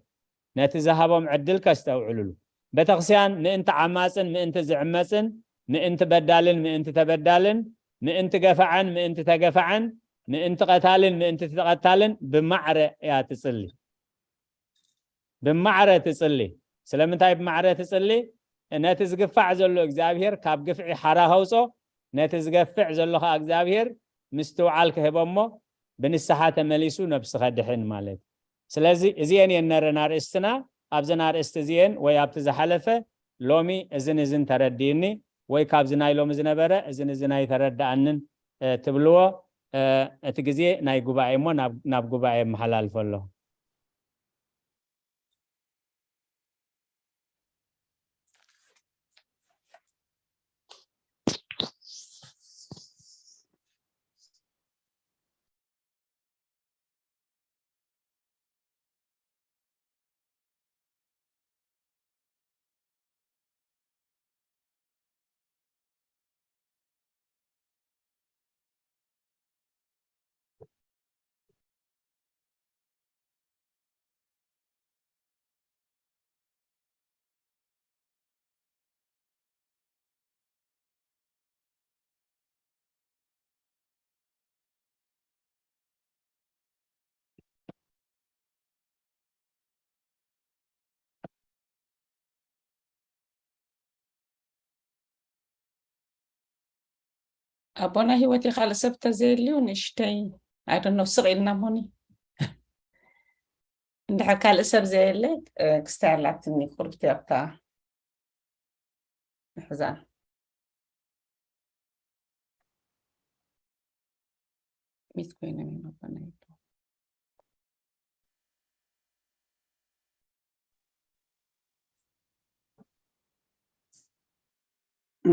ነቲ ዝሃቦም ዕድል ከስተውዕሉሉ። ቤተክርስቲያን ምእንቲ ዓማጽን ምእንቲ ዝዕመጽን፣ ምእንቲ በዳልን ምእንቲ ተበዳልን፣ ምእንቲ ገፋዕን ምእንቲ ተገፋዕን፣ ምእንቲ ቀታልን ምእንቲ ተቐታልን ብማዕረ እያ ትጽሊ። ብማዕረ ትጽሊ። ስለምንታይ ብማዕረ ትጽሊ? ነቲ ዝግፋዕ ዘሎ እግዚኣብሔር ካብ ግፍዒ ሓራ ከውጾ፣ ነቲ ዝገፍዕ ዘሎ ከኣ እግዚኣብሔር ምስትውዓል ክህቦ እሞ ብንስሓ ተመሊሱ ነብሲ ከድሕን ማለት። ስለዚ እዚኤን እየን ነረን ኣርእስትና። ኣብዘን ኣርእስቲ እዚኤን ወይ ኣብቲ ዝሓለፈ ሎሚ እዝን እዝን ተረዲእኒ ወይ ካብዚ ናይ ሎሚ ዝነበረ እዝን እዝን ኣይተረድኣንን ትብልዎ፣ እቲ ግዜ ናይ ጉባኤ እሞ ናብ ጉባኤ የመሓላልፎ ኣለኹ። ኣቦና ህይወት ካልእ ሰብ ተዘየልዩ ንእሽተይ ኣይደኖ ስቕ ኢልና ሞኒ። እንድሕር ካልእ ሰብ ዘየለ ክስታይ ኣላትኒ ቁርብቲ ኣብታ ንሕዛን ሚት ኮይኖም ይመኮና ይብሉ።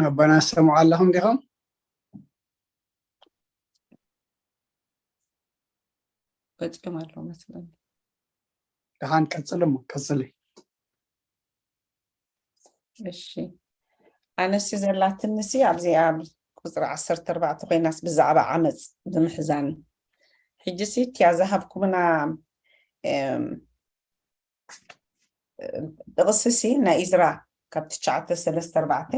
ኣቦና ሰምዑ ኣለኹም ዲኹም? ወፂኦም ኣለዉ መስለኒ። ደሓን ቀፅል እሞ ቀፅሊ። እሺ ኣነሲ ዘላትንሲ ኣብዚ ኣብ ቁፅሪ ዓሰርተ ኣርባዕተ ኮይናስ ብዛዕባ ዓመፅ ብምሕዛን እዩ። ሕጂ ሲ እቲያ ዝሃብኩምና ጥቕሲ ሲ ናይ ኢዝራ ካብ ትሽዓተ ሰለስተ ኣርባዕተ